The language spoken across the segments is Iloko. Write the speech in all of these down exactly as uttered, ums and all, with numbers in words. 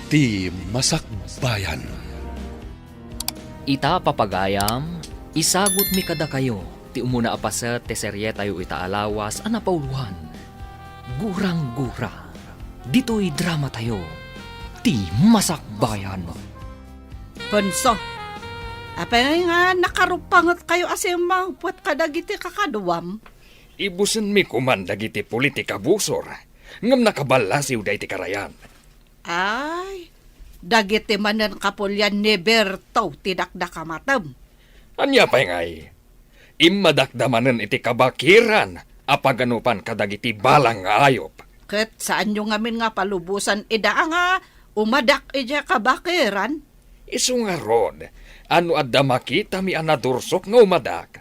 Ti Masakbayan. Ita, papagayam, isagutmi kadakayo ti umuna a paset ti serietayo ita a lawas a napauloan, Gurang-gura. Ditoy dramatayo, Ti Masakbayan. Ponso, apay nga nakarupangetkayo a simmangpet kadagiti kakaduam? Ibusenmi koman dagiti puli ti kabusor, ngem nakaballasiwda iti karayan. Ay, dagiti manen kapulian ni Berto ti dakdakamatem. Ania pay ngay? Immadakda manen iti kabakiran a paganupan kadagiti balang nga ayup. Ket saanyo ngamin nga palubosan ida nga umadak idiay kabakiran? Isu ngarud, a no adda makitami a nadursok nga umadak,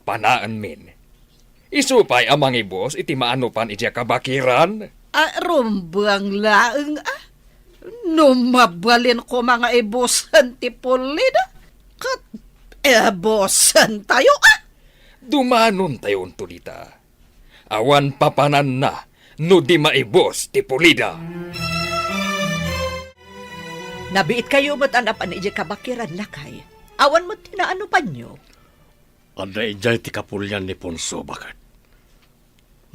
panaenmin. Isu pay a mangibus iti maanupan idiay kabakiran. A, rumbeng laeng, a. No mabalin koma nga ibusen ti pulida, ket ibusentayo, a. Dumanontayo unto dita. Awan papananna no di maibus ti pulida. Nabiitkayo met a napan idiay kabakiran, lakay. Awan met ti naanupanyo. Adda idiay ti kapulian ni Ponso, baket.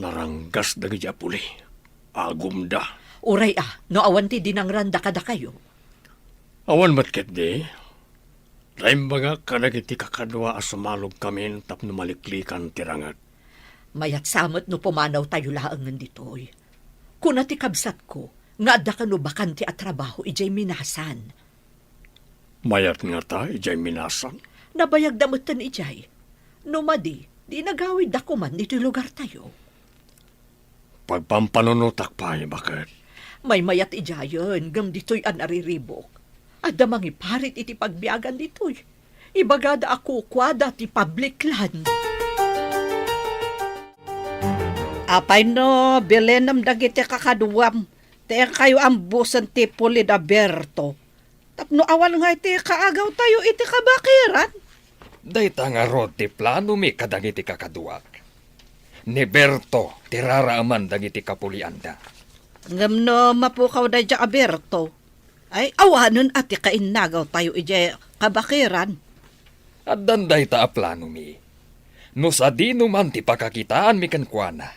Naranggas dagiti a puli. Agumda. Uray a, no awan ti dinangranda kadakayo. Awan met ketdi. Naimbagak kadagiti kakadua a sumalogkamin tapno maliklikan ti ranget. Mayat sa met no pumanawtayo laengen ditoy. Kuna ti kabsatko nga adda kano bakante a trabaho idiay Minasan. Mayat ngata idiay Minasan? Nabayagda metten idiay. No madi, di nagawidda koman ditoy lugartayo. Pagpampanunotak pay, baket. Maymayat idiayen, ngem ditoy a nariribuk. Adda mangiparit iti pagbiagan ditoy. Ibagada a kukuada ti public land. Apay no bilenem dagiti kakaduam, ti inkayo ambusen ti puli da Berto. Tapno awan ngay ti kaagawtayo iti kabakiran? Dayta ngarud ti planomi kadagiti kakaduak. Ni Berto ti raraaman dagiti kapulianda. Ngem no mapukaw daydiay a Berto, ay awanen a ti kainnagawtayo idiay kabakiran. Addan dayta a planomi. No sadino man ti pakakitaanmi kenkuana,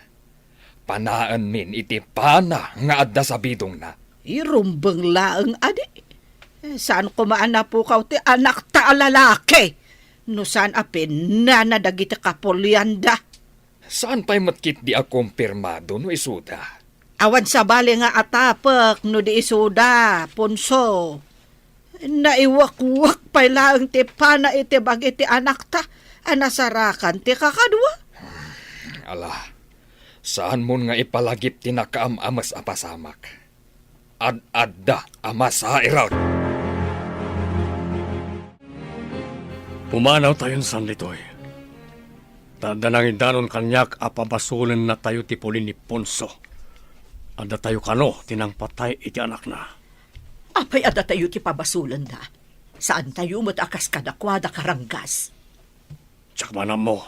panaenmin iti pana nga adda sabidongna. Irumbeng laeng adi. Eh, saan koma a napukaw ti anakta a lalaki? No saan a pinana dagiti kapulianda. Saan pay met ketdi a kumpirmado no isuda. Awan sabali nga atapek no di isuda, Ponso. Naiwakwak pay laeng ti pana iti bagi ti anakta a nasarakan ti kakadua. Ala, saanmon nga ipalagip ti nakaam-ames a pasamak. Ad-adda a masairak. Pumanawtayon san ditoy. Ta adda nangidanon kaniak a pabasolennatayo ti puli ni Ponso. Addatayo kano ti nangpatay iti anakna. Apay addatayo ti pabasolenda? Saantayo met a kas kadakuada karanggas. Diak man ammo.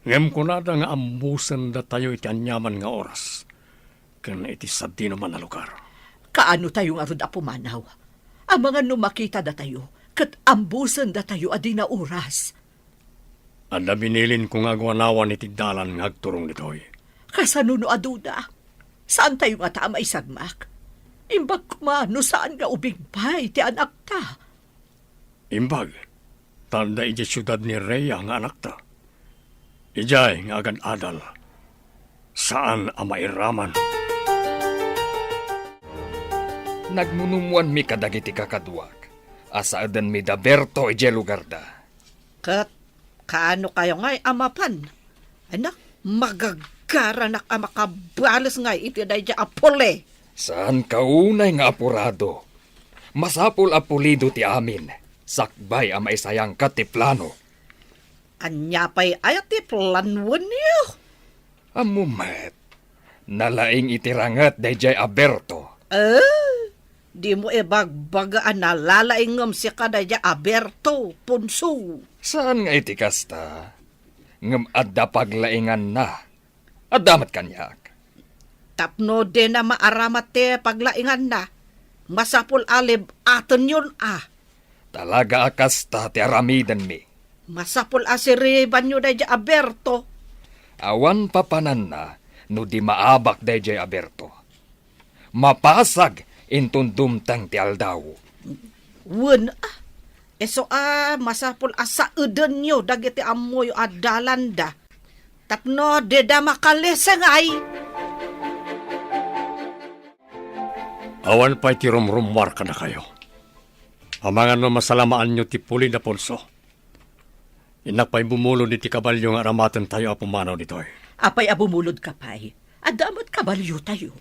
Ngem kunada nga ambusendatayo iti aniaman nga oras ken iti sadinoman a lugar. Kaanotayo ngarud a pumanaw? Amangan no makitadatayo ket ambusendatayo a di naoras. Adda binilinko nga aguanawan iti dalan nga agturong ditoy. Kasano no aduda? Saantayo ngata a maisagmak? Imbag koma no saan nga ubing pay ti anakta. Imbag, ta adda idiay siudad ni Rhea nga anakta. Idiay nga agad-adal, saan a mairaman. Nagmunumuanmi kadagiti kakaduak a saedenmi da Berto idiay lugarda. Ket kaano kayo ngay a mapan? Anak, magagaranak a makabales ngay iti daydiay a puli. Saan ka unay nga apurado. Masapul a pulido ti amin, sakbay a maisayangka ti plano. Ania pay aya ti planoenyo? Ammo met, nalaing iti ranget daydiay a Berto. Eh, dimo ibagbaga a nalalaing ngem sika daydiay a Berto, Ponso. Saan nga iti kasta, ngem adda paglainganna. Adda met kaniak. Tapno dina maaramat ti paglainganna, Masapul a leb-atenyon a. Talaga a kasta ti aramidenmi. Masapul a siribanyo daydiay a Berto. Awan papananna no di maabak daydiay a Berto. Mapasag inton dumteng ti aldaw. Wen, a, isu a masapul a saedenyo dagiti ammoyo a dalanda. Tapno dida makalisengay. Awan pay ti rumrummuar kadakayo. Amangan no masalamaanyo ti puli da Ponso. Innak pay bumulod iti kabalio nga aramatentayo a pumanaw ditoy. Apay a bumulodka pay? Adda met kabaliotayo.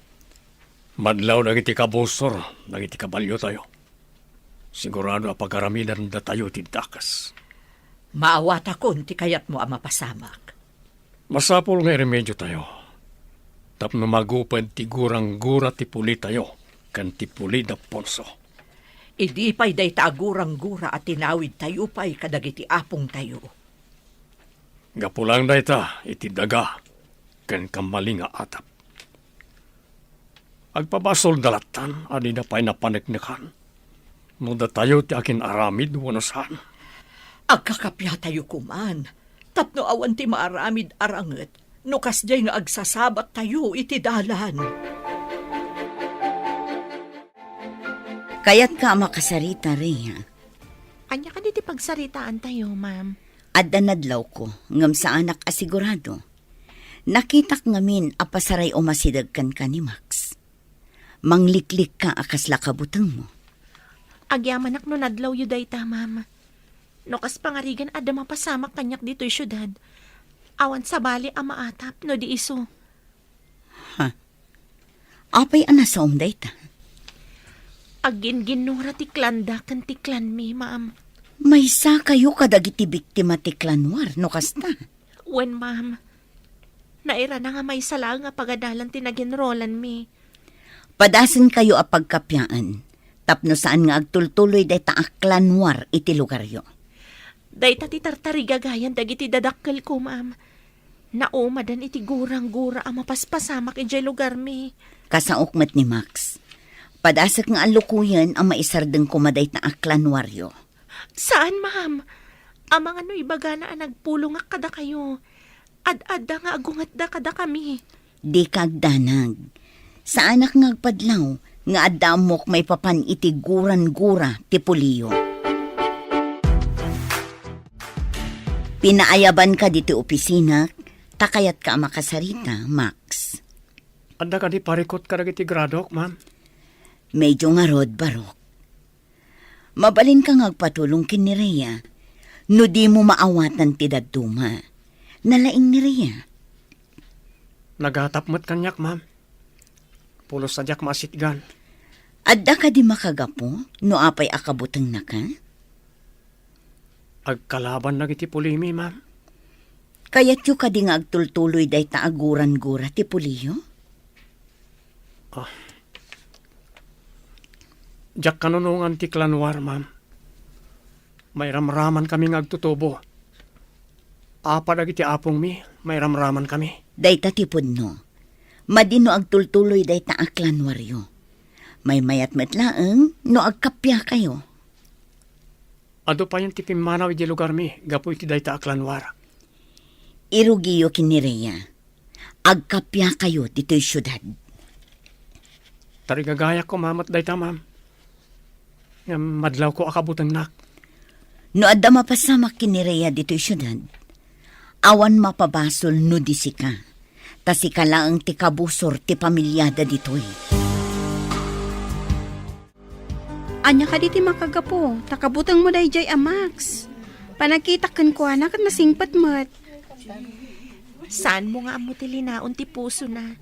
Madlaw dagiti kabusor dagiti kabaliotayo. Sigurado a pagaramidandatayo iti dakes. Maawatakon ti kayatmo a mapasamak. Masapul nga iremediotayo tapno maguped ti guranggura ti pulitayo ken ti puli da Ponso. Idi pay dayta a guranggura a tinawidtayo pay kadagiti apongtayo. Gapu laeng dayta iti daga ken kamali nga atap. Agpabasolda lattan a dida pay napaneknekan no datayo ti akin-aramid wenno saan. Agkakapiatayo koman tapno awan ti maaramid a ranget no kasdiay nga agsasabattayo iti dalan. Kayatka a makasarita, Rhea? Ania kadi ti pagsaritaantayo, ma'am? Adda nadlawko, ngem saanak a sigurado. Nakitak ngamin a pasaray umasideg kenka ni Max. Mangliklikka a kasla kabutengmo. Agyamanak no nadlawyo dayta, ma'am. No kas pangarigan adda mapasamak kaniak ditoy siudad, awan sabali a maatap no di isu. Ha? Apay a nasaom dayta? Agginginnura ti klanda ken ti klanmi, ma'am. Maysakayo kadagiti biktima ti klan war no kasta? Wen, ma'am. Nairana nga maysa laeng a pagadalan ti naginrolanmi. Padasenkayo a pagkapiaen tapno saan nga agtultuloy dayta a klan war iti lugaryo. Dayta ti tartarigagayan dagiti dadakkelko, ma'am. Naumadan iti guranggura a mapaspasamak idiay lugarmi. Kasaok met ni Max. Padasek nga allukoyen a maisardeng koma dayta a klan waryo. Saan, ma'am. Amangan no ibagana a nagpulongak kadakayo. Ad-adda nga agungetda kadakami. Dika agdanag. Saanak nga agpadlaw nga adda ammok maipapan iti guranggura ti puliyo. Pinaayabanka ditoy opisinak, ta kayatka a makasarita, Max. Adda kadi parikut kadagiti gradok, ma'am? Medyo ngarud, barok. Mabalinka nga agpatulong ken ni Rhea no dimo maawatan ti dadduma. Nalaing ni Rhea. Nagatap met kaniak, ma'am. Pulos a diak maasitgan. Adda kadi makagapu no apay a kabutengnaka? Agkalaban dagiti pulimi, ma'am. Kayatyo kadi nga agtultuloy dayta a guranggura ti puliyo? Ah. Diak kanunongan ti klan war, ma'am. Mairamramankami nga agtutubo. Apa dagiti apongmi, mairamramankami. Dayta ti pudno. Madi no agtultuloy dayta a klan waryo. Maymayat met laeng no agkappiakayo. Adu payen ti pimmanaw idiay lugarmi gapu iti dayta a klan war. Irugiyo ken ni Rhea. Agkappiakayo ditoy siudad. Tarigagayak koma met dayta, ma'am. Ngem madlawko a kabutengnak. No adda mapasamak ken ni Rhea ditoy siudad, awan mapabasol no di sika. Ta sika laeng ti kabusor ti pamiliada ditoy. Ania kadi ti makagapu, ta kabutengmo daydiay a Max? Panagkitak kenkuana ket nasingpet met. Saanmo nga ammo ti linaon ti pusona.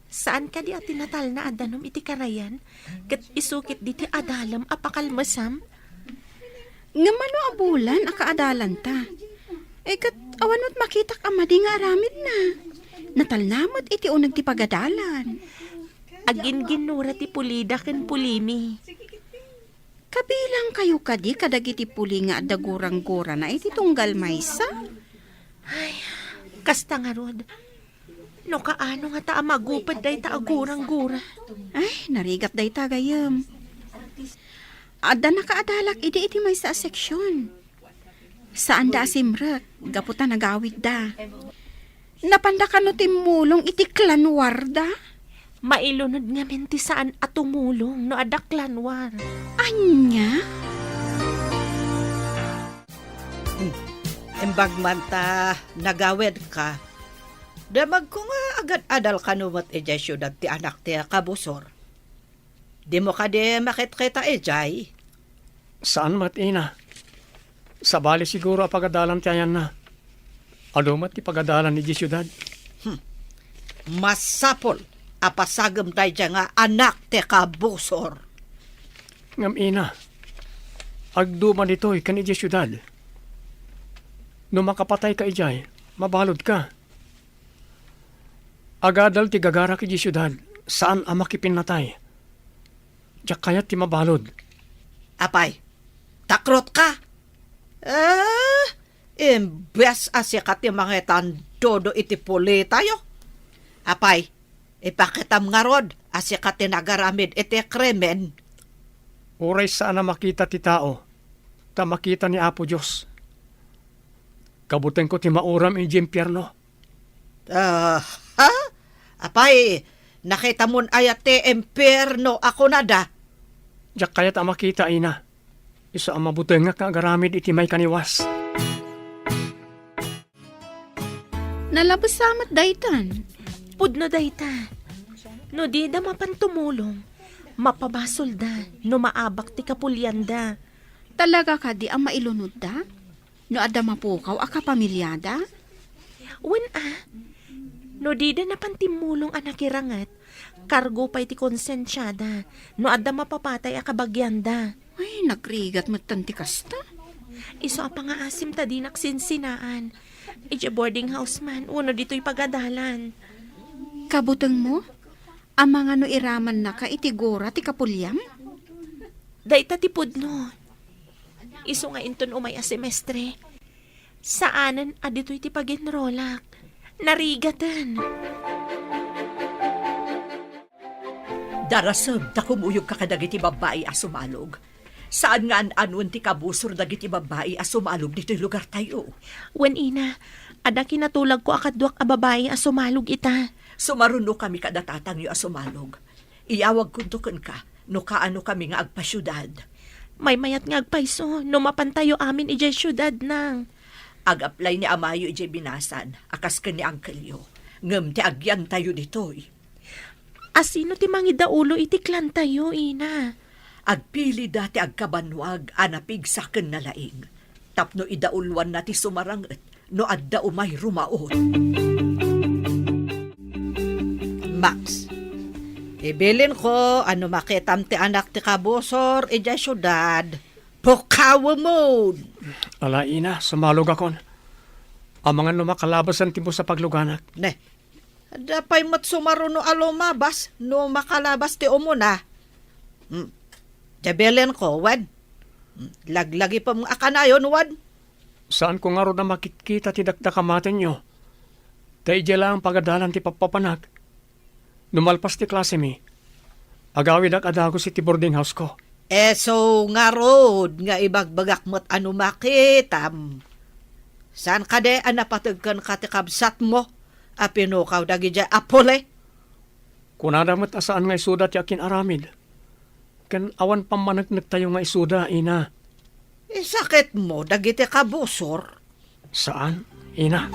Saan kadi a tinatalna a danum iti karayan, ket isu ketdi ti adalem a pakalmesam? Ngem mano a bulan a kaadalanta? Eh, ket awan met makitak a madi nga aramidna. Natalna met iti uneg ti pagadalan. Aginginnura ti pulida ken pulimi. Kabilangkayo kadi kadagiti puli nga adda guranggurana iti tunggal maysa? Ay, kasta ngarud. No kaano ngata a maguped dayta a gurang-gura? Ay, narigat dayta, gayyem. Adda nakaadalak idi iti maysa a seksion. Saanda a simrek, gapu ta nagawidda. Napanda kano timmulong iti clan war da? Mailunod ngamin ti saan a tumulong no adda clan war. Ania? Hmm. Imbag man ta nagawidka, damagko nga agad-adal kano met idiay siudad ti anak ti kabusor. Dimo kadi makitkita idiay? Saan met, ina. Sabali siguro a pagadalan ti ayanna. Adu met ti pagadalan idiay siudad. Hmm. Masapul a pasagem daydiay nga anak ti kabusor. Ngem, ina, agduma ditoy ken idiay siudad. No makapatayka idiay, mabaludka. Agadal ti gagarak idiay siudad, saan a makipinnatay. Diak kayat ti mabalud. Apay, takrotka? Eh, imbes a sika ti mangitandudo iti pulitayo. Apay, ipakitam ngarud a sika ti nagaramid iti krimen. Uray saan a makita ti tao, ta makita ni Apo Dios. Kabutengko ti mauram idiay impierno. Ah, ha? Apay, nakitamon aya ti impierno a kunada? Diak kayat a makita, ina. Isu a mabutengak nga agaramid iti maikaniwas. Nalabusa met daytan. Pudno dayta. No dida mapan tumulong, mapabasolda no maabak ti kapulianda. Talaga kadi a mailunodda? No adda mapukaw a kapamiliada? Wen a, no dida napan timmulong a nakiranget, kargo pay ti konsensiada no adda mapapatay a kabagianda. Ay, nagrigat metten ti kasta. Isu a pangaasim ta dinak sinsinaan. Idiay boarding house man, wenno ditoy pagadalan. Kabutengmo? Amangan no iramannaka iti gura ti kapuliam? Dayta ti pudno. Isu nga inton umay a semestre, saanen a ditoy ti pag-enrolak. Narigaten. Darasem ta kumuyogka kadagiti babbai a sumalog. Saan nga an-anuen ti kabusor dagiti babbai a sumalog ditoy lugartayo. Wen, ina, adda kinatulagko a kaduak a babbai a sumalog ita. Sumarunokami kada tatangyo a sumalog. Iyawagkonto kenka no kaanokami nga agpasiudad. Maymayat nga agpayso no mapantayo amin idiay siudad, nang. Ag-apply ni amayo idiay binasan a kas ken ni angkelyo. Ngem ti agyantayo ditoy. Asino ti mangidaulo iti clantayo, ina? Agpilida ti agkabannuag a napigsa ken nalaing tapno idauloanna ti sumaranget no adda umay rumaot. Max, ibilinko a no makitam ti anak ti kabusor idiay siudad, pukawemon! Ala, ina, sumalogakon. Amangan no makalabasan ti bus a pagluganak. Ne, adda pay met sumaruno a lumabas no makalabas ti umuna. Hmm. Diay bilinko, wen? Hmm. Laglagipem a kanayon, wen? Saanko ngarud a makitkita ti dakdakamatenyo. Ta idiay laeng pagadalan ti pappapanak. No malpas ti klasemi, agawidak a dagus iti boarding house-ko. Isu ngarud nga ibagbagak met a no makitam. Saan kadi a napateg kenka ti kabsatmo a pinukaw dagidiay a puli? Kunada met a saan nga isuda ti akin-aramid. Ken awan pammaneknektayo nga isuda, ina. Isakitmo dagiti kabusor? Saan, ina.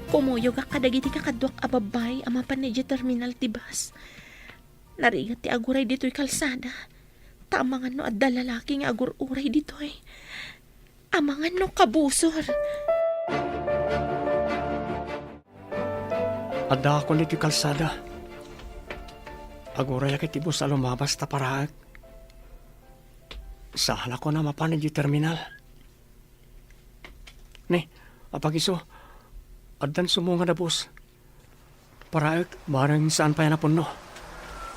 Kumuyogak kadagiti kakaduak a babbai a mapan idiay terminal ti bus. Narigat ti aguray ditoy kalsada. Ta amangan no adda lalaki nga agur-uray ditoy. Amangan no kabusor. Addaakon iti kalsada. Agurayak iti bus a lumabas ta paraek. Saalakon a mapan idiay terminal. Ni, apagiso, addan sumungad a bus. Paraek, bareng saan pay a napunno.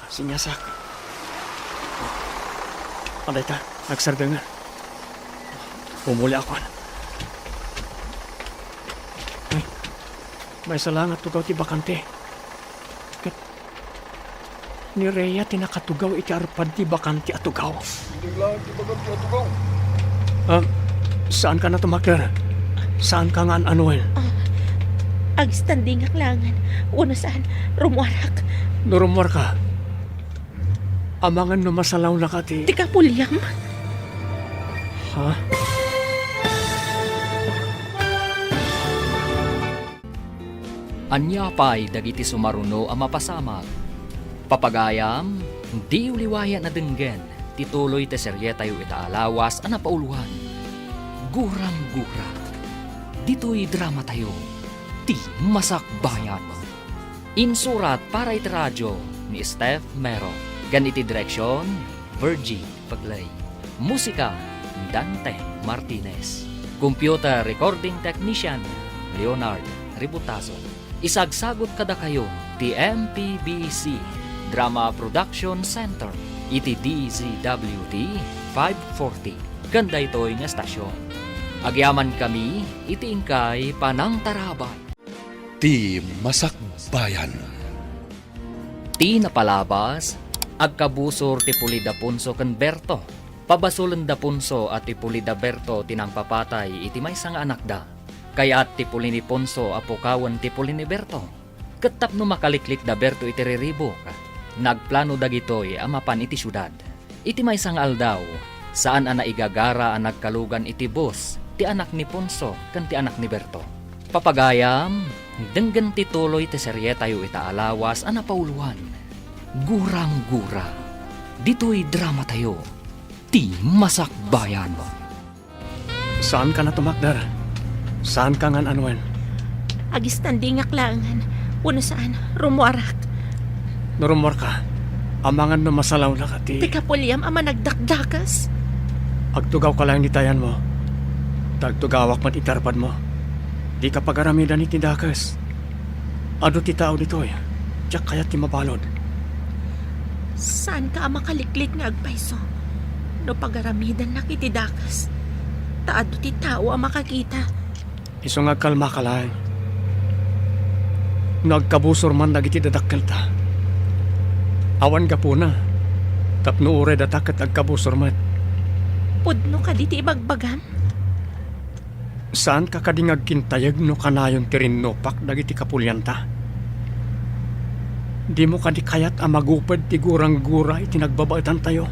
Siniasak. Adayta, nagsardengan. Umuliakon. Maysa la nga tugaw ti bakante. Ket ni Rhea ti nakatugaw iti arpad ti bakante a tugaw. Innak laeng ti bakante a tugaw. Ah, saanka a tumakder? Saanka nga an-anuen? Ah, agstandingak laengen. Wenno saan, rummuarak. No rummuarka, amangan no masalawnaka ti... Ti kapuliam? Ha? Ania pay dagiti sumaruno a mapasamak? Papagayam, diyo liwayan a denggen ti tuloy ti serietayo ita a lawas a napauloan, Gurang-gura. Ditoy dramatayo, Ti Masakbayan. Insurat para iti radio ni Steph Mero, ken iti direksion, Virgie Pegley. Musika, Dante Martinez. Computer recording technician, Leonard Ributazo. Isagsagut kadakayo ti M P B C Drama Production Center iti D Z W T five forty ken daytoy nga estasion. Agyamankami iti inkay panangtarabay. Ti Masakbayan. Ti napalabas, agkabusor ti puli da Ponso ken Berto. Pabasolen da Ponso a ti puli da Berto ti nangpapatay iti maysa nga anakda. Kayat ti puli ni Ponso a pukawen ti puli ni Berto. Ket tapno makaliklik da Berto iti riribuk, nagplano dagitoy a mapan iti siudad. Iti maysa nga aldaw, saan a naigagara a nagkalugan iti bus ti anak ni Ponso ken ti anak ni Berto. Papagayam, denggen ti tuloy ti serietayo ita a lawas a napauloan, Gurang-gura. Ditoy dramatayo, Ti Masakbayan. Saanka a tumakder? Saanka nga an-anuen? Agstandingak laengen. Wenno saan, rummuarak. No rummuarka, amangan no masalawnaka ti... Ti kapuliam a managdakdakes. Agtugawka laeng iti ayanmo. Ta agtugawak met iti arpadmo. Dika pagaramidan iti dakes. Adu ti tao ditoy, diak kayat ti mabalud. Saanka a makaliklik nga agpayso no pagaramidannak iti dakes, ta adu ti tao a makakita. Isu nga agkalmaka laeng. No agkabusor man dagiti dadakkelta, awan gapuna, tapno uray data ket agkabusor met. Pudno kadi ti ibagbagam? Saanka kadi nga agkintayeg no kanayon ti rinnupak dagiti kapulianta? Dimo kadi kayat a maguped ti gurang-gura iti nagbabaetantayo?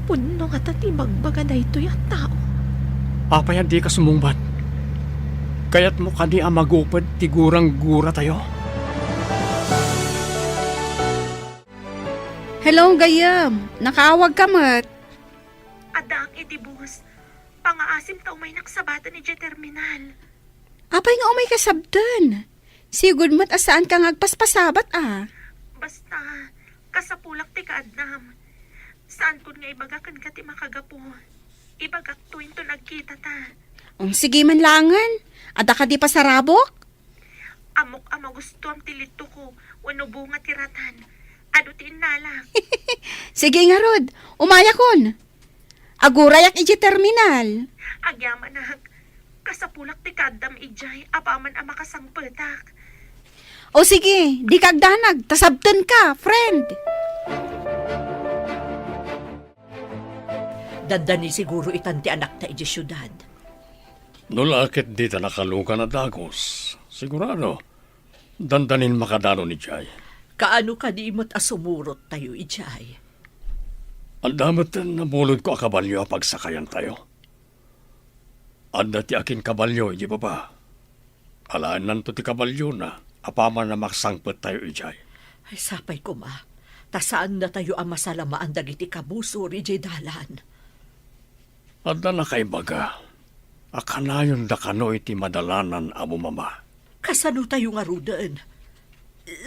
Pudno ngata ti ibagbaga daytoy a tao. Apay a dika sumungbat? Kayatmo kadi a maguped ti gurang-guratayo? Hello, gayyem. Nakaawagka met. Addaak iti bus. Pangaasim ta umaynak sabaten idiay terminal. Apay nga umayka sabten? Sigud met a saanka nga agpaspasabat a. Basta, kasapulak ti kaadnam. Saankon nga ibaga kenka ti makagapu. Ibagakto inton agkitata. Um, sige man laengen. Adda kadi pasarabok? Ammok a magustuam ti litoko wenno bunga ti ratan. Adu ti innalak. Sige ngarud, umayakon. Agurayak idiay terminal. Agyamanak, kasapulak ti kaaddam idiay apaman a makasangpetak. O sige, dika agdanag, ta sabtenka, friend. Dandani siguro itan ti anakta idiay siudad. No la ket dita nakalugan a dagus, sigurado, dandanin makadanon idiay. Kaano kadi met a sumurottayo idiay? Adda met nabulodko a kabalio a pagsakayantayo. Adda ti akinkabalio idiay baba. Alaennanto ti kabaliona apaman a maksangpettayo idiay. Ay, sapay koma, ta saannatayo a masalamaan dagiti kabusor idiay dalan. Adda nakaibaga a kanayonda kano iti madalanan a bumaba. Kasanotayo ngaruden?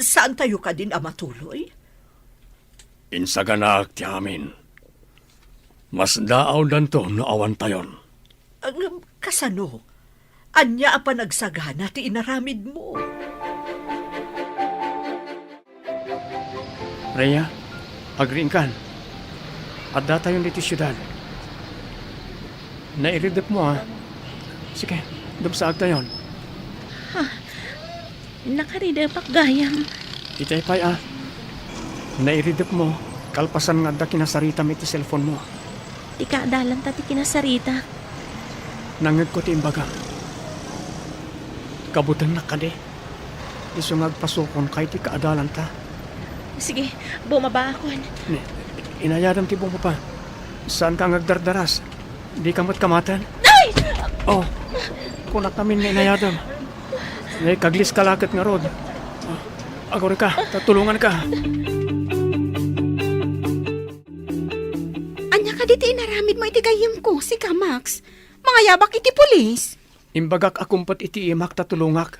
Saantayo kadin a matuloy? Insaganaak ti amin. Masdaawdanto no awantayon. Ngem kasano? Ania a panagsagana ti inaramidmo? Rhea, agriingkan. Addatayon ditoy siudad. Nairidepmo, a. Sige, dumsaagtayon. Ah, Nakaridepak gayam. Itay pay a, nairidepmo, kalpasan nga adda kinasaritam iti cellphone-mo. Ti kaadalanta ti kinasaritak. Nangngegko ti imbagam. Kabutengnak kadi. Isu nga agpasukonka iti kaadalanta. Sige, bumabaakon. Ni, inayadam ti bumaba. Saanka nga agdardaras. Dika met kamaten. Ay! Oh, kunak ngamin nga inayadam. Naipagliska laket ngarud. Agurika, ta tulonganka. Ania kadi ti inaramidmo iti gayyemko, sika, Max? Mangayabak iti pulis? Imbagak a kumpet iti imak ta tulongak.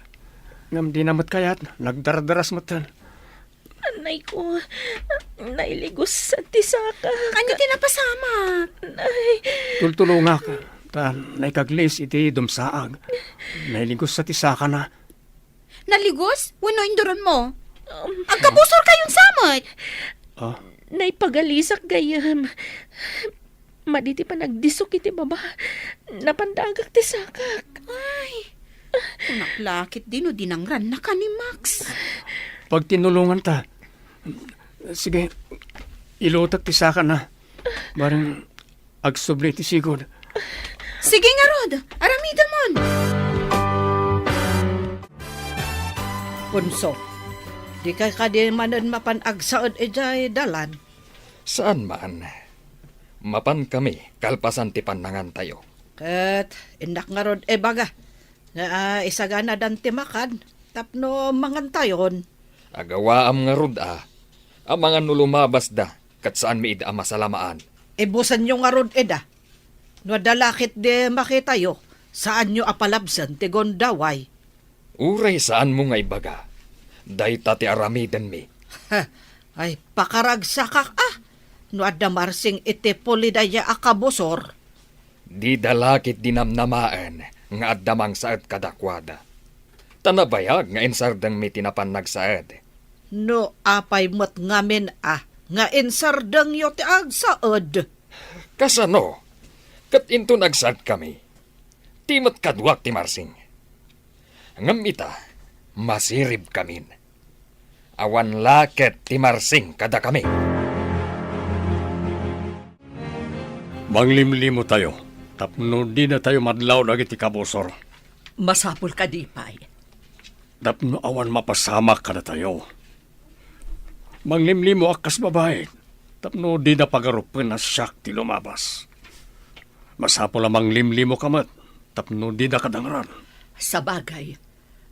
Ngem dina met kayat, nagdardaras metten. Anayko, nailigusat ti saka. Ania ti napasamak? Nay. Tultulongak, ta naikaglis iti dumsaag. Nailigusa ti sakana. Naligos? Wenno induronmo? Um, Agkabusorkayon sa met? Ah? Naipagalisak gayam. Madi ti panagdisok iti baba. Napandagak ti sakak. Ay, kunak la ketdi no dinangrannaka ni Max. Pagtinulonganta. Sige, ilutek ti sakana. Bareng agsubli ti sigud. Sige ngarud, aramidemon. Punso, dika kadi manen mapan agsaed idiay dalan? Saan man. Mapankami kalpasan ti pannangantayo. Ket innak ngarud ibaga nga, ah, isaganadan ti makan tapno mangantayon. Agawaam ngarud a, amangan no lumabasda ket saanmi ida a masalamaan. Ibusenyo ngarud ida. No adda la ketdi makitayo, saanyo a palabsen ti gundaway. Uray saanmo nga ibaga, dayta ti aramidenmi. Ay, pakaragsakak a, no adda Marsing iti puli dayta a kabusor. Dida la ketdi namnamaen nga adda mangsaed kadakuada. Ta nabayag nga insardengmi ti napan nagsaed. No apay met ngamin a nga insardengyo ti agsaed? Kasano? Ket inton agsaedkami, ti met kaduak ti Marsing. Ngem ita, masiribkamin. Awan la ket ti Marsing kadakami. Manglimlimotayo tapno dinatayo madlaw dagiti kabusor. Masapul kadi pay? Tapno awan mapasamak kadatayo. Manglimlimoak kas babai tapno dida pagarupen a siak ti lumabas. Masapul a manglimlimoka met tapno dida kadangran. Sabagay,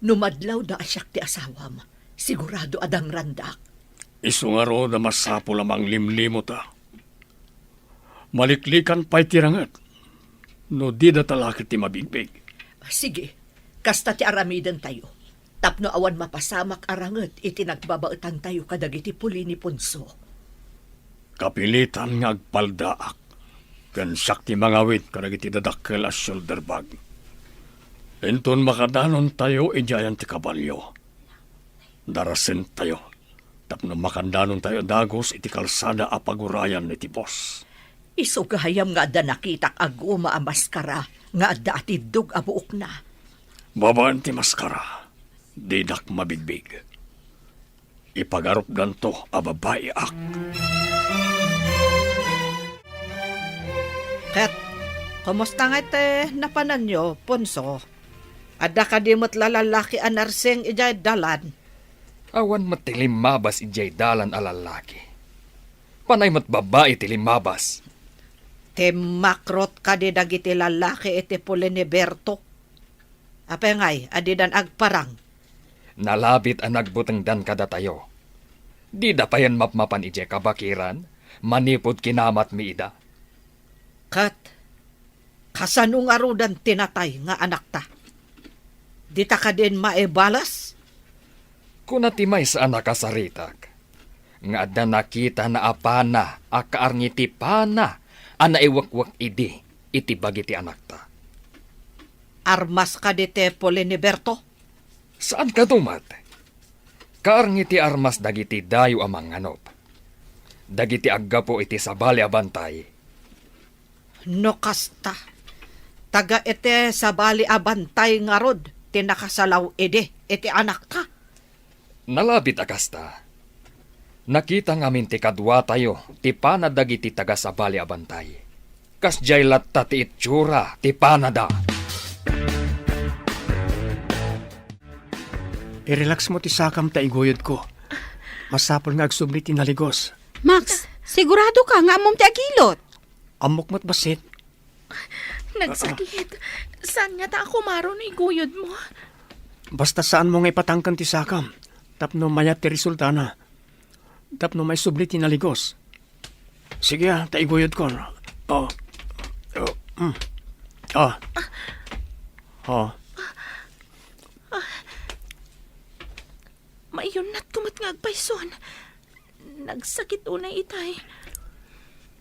no madlawda a siak ti asawam, sigurado a dangrandak. Isu ngarud a masapul a manglimlimota. Maliklikan pay ti ranget no dida ta la ket ti mabigbig. Sige, kasta ti aramidentayo, tapno awan mapasamak a ranget iti nagbabaetantayo kadagiti puli ni Ponso. Kapilitan nga agpaldaak, ken siak ti mangawid kadagiti dadakkel a shoulder bag. Inton makadanontayo idiayan ti kabalio, darasentayo tapno makandanontayo dagus iti kalsada a pagurayan iti bus. Isu gayam nga adda nakitak a guma a maskara nga adda atiddog a buokna. Babaen ti maskara, didak mabigbig. Ipagarupdanto a babaiak. Ket, kumusta ngay ti napananyo, Ponso? Adda kadi met la lallaki a narsing idiay dalan? Awan met ti limmabas idiay dalan a lallaki. Panay met babbai ti limmabas. Timmakrot kadi dagiti lallaki iti puli ni Berto? Apay ngay a didan agparang? Nalabit a nagbutengdan kadatayo. Dida payen mapmapan idiay kabakiran manipud kinamatmi ida. Ket kasano ngaruden ti natay nga anakta? Dita kadin maibalas? Kuna ti maysa a nakasaritak nga adda nakitana a pana a kaarngitipana a naiwekwek idi iti bagi ti anakta. Armas kadi ti puli ni Berto? Saan kano met? Kaarngiti armas dagiti dayo a mangnganop. Dagiti aggapu iti sabali a bantay. No kasta, taga iti sabali a bantay ngarud ti nakasalaw idi iti anakta? Nalabit a kasta, nakita ngamin ti kaduatayo ti pana dagiti taga-sabali a bantay. Kasdiay latta ti itsura ti panada. I-relax mo ti sakam ta iguyodko. Masapul nga agsubli ti naligos. Max, sigurado ka nga ammom ti agilot? Ammok met bassit. Nagsakit. Saan nga ta a kumaro no iguyod mo? Basta saan mo nga ipatangken ti sakam tapno mayat ti resultana. Tapno maisubli ti naligos. Sige, ah, ta iguyodkon. Oh. Oh. Mm. Oh. Oh. Maiyunnatko met nga agpayson. Nagsakit unay itay.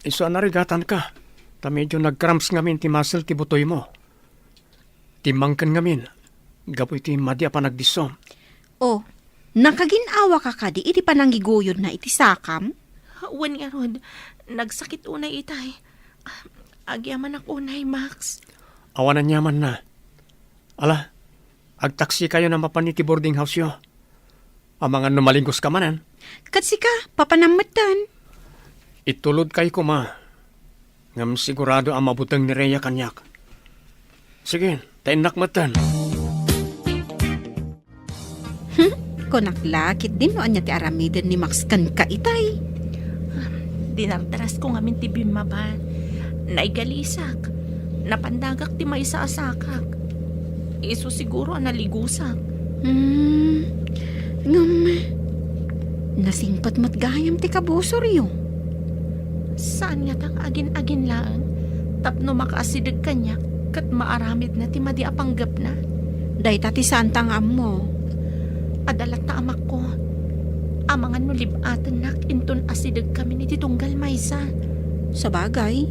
Isu a narigatanka, ta medyo nag-cramps ngamin ti muscle ti butoymo. Timmangken ngamin, gapu iti madi a panagdisso. Oh, nakagin-awaka kadi iti panangiguyodna iti sakam? Wen ngarud, nagsakit unay itay. Agyamanak unay, Max. Awan aniamanna. Ala, agtaksikayon a mapan iti boarding house-yo. Amangan no maligos ka manen. Ket sika, papanam metten. Itulodkay koma. Ngem sigurado a mabuteng ni Rhea kaniak. Sige, ta innak metten. Hmm, kunak la ketdin no ania ti aramiden ni Max kenka itay. Dinardarasko ngamin ti bimmaba. Naigalisak. Napandagak ti maysa a sakak. Isu siguro a naligusak. Hmm, ngem, nasingpet met gayam ti kabusoryo. Saan ngata nga agin-agin laeng tapno makaasideg kaniak ket maaramidna ti madi a panggepna? Dayta ti saanta nga ammo. Adda latta amakko. Amangan no lib-atennak inton asidegkamin iti tunggal maysa. Sabagay,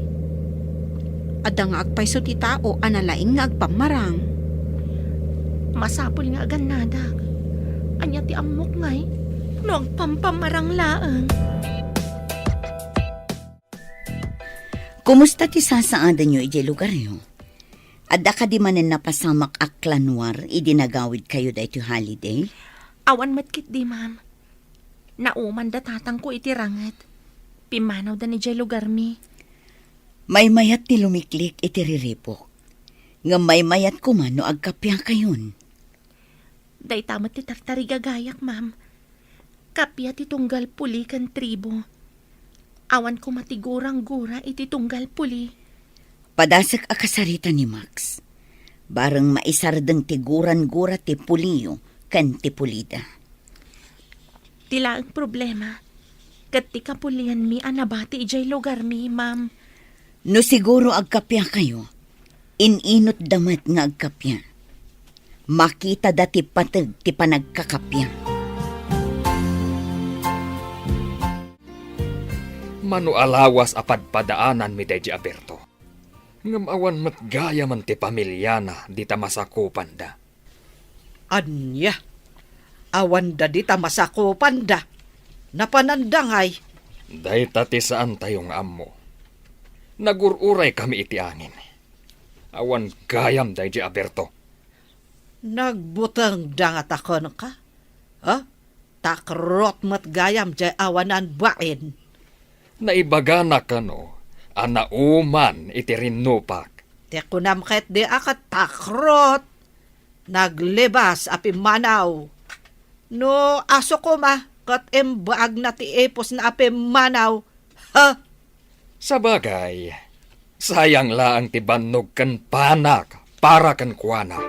adda nga agpayso ti tao a nalaing nga agpammarang. Masapul nga agannadak. Ania ti ammok ngay no agpampammarang laeng? Kumusta ti sasaadanyo idiay lugaryo? Adda kadi manen napasamak a klanwar idi nagawidkayo daytoy holiday? Awan met ketdi, ma'am. Nauman da tatangko iti ranget. Pimmanawda idiay lugarmi. Maymayat ti lumiklik iti riribuk. Ngem maymayat koma no agkappiakayon. Dayta met ti tartarigagayak, ma'am. Kappia ti tunggal puli ken tribo. Awan koma ti gurang-gura iti tunggal puli. Padasek a kasarita ni Max. Bareng maisardeng ti gurang-gura ti puliyo ken ti pulida. Ti laeng problema, ket ti kapulianmi a nabati idiay lugarmi, ma'am. No siguro agkappiakayo, in-inutda met nga agkappia. Makitada ti pateg ti panagkakappia. Mano a lawas a padpadaananmi daydi a Berto. Ngem awan met gayamen ti pamiliana dita masakupanda. Ania? Awanda dita masakupanda? Napananda ngay? Dayta ti saantayo nga ammo. Nagur-uraykami iti angin. Awan gayam daydi a Berto. Nagbutengda ngata kenka? Ha? Takrot met gayam diay awanan bain. Naibagana kano a nauman iti rinnupak. Ti kunam ketdi a ket takrot. Naglibas a pimmanaw. No aso koma ket imbaagna ti ipusna a pimmanaw. Ha? Sabagay, sayang laeng ti bannog ken panak para kenkuana.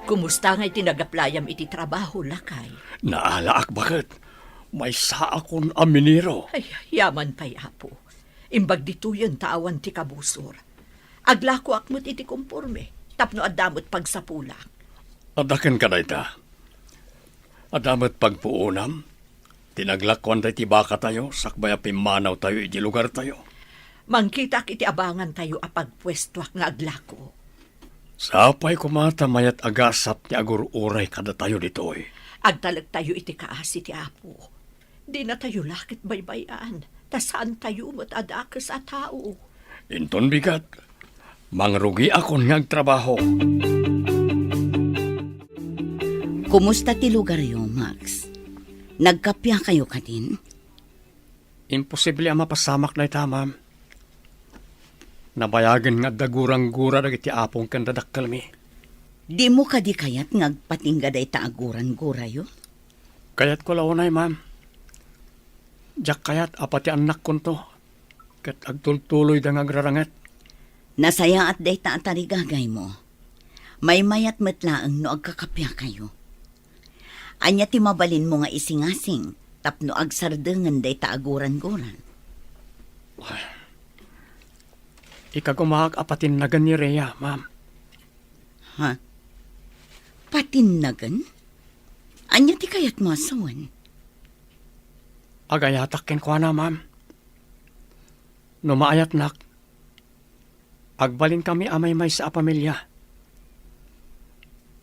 Kumusta ngay ti nagaplayam iti trabaho, lakay? Naalaak baket. Maysaakon a minero. Ay, yaman pay, Apo. Imbag ditoyen ta awan ti kabusor. Aglakoak met iti komporme, tapno adda met pagsapulak. Adda kenka dayta. Adda met pagpuonam ti naglakuan daydi bakatayo sakbay a pimmanawtayo iti lugartayo. Mangkitaak iti abangantayo a pagpuestoak nga aglako. Sapay koma ta mayat a gasat ti agur-uray kadatayo ditoy. Agtalektayo iti kaasi ti Apo. Dinatayo la ket baybay-an, ta saantayo met a dakes a tao. Inton bigat, mangrugiakon nga agtrabaho. Kumusta ti lugaryo, Max? Nagkappia kayo kadin? Imposible a mapasamak dayta, ma'am. Nabayagen nga adda gurang-gura dagiti apong ken dadakkelmi. Dimo kadi kayat nga agpatingga dayta a gurang-gurayo? Kayatko la unay, ma'am. Diak kayat a pati annakkonto ket agtultuloyda nga agraranget. Nasayaat dayta a tarigagaymo. Maymayat met laeng no agkakappiakayo. Ania ti mabalinmo nga isingasing tapno agsardengen dayta a gurang-gura? Ikagumaak a patinnagen ni Rhea, ma'am. Ha? Patinnagen? Ania ti kayatmo a sawen? Agayatak kenkuana, ma'am. No maayatnak, agbalinkami a maymaysa a pamilia.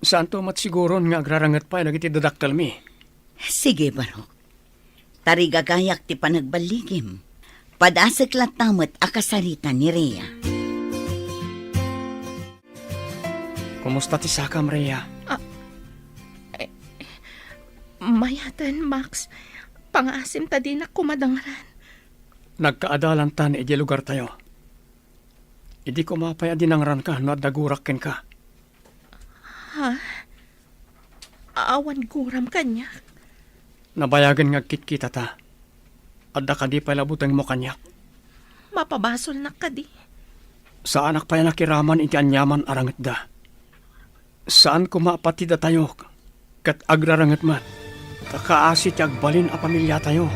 Saanto met siguron nga agraranget pay dagiti dadakkelmi. Sige, Barok. Tarigagayak ti panagballigim. Padasek latta met a kasarita ni Rhea. Kumusta ti sakam, Rhea? Ah, eh, mayaten, Max. Pangaasim ta dinak koma dangran. Nagkaadalantan idiay lugartayo. Idi koma pay a dinangranka no adda gurak kenka. Ha? Awan guram kaniak? Nabayagen nga agkitkitata. Adda kadi pay la butengmo kaniak? Mapabasolnak kadi? Saanak pay a nakiraman iti aniaman a rangetda. Saan koma a pati datayo ket agraranget met, ta kaasi ti agbalin a pamiliatayo.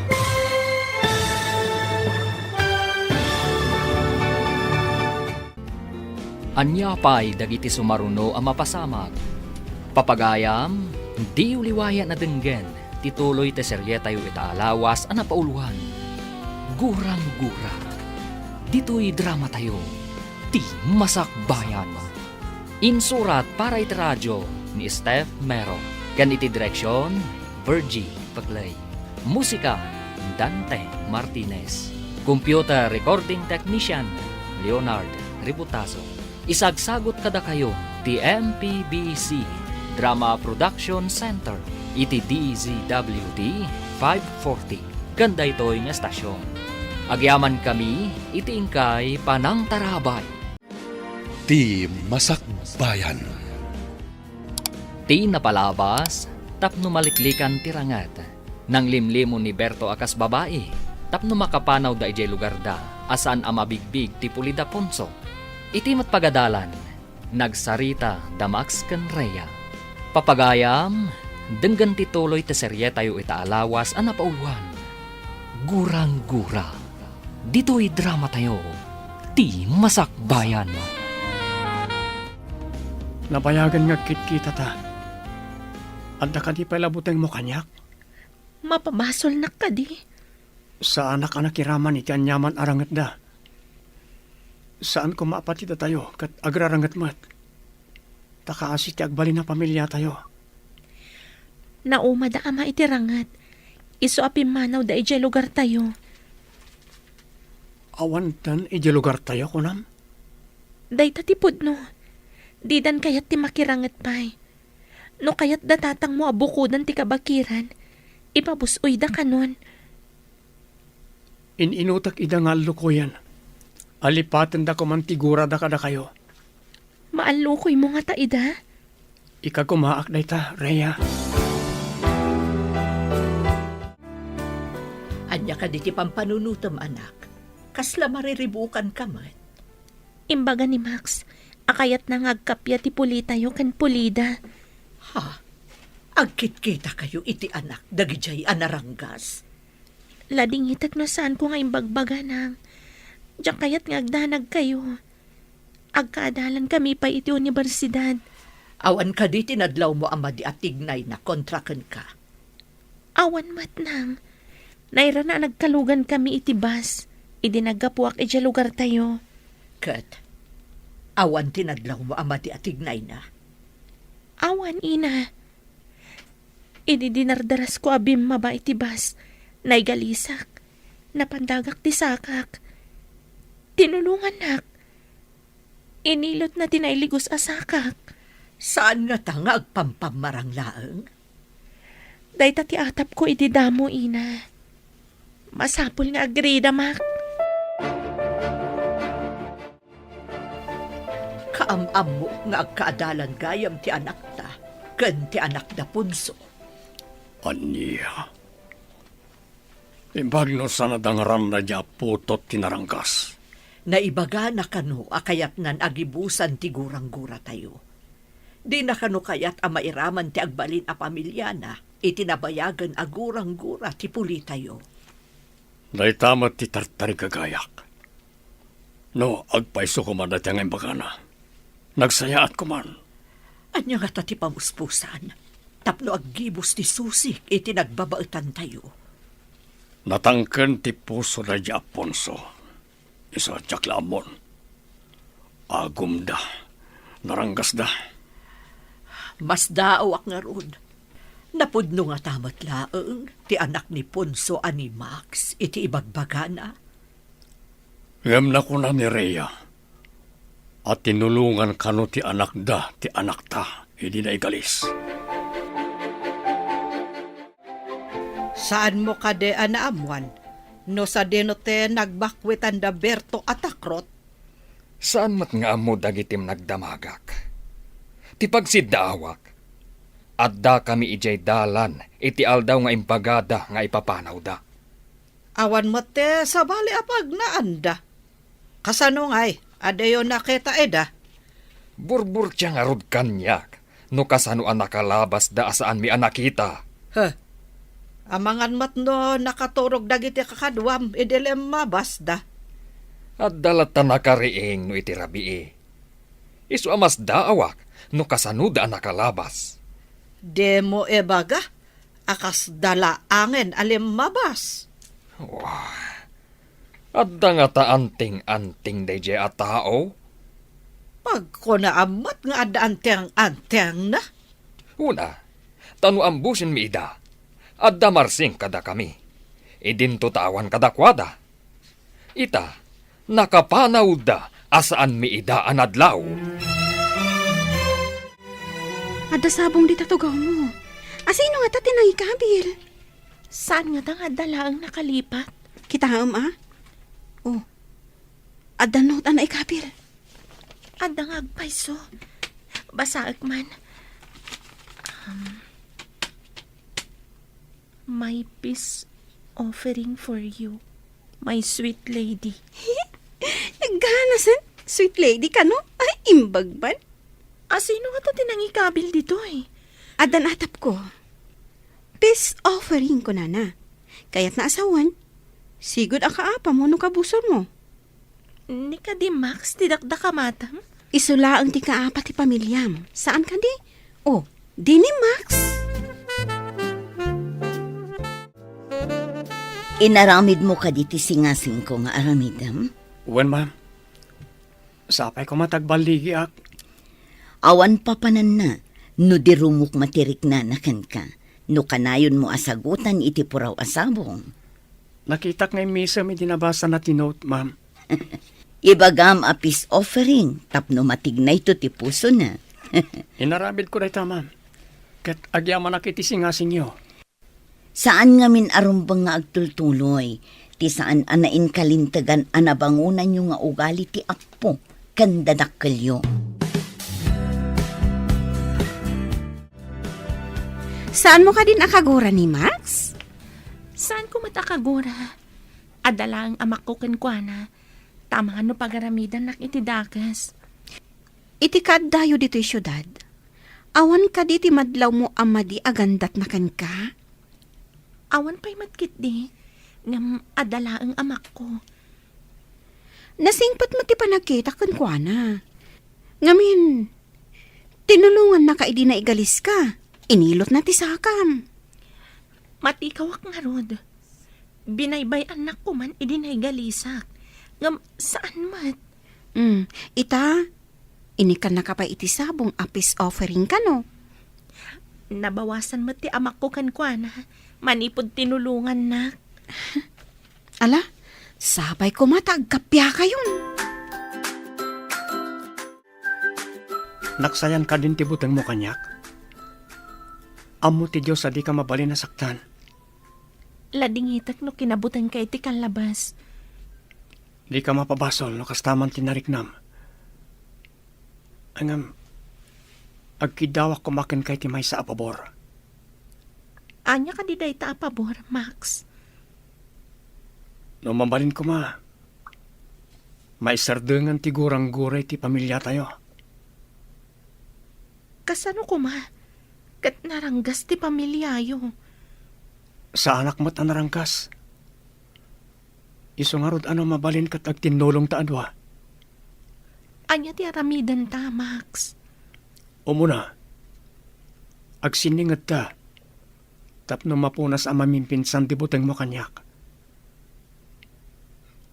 Ania pay dagiti sumaruno a mapasamak? Papagayam, diyo liwayan a denggen ti tuloy ti serietayo ita a lawas a napauloan, Gurang-gura. Ditoy dramatayo, ti Masakbayan. Insurat para iti radio ni Steph Mero, ken iti direksion, Virgie Paclay. Musika, Dante Martinez. Computer recording technician, Leonard Ributazo. Isagsagut kadakayo ti M P B C Drama Production Center iti D Z W T five forty ken daytoy nga estasion. Agyamankami iti inkay panangtarabay. Ti Masakbayan. Ti napalabas tapno maliklikan ti ranget. Nanglimlimo ni Berto a kas babai tapno makapanawda idiay lugarda a saan a mabigbig ti Pulida Ponso. Iti met pagadalan, nagsarita da Max ken Rhea. Papagayam, denggen ti tuloy ti serietayo ita a lawas a napauloan, Gurang-gura. Ditoy dramatayo, ti Masakbayan. Nabayagen nga agkitkitata. Adda kadi pay la butengmo kaniak? Mapabasolnak kadi? Saanak a nakiraman iti aniaman a rangetda. Saan koma a pati datayo ket agraranget met. Ta kaasi ti agbalin a pamiliatayo. Naumada ama iti ranget. Isu a pimmanawda idiay lugartayo. Awanten idiay lugartayo, kunam? Dayta ti pudno. Didan kayat ti makiranget pay. No kayat da tatangmo a bukodan ti kabakiran, ipabus-oyda kanon. In-inutek ida nga allukoyen. Alipatenda koman ti gurada kadakayo. Maallukoymo ngata ida? Ikagumaak dayta, Rhea. Ania kadi ti pampanunotem, anak? Kasla mariribukanka met? Imbaga ni Max a kayatna nga agkappia ti Pulitayo ken Pulida. Ha? Agkitkitakayo iti anak dagidiay a naranggas? Ladingitek no saanko nga imbagbaga, Nang. Diak kayat nga agdanagkayo. Agkaadalankami pay iti universidad. Awan kadi ti nadlawmo a madi a tignayna kontra kenka? Awan met, Nang. Nairana a nagkalugankami iti bus idi naggapuak idiay lugartayo. Ket, awan ti nadlawmo a madi a tignayna? Awan, ina. Idi dinardarasko a bimmaba iti bus, naigalisak. Napandagak ti sakak. Tinulongannak. Inilotna ti nailigos a sakak. Saan ngata nga agpampammarang laeng? Dayta ti atapko idi damo, ina. Masapul nga agrida, Mac. Kaam-ammo nga agkaadalan gayam ti anakta ken ti anakda Ponso. Ania? Imbag no saan a dangrana diay putot ti naranggas. Naibagana kano a kayatnan a gibusan ti gurang-guratayo. Dina kano kayat a mairaman ti agbalin a pamiliana iti nabayagen a gurang-gura ti pulitayo. Dayta met ti tartarigagayak. No, agpayso koma dayta nga imbagana. Nagsayaat koman. Ania ngata ti pamuspusan? Tapno aggibus ti susik iti nagbabaetantayo. Natangken ti puso daydi Aponso. Isu a diak la ammon. Agumda. Naranggasda. Masdaawak ngarud. Napudno ngata met laeng ti anak ni Ponso a ni Max iti ibagbagana. Ngem nakuna ni Rhea a tinulongan kano ti anakda ti anakta idi naigalis. Saanmo kadi a naammuan no sadino ti nagbakkuitan da Berto a takrot? Saan met nga ammo dagiti nagdamagak. Ti pagsiddaawak, addakami idiay dalan iti aldaw nga imbagada nga ipapanawda. Awan met ti sabali a pagnaanda. Kasano ngay, adayo nakita ida? Burburtia ngarud kaniak no kasano a nakalabasda a saanmi a nakita. He, amangan met no nakaturog dagiti kakaduam idi limmabasda. Adda latta nakariing no iti rabii. Isu a masdaawak no kasanoda a nakalabas. Dimo ibaga a kasda laengen a limmabas. Wah, adda ngata anting-anting daydiay a tao? Pagkunaam met nga adda anting-antingna. Una, ta no ambusenmi ida, adda marsing kadakami. Idinto ta awan kadakuada. Ita, nakapanawda a saanmi ida a nadlaw. Adda sabong dita tugawmo. Asino ngata ti nangikabil? Saan ngata nga adda laeng nakalipat? Kitaem, a? Oh. Adda note a naikabil. Adda nga agpayso. Basaek man. Um, My peace offering for you, my sweet lady. Nagganasan, sweet lady kano? Ay, imbag man. Asino ngata ti nangikabil ditoy? Addan atapko. Peace offering, kunana. Kayatna a sawen, sigud a kaapamo no kabusormo. Ni kadi Max ti dakdakamatam? Isu laeng ti kaapa ti pamiliam. Saan kadi? O, di ni Max? Inaramidmo kadi ti singasingko nga aramidem? Wen, ma'am. Sapay koma ta agballigiak. Awan papananna no di rumukma ti riknana kenka, no kanayonmo a sagutan iti puraw a sabong. Nakitak nga immisem idi nabasana ti note, ma'am. Ibagam a peace offering tapno matignayto ti pusona. Inaramidko dayta, ma'am. Ket agyamanak iti singasingyo. Saan ngamin a rumbeng nga agtultuloy ti saan a nainkalintegan a nabangonanyo nga ugali ti appo ken dadakkelyo. Saanmo kadin a kagura ni Max? Saanko met a kagura. Adda laeng amakko kenkuana, ta amangan no pagaramidannak iti dakes. Iti kaaddayo ditoy siudad, awan kadi ti madlawmo a madi a gandatna kenka? Awan pay met ketdi, ngem adda laeng amakko. Nasingpet met ti panagkitak kenkuana. Ngamin, tinulongannaka idi naigaliska. Inilotna ti sakam. Matikawak ngarud. Binaybay-annak koman idi naigalisak. Ngem saan met. Hmm, ita, inikannaka pay iti sabong a peace offering kano? Nabawasan met ti amakko kenkuana manipud tinulongannak. Ala, sapay koma ta agkappiakayon. Naksayan kadin ti butengmo kaniak? Ammo ti Dios a dika mabalin a saktan. Ladingitek no kinabutengka iti kallabas. Dika mapabasol no kasta man ti nariknam. Ngem, agkiddawak koma kenka iti maysa a pabor. Ania kadi dayta a pabor, Max? No mabalin koma, maisardengan ti gurangguray ti pamiliatayo. Kasano koma? Ket naranggas ti pamiliayo. Saanak met a naranggas. Isu ngarud a no mabalin ket agtinnulongta a dua. Ania ti aramidenta, Max? Umuna, agsinningedta tapno mapunas a mamimpinsan ti butengmo kaniak.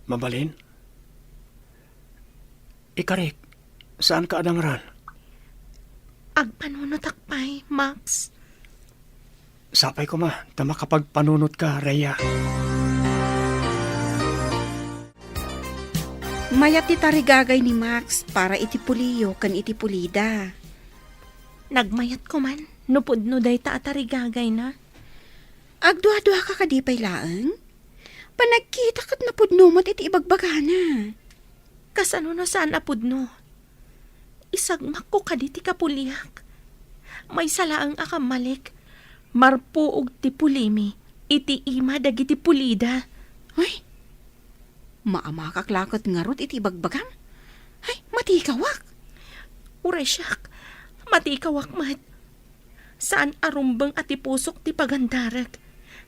Mabalin? Ikarik, saanka a dangran? Agpanunotak pay, Max. Sapay koma ta makapagpanunotka, Rhea. Mayat ti tarigagay ni Max para iti puliyo ken iti pulida. Nagmayat koman no pudno dayta a tarigagayna. Agduaduaka kadi pay laeng? Panagkita ket napudno met iti ibagbagana. Kasano no saan a pudno? Isagmakko kadi ti kapuliak? Maysa laeng a kammalik, marpuog ti pulimi iti ima dagiti pulida. Ay, maamakak la ket ngarud iti ibagbagam. Ay, matikawak. Uray siak, matikawak met. Saan a rumbeng a ti pusok ti pagandarek,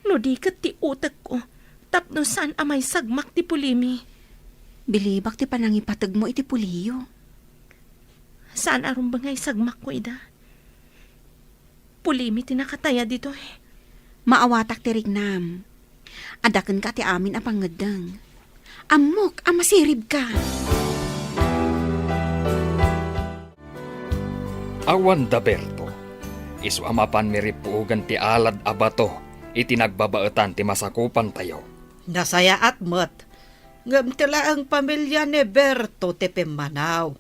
no di ket ti utekko, tapno saan a maisagmak ti pulimi. Bilibak ti panangipategmo iti puliyo. Saan a rumbeng nga isagmakko ida. Pulimi ti nakataya ditoy. Maawatak ti riknam. Adda kenka ti amin a pangngeddeng. Ammok a masiribka. Awan da Berto, isu a mapan mirippuogan ti alad a bato iti nagbabaetan ti masakupantayo. Nasayaat met, ngem ti laeng pamilia ni Berto ti pimmanaw.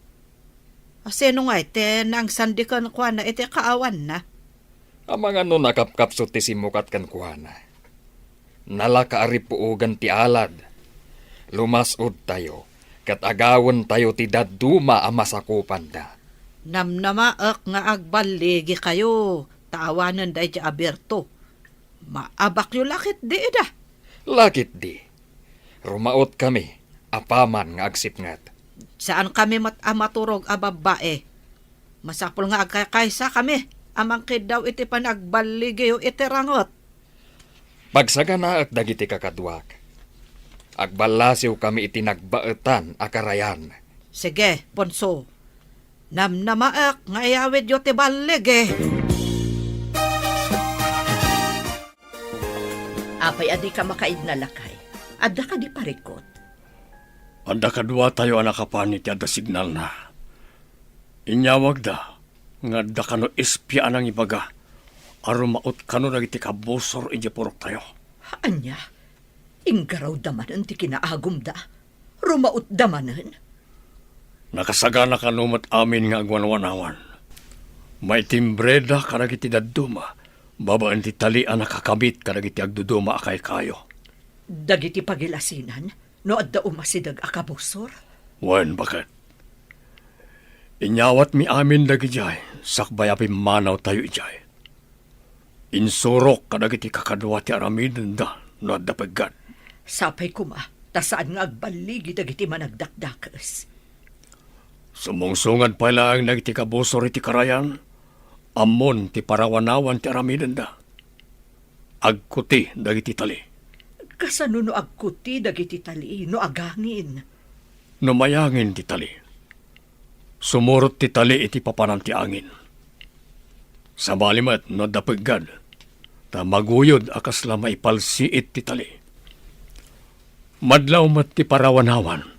Asino ngay ti nangsandi kenkuana iti kaawanna? Amangan no nakapkapsut ti simmukat kenkuana. Nalaka a rippuogan ti alad. Lumas-odtayo, ket agawentayo ti dadduma a masakupanda. Namnamaek nga agballigikayo, ta awanen daydiay a Berto. Maabakyo la ketdi ida. La ketdi. Rumaotkami, apaman nga agsipnget. Saankami met a maturog a babbai. Masapul nga agkakaysakami a mangkiddaw iti panagballigiyo iti ranget. Pagsaganaek dagiti kakaduak. Agballasiwkami iti nagbaetan a karayan. Sige, Ponso. Namnamaek nga iyawidyo ti balligi. Apay a dika makaidna, lakay? Adda kadi parikut? Adda kaduatayo a nakapan iti adda signalna. Inyawagda nga adda kano espia a nangibaga a rumaot kano dagiti kabusor idiay puroktayo. Ania? Inggarawda manen ti kinaagumda? Rumaotda manen? Nakasagana kano met amin nga agwanwanawan. Maitimbreda kadagiti dadduma babaen ti tali a nakakabit kadagiti agduduma a kaykayo. Dagiti pagilasinan no adda umasideg a kabusor? Wen, baket. Inyawatmi amin dagidiay sakbay a pimmanawtayo idiay. Insurok kadagiti kakadua ti aramidenda no adda peggad. Sapay koma, ta saan nga agballigi dagiti managdakdakes. Sumungsungad pay laeng dagiti kabusor iti karayan, ammon ti parawanawan ti aramidenda. Agkuti dagiti tali. Kasano no agkuti dagiti tali no agangin? No mayangin ti tali, sumurot ti tali iti papanan ti angin. Sabali met no adda peggad, ta maguyod a kasla maipalsiit ti tali. Madlaw met ti parawanawan.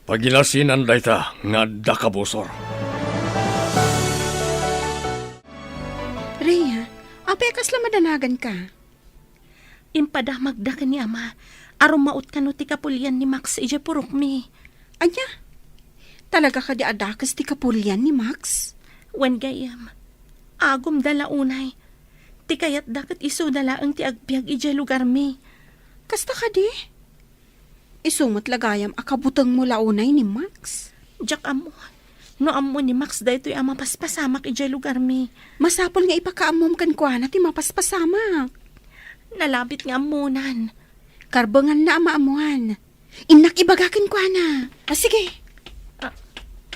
Pagilasinan dayta nga adda kabusor. Rhea, apay a kasla madanaganka? Impadamagda ken ni Ama a rumaot kano ti kapulian ni Max idiay purokmi. Ania? Talaga kadi a dakes ti kapulian ni Max? Wen, gayyem. Agumda la unay. Ti kayatda ket isuda laeng ti agbiag idiay lugarmi. Kasta kadi? Isu met la gayam a kabutengmo la unay ni Max. Diak ammo. No ammo ni Max daytoy a mapaspasamak idiay lugarmi. Masapul nga ipakaammom kenkuana ti mapaspasamak. Nalabit nga ammonan. Karbenganna a maammoan. Innak ibaga kenkuana. A, sige. Ah,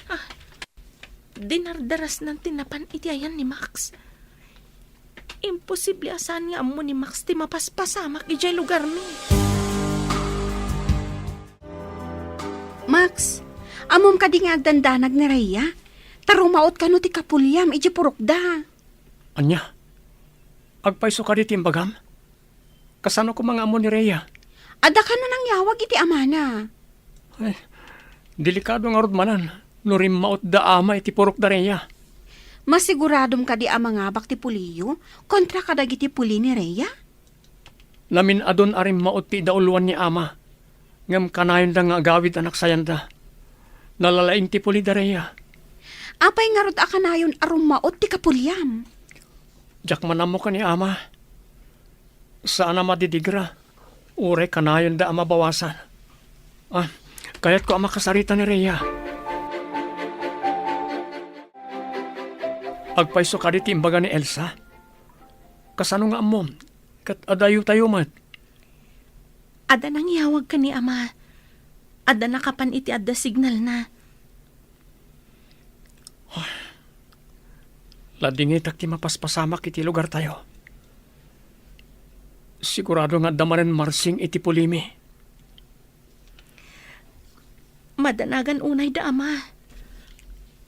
ah. Dinardarasnan ti napan iti ayan ni Max. Imposible a saan nga ammo ni Max ti mapaspasamak idiay lugarmi. Max, ammom kadi nga agdandanag ni Rhea? Ta rumaot kano ti kapuliam idiay purokda. Ania? Agpayso kadi ti imbagam? Kasano koma nga ammo ni Rhea? Adda kano nangyawag iti amana. Ay, delikado ngarud manen no rimmaotda ama iti purokda Rhea. Masiguradom kadi a mangabak ti puliyo kontra kadagiti puli ni Rhea? Namin-adon a rimmaot ti idauloan ni ama, ngem kanayonda nga agawid a naksayanda. Nalalaing ti puli da Rhea. Apay ngarud a kanayon a rummaot ti kapuliam? Diak man ammo ken ni ama. Saan a madidigra, uray kanayonda a mabawasan. Ah, kayatko a makasarita ni Rhea. Agpayso kadi ti imbaga ni Elsa? Kasano nga ammom? Ket adayotayo met. Adda nangyawag ken ni ama. Adda nakapan iti adda signalna. Ladingitak ti mapaspasamak iti lugartayo. Sigurado nga adda manen marsing iti pulimi. Madanagan unay da ama.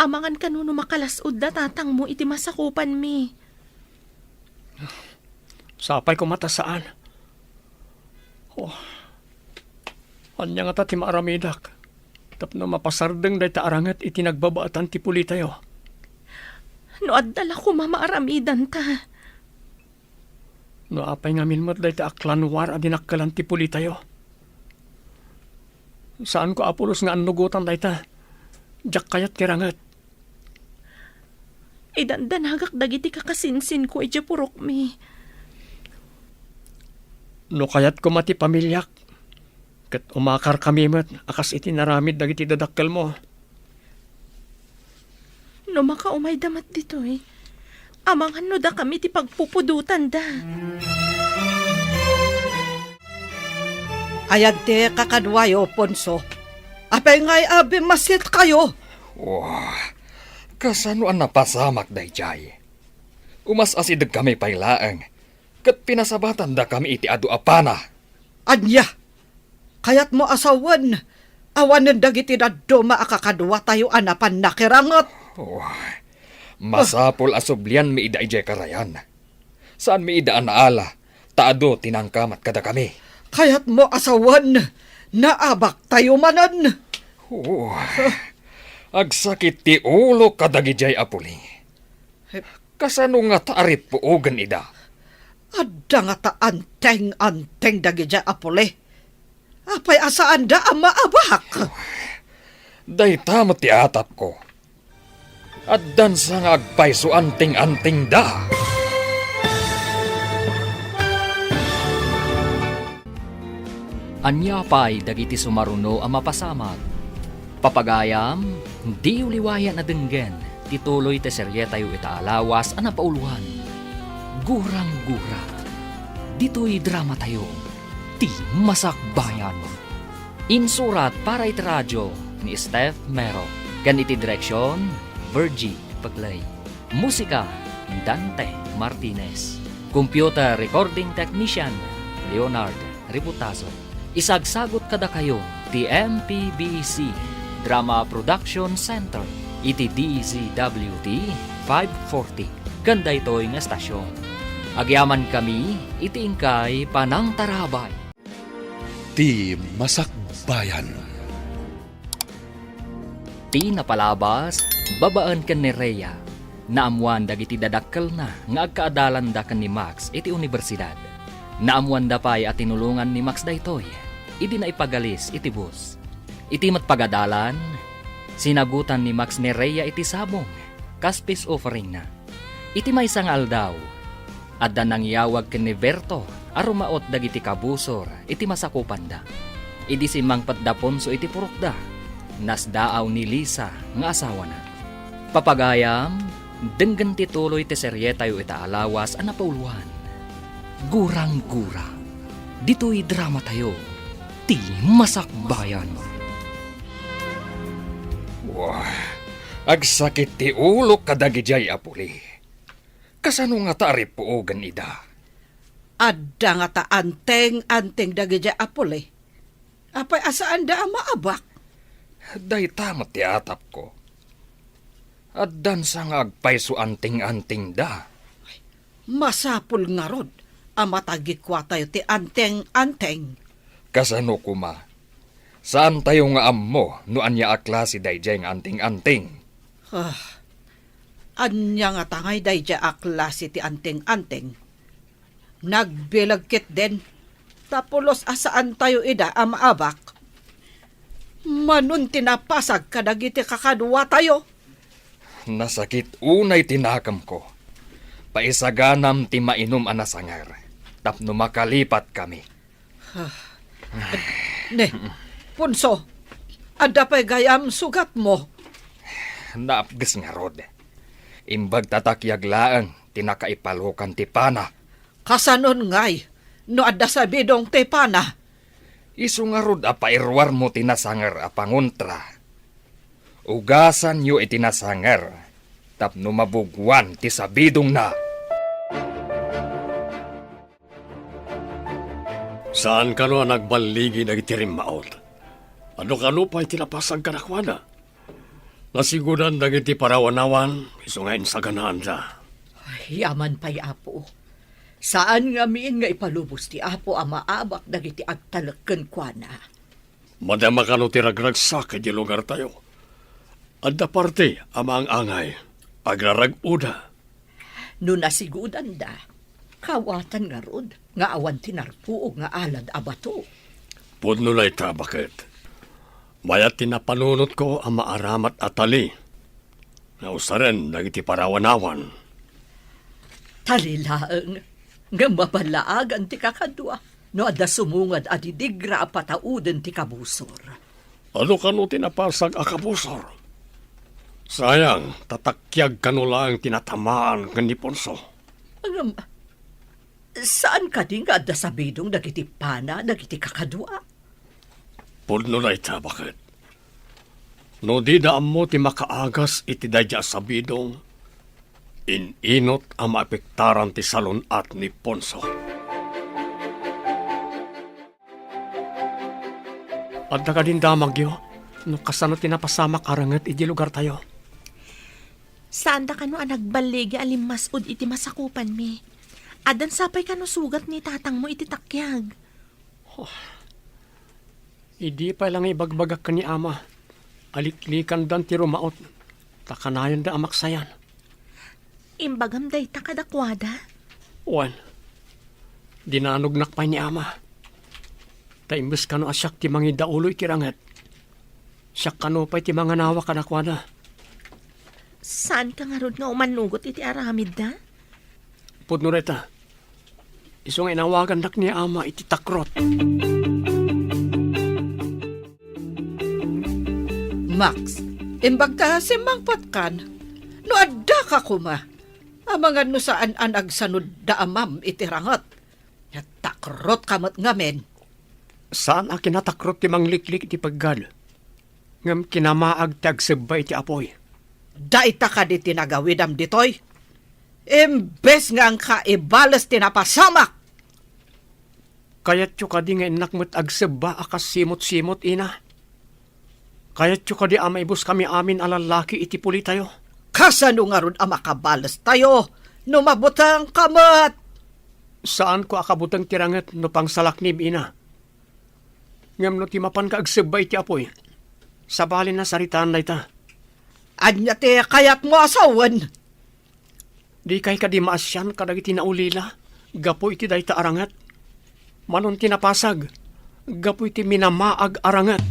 Amangan kano no makalas-od da tatangmo iti masakupanmi. Sapay koma ta saan. Oh. Ania ngata ti maaramidak tapno mapasardeng dayta a ranget iti nagbabaetan ti pulitayo? No adda la koma maaramidanta. No apay ngamin met dayta a klanwar a dinakkelan ti pulitayo? Saanko, Apolos, nga annugotan dayta. Diak kayat ti ranget. Idandanagak dagiti kakasinsinko idiay purokmi. No kayat koma ti pamiliak, ket umakarkami met a kas iti naramid dagiti dadakkelmo. No makaumayda met ditoy, amangan no dakami ti pagpupudotanda. Ayan ti kakaduayo, Ponso. Apay ngay a bimmasitkayo? Wah, kasano a napasamak daydiay? Umas-asidegkami pay laeng, ket pinasabatandakami iti adu a pana. Ania? Kayatmo a sawen, awanen dagiti dadduma a kakaduatayo a napan nakiranget? Oh, masapul a sublianmi ida idiay karayan. Saanmi ida a naala, ta adu ti nangkamat kadakami. Kayatmo a sawen, naabaktayo manen? Oh, agsakit ti ulo kadagidiay a puli. Kasano ngata a rippuogen ida? Adda ngata anteng-anteng dagidiay a puli. Apay a saanda a maabak? Dayta met ti atapko. Addansa nga agpayso anteng-antengda. Ania pay dagiti sumaruno a mapasamak? Papagayam, diyo liwayan a denggen ti tuloy ti serietayo ita a lawas a napauloan, Gurang-gura. Ditoy dramatayo, Ti Masakbayan. Insurat para iti radio ni Steph Mero, ken iti direksion, Virgie Peclay. Musika, Dante Martinez. Computer recording technician, Leonard Ributazo. Isagsagut kadakayo ti M P B C Drama Production Center iti D Z W T five forty ken daytoy nga estasion. Agyamankami iti inkay panangtarabay. Ti Masakbayan. Ti napalabas, babaen ken ni Rhea, naammoan dagiti dadakkelna nga agkaadalanda ken ni Max iti unibersidad. Naammoanda pay a tinulongan ni Max daytoy idi naipagalis iti bus. Iti met pagadalan, sinagutan ni Max ni Rhea iti sabong kas peace offeringna. Iti maysa nga aldaw, Adda nangyawag ken ni Berto a rumaot dagiti kabusor iti masakupanda. Idi simmangpet da Ponso iti purokda, nasdaaw ni Lisa nga asawana. Papagayam, denggen ti tuloy ti serietayo ita a lawas a napauluan, Gurang-gura. Ditoy dramatayo, ti Masakbayan. Wah, agsakit ti ulok kadagijay a puli. Kasano ngata a ripuogen ida? Adda ngata anteng-anteng dagijay a puli. Apay a saanda a maabak? Dayta met ti atapko. Addansa nga agpayso anteng-antengda. Masapul ngarud a matagikuatayo ti anteng-anteng. Kasano koma? Saantayo nga ammo no ania a klase daydiay nga anteng-anteng. Ah, ania ngata ngay daydiay a klase ti anteng-anteng? Nagbileg ketdin, ta pulos a saantayo ida a maabak. Manon ti napasag kadagiti kakaduatayo. Nasakit unay ti nakemko. Paisaganam ti mainum a nasanger tapno makalipatkami. Ah, ne, Ponso, adda pay gayam sugatmo? Naapges ngarud. Imbag ta takiag laeng ti nakaipalokan ti pana. Kasanon ngay no adda sabidong ti pana? Isu ngarud a pairuarmo ti nasanger a pangontra. Ugasanyo iti nasanger tapno mabuguan ti sabidongna. Saan kano a nagballigi dagiti rimmaot? Adu kano pay ti napasag kadakuada? Nasigudan dagiti parawanawan isu nga insaganaanda. Ay, yaman pay, Apo. Saan ngamin nga ipalubos ti Apo a maabak dagiti agtalek kenkuana. Madama kano ti ragragsak iti lugartayo. Adda parte a maang-angay, agrarag-oda. No nasigudanda, kawatan ngarud nga awan ti narpuog nga alad a bato. Pudno dayta, baket. Mayat ti napanunotko a maaramat a tali nga usaren dagiti parawanawan. Tali laeng, ngem maballaagan ti kakadua no adda sumungad a didigra a patauden ti kabusor. Adu kano ti napasag a kabusor? Sayang, ta takiag kano laeng ti natamaan ken ni Ponso. Ngem, saan kadi nga adda sabidong dagiti pana dagiti kakadua? Pudno dayta, baket. No dida ammo ti makaagas iti daydiay a sabidong, in-inot a maapektaran ti salun-at ni Ponso. Adda kadin damagyo no kasano ti napasamak a renget iti lugartayo? Saanda kano a nagballigi a limmas-od iti masakupanmi? Addan sapay kano sugat ni tatangmo iti takiag? Oh, idi pay la nga ibagbagak ken ni Ama a liklikandan ti rumaot, ta kanayonda a maksayan. Imbagam dayta kadakuada? Wen, dinanognak pay ni Ama. Ta imbes kano a siak ti mangidaulo iti ranget, siak kano pay ti manganawa kadakuada. Saanka ngarud nga umanugot iti aramidda? Pudno dayta. Isu nga inawagannak ni Ama iti takrot. Max, imbag ta simmangpetkan, no addaka koma, amangan no saan a nagsanudda Amam iti ranget. Natakrot ka met ngamin. Saan a kinatakrot ti mangliklik iti peggad, ngem kinamaag ti agsebba iti apuy. Dayta kadi ti nagawidam ditoy? Imbes nga angka ibales ti napasamak! Kayatyo kadi nga innak met agsebba a kas simot-simot, ina? Kayatyo kadi a maibuskami amin a lallaki iti pulitayo? Kasano ngarud a makabalestayo no mabutengka met? Saanko a kabuteng ti ranget no pangsalaknim, ina. Ngem no ti mapanka agsebba iti apuy, sabali, nasaritaan dayta. Ania ti kayatmo a sawen? Dikay kadi maasian kadagiti naulila gapu iti dayta a ranget? Manon ti napasag gapu iti minamaag a ranget.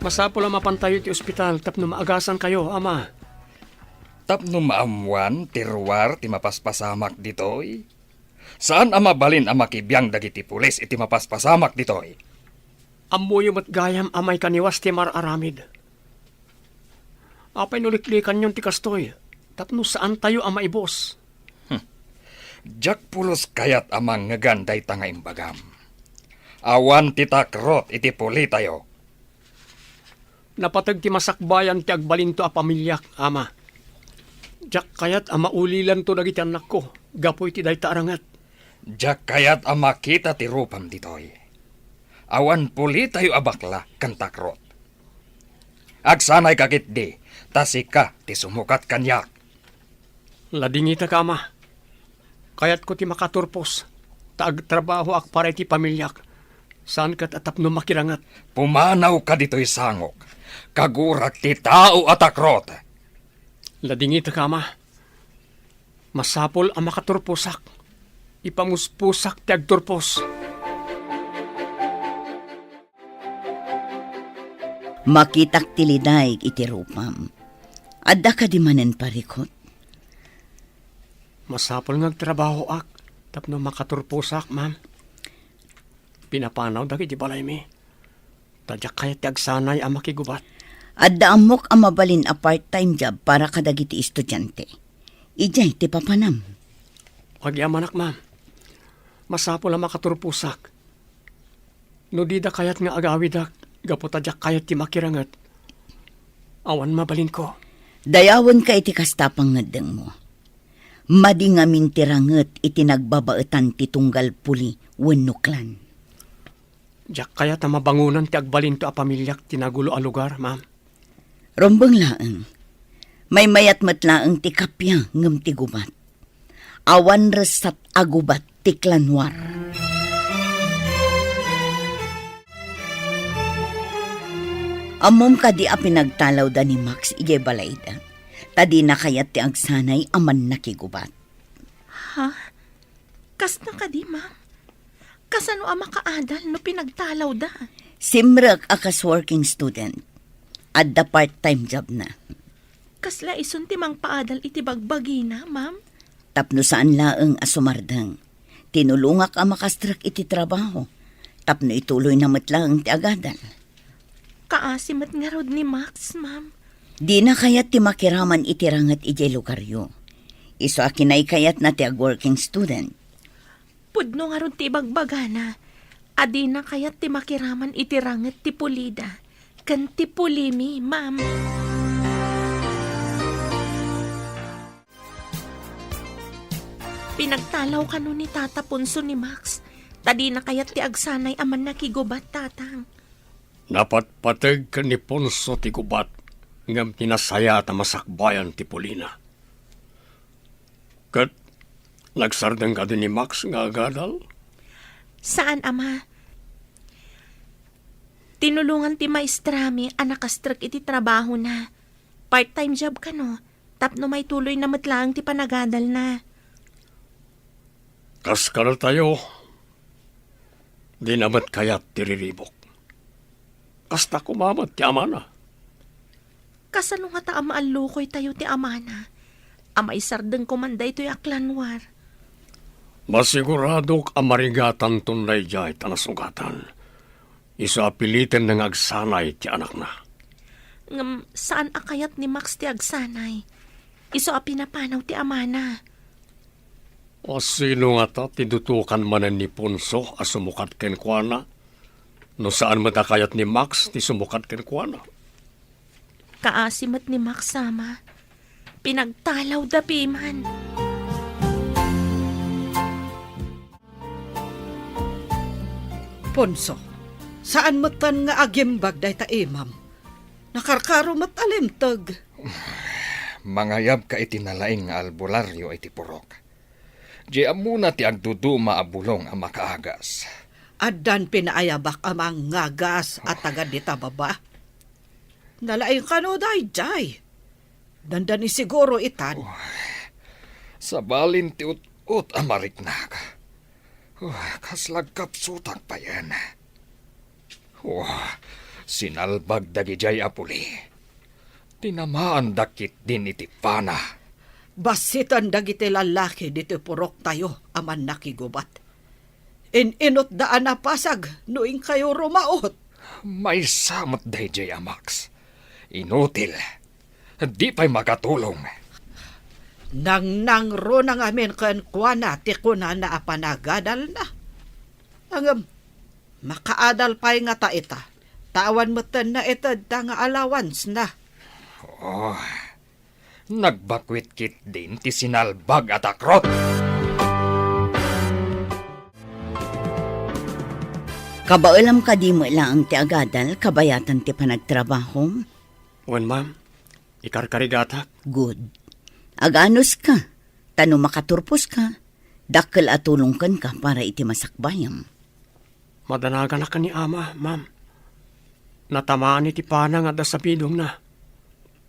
Masapul a mapantayo iti ospital tapno maagasankayo, Ama. Tapno maammoan ti ruar ti mapaspasamak ditoy, saan a mabalin a makibiang dagiti pulis iti mapaspasamak ditoy. Ammoyo met gayam a maikaniwas ti mar-aramid. Apay no liklikanyon ti kastoy, tapno saantayo a maibus? Hmm. Diak pulos kayat a mangngegan dayta nga imbagam. Awan ti takrot iti pulitayo. Napateg ti masakbayan ti agbalinto a pamiliak, Ama. Diak kayat a maulilanto dagiti annakko gapu iti dayta a ranget. Diak kayat a makita ti rupam ditoy. Awan pulitayo a bakla ken takrot. Agsanayka ketdi, ta sika ti sumukat kaniak. Ladingitek, Ama. Kayatko ti makaturpos, ta agtrabahoak para iti pamiliak, saan ket a tapno makiranget. Pumanawka ditoy sangok. Kagurak ti tao a takrot. Ladingitek, Ama. Masapul a makaturposak. Ipamuspusak ti agturpos. Makitak ti lidaig iti rupam. Adda kadi manen parikut? Masapul nga agtrabahoak tapno makaturposak, ma'am. Pinapanaw dagiti balaymi. Ta diak kayat ti agsanay a makigubat. Adda ammok a mabalin a part-time job para kadagiti estudiante. Idiay ti papanam. Agyamanak, ma'am. Masapul a makaturposak. No dida kayat nga agawidak gapu ta diak kayat ti makiranget, awan mabalinko. Dayawenka iti kasta a pangngeddengmo. Madi ngamin ti ranget iti nagbabaetan ti tunggal puli wenno klan. Diak kayat a mabangonan ti agbalinto a pamiliak ti nagulo a lugar, ma'am. Rumbeng laeng. Maymayat met laeng ti kappia ngem ti gubat. Awan ressat a gubat ti klan War. Ammom kadi a pinagtalawda ni Max idiay balayda, ta dina kayat ti agsanay a mannakigubat. Ha? Kasna kadi, ma'am? Kasano a makaadal no pinagtalawda? Simrek a kas working student. Adda part-time job na. Kasla isun ti mangpaadal iti bagbagina, ma'am? Tapno saan laeng a sumardeng, tinulongak a makastrek iti trabaho, tapno ituloyna met laeng ti agadal. Kaasi met ngarud ni Max, ma'am. Dina kayat ti makiraman iti ranget idiay lugaryo. Isu a kinaykayatna ti ag-working student. Pudno ngarud ti ibagbagana a dina kayat ti makiraman iti ranget ti pulida ken ti pulimi, ma'am. Pinagtalaw kano ni Tata Ponso ni Max, ta dina kayat ti agsanay a mannakigubat, Tatang. Napatpateg ken ni Ponso ti gubat, ngem ti nasayaat a masakbayan ti pulina. Ket nagsardeng kadi ni Max nga agadal? Saan, Ama. Tinulongan ti maestrami a nakastrek iti trabahona. Part-time job kano, tapno maituloyna met laeng ti panagadalna. Kas kadatayo, dina met kayat ti riribuk. Kasta koma met ti amana. Kasano ngata a maallukoytayo ti amana a maisardeng koman daytoy a klan War? Masiguradok a marigatanton daydiay ta nasungatan. Isu a pilitenna nga agsanay ti anakna. Ngem saan a kayat ni Max ti agsanay. Isu a pinapanaw ti amana. O sino ngata ti dutokan manen ni Ponso a sumukat kenkuana? No saan met a kayat ni Max ti sumukat kenkuana. Kaasi met ni Max, Ama. Pinagtalawda piman. Ponso, saan metten nga agimbag dayta imam. Nakarkaro met a limteg. Mangayabka iti nalaing nga albularyo iti purok. Di ammona ti agduduma a bulong a makaagas. Addan pinaayabak a mangagas a taga dita baba. Nalaing kano daydiay. Dandani siguro itan. Oh, sabalin ti ut-ot a mariknak. Oh, kasla agkapsutak payen. Oh, sinalbag dagidiay a puli. Tinamaandak ketdin iti pana. Bassiten dagiti lallaki ditoy puroktayo a mannakigubat. In-inutda a napasag no inkayo rumaot. Maysa met daydiay a Max. Inutil. Di pay makatulong. Nangnangruna ngamin kenkuana ti kunana a panagadalna. Ngem, makaadal pay ngata ita, ta awan metten naitedda nga allowance-na. Oh, nagbakuit ketdin ti sinalbag a takrot. Kabaelam kadi met laeng ti agadal kabayatan ti panagtrabahom? Wen, ma'am. Ikarkarigatak. Good. Aganuska, ta no makaturposka, dakkel a tulong kenka para iti masakbayam. Madanaganak ken ni ama, ma'am. Natamaan iti pana nga adda sabidongna.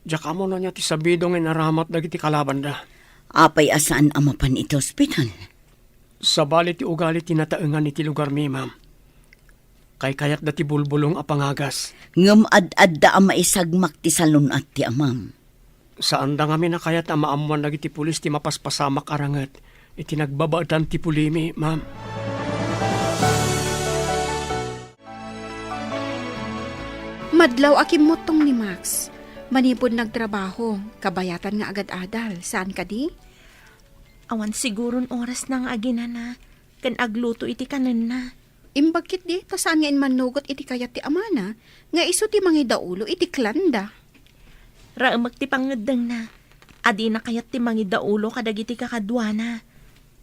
Diak ammo no ania ti sabidong nga inaramat dagiti kalabanda. Apay a saan a mapan iti ospital? Sabali ti ugali ti nataengan iti lugarmi, ma'am. Kaykayatda ti bulbulong a pangagas. Ngem ad-adda a maisagmak ti salun-at ti amam. Saanda ngamin a kayat a maammuan dagiti pulis ti mapaspasamak a ranget iti nagbabaetan ti pulimi, ma'am. Madlaw a kimmuttong ni Max. Manipud nagtrabaho, kabayatan nga agad-adal. Saan kadi? Awan siguron orasna nga aginana ken agluto iti kanenna. Imbag ketdi ta saan nga immannugot iti kayat ti amana nga isu ti mangidaulo iti klanda. Raemek ti pangngeddengna a dina kayat ti mangidaulo kadagiti kakaduana.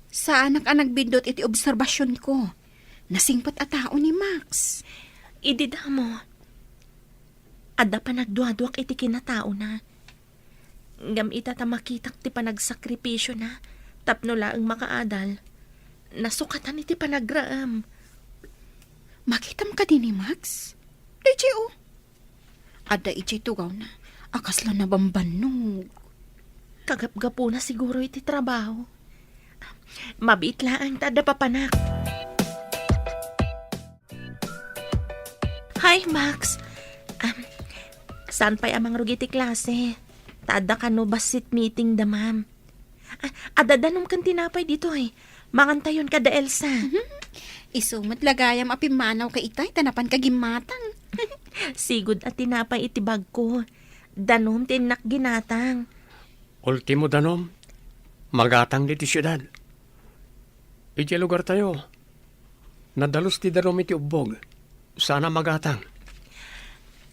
Saanak a nagbiddut iti obserbasionko. Nasingpet a tao ni Max. Idi damo, adda panagduaduak iti kinataona. Ngem ita ta makitak ti panagsakripisyona tapno laeng makaadal, nasukatan iti panagraem. Makitam kadi ni Max? Daydiay, o. Adda idiay tugawna a kasla nabambannog. Kagapgapuna siguro iti trabaho. Mabiit laeng ta adda papanak. Hi, Max. Am, saan pay a mangrugi ti klase? Ta adda kano bassit meeting da ma'am. Ah, adda danom ken tinapay ditoy. Mangantayon kada Elsa. Mhm. Isu met la gayam a pimmanaw ka itay ta napan ka gimmatang. Sigud a tinapay iti bagko. Danom ti innak ginatang. Ultimo danom, magatang ditoy siudad. Idiay lugartayo, nadalus ti danom iti ubbog. Saan a magatang.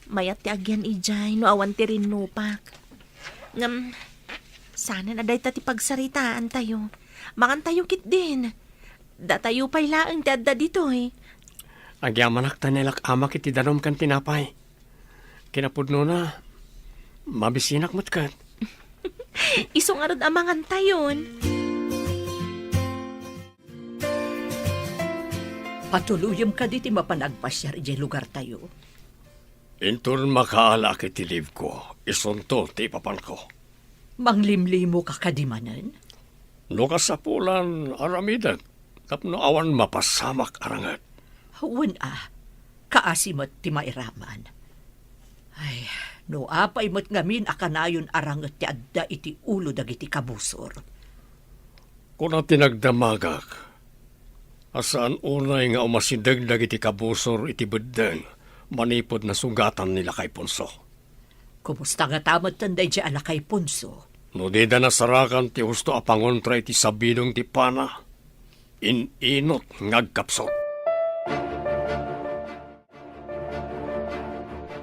Mayat ti agian idiay no awan ti rinnupak. Ngem, saanen a dayta ti pagsaritaantayo. Mangantayo ketdin. Datayo pay laeng ti adda ditoy. Agyamanak ta nailak-amak iti danom ken tinapay. Kinapudnona, mabisinak met ket. Isu ngarud a mangantayon. Patuloyem kadi ti mapan agpasiar idiay lugartayo? Inton makaalaak iti leave-ko, isunto ti ipapanko. Manglimlimo ka kadi manen? No kasapulan, aramidek tapno awan mapasamak a ranget. Wen a, kaasi met ti mairaman. Ay, no apay met ngamin a kanayon a ranget ti adda iti ulo dagiti kabusor. Kuna ti nagdamagak a saan unay nga umasideg dagiti kabusor iti beddeng manipud nasugatan ni Lakay Ponso. Kumusta ngata metten daydiay a Lakay Ponso? No dida nasarakan ti husto a pangontra iti sabidong ti pana, in-inut nga agkapsut.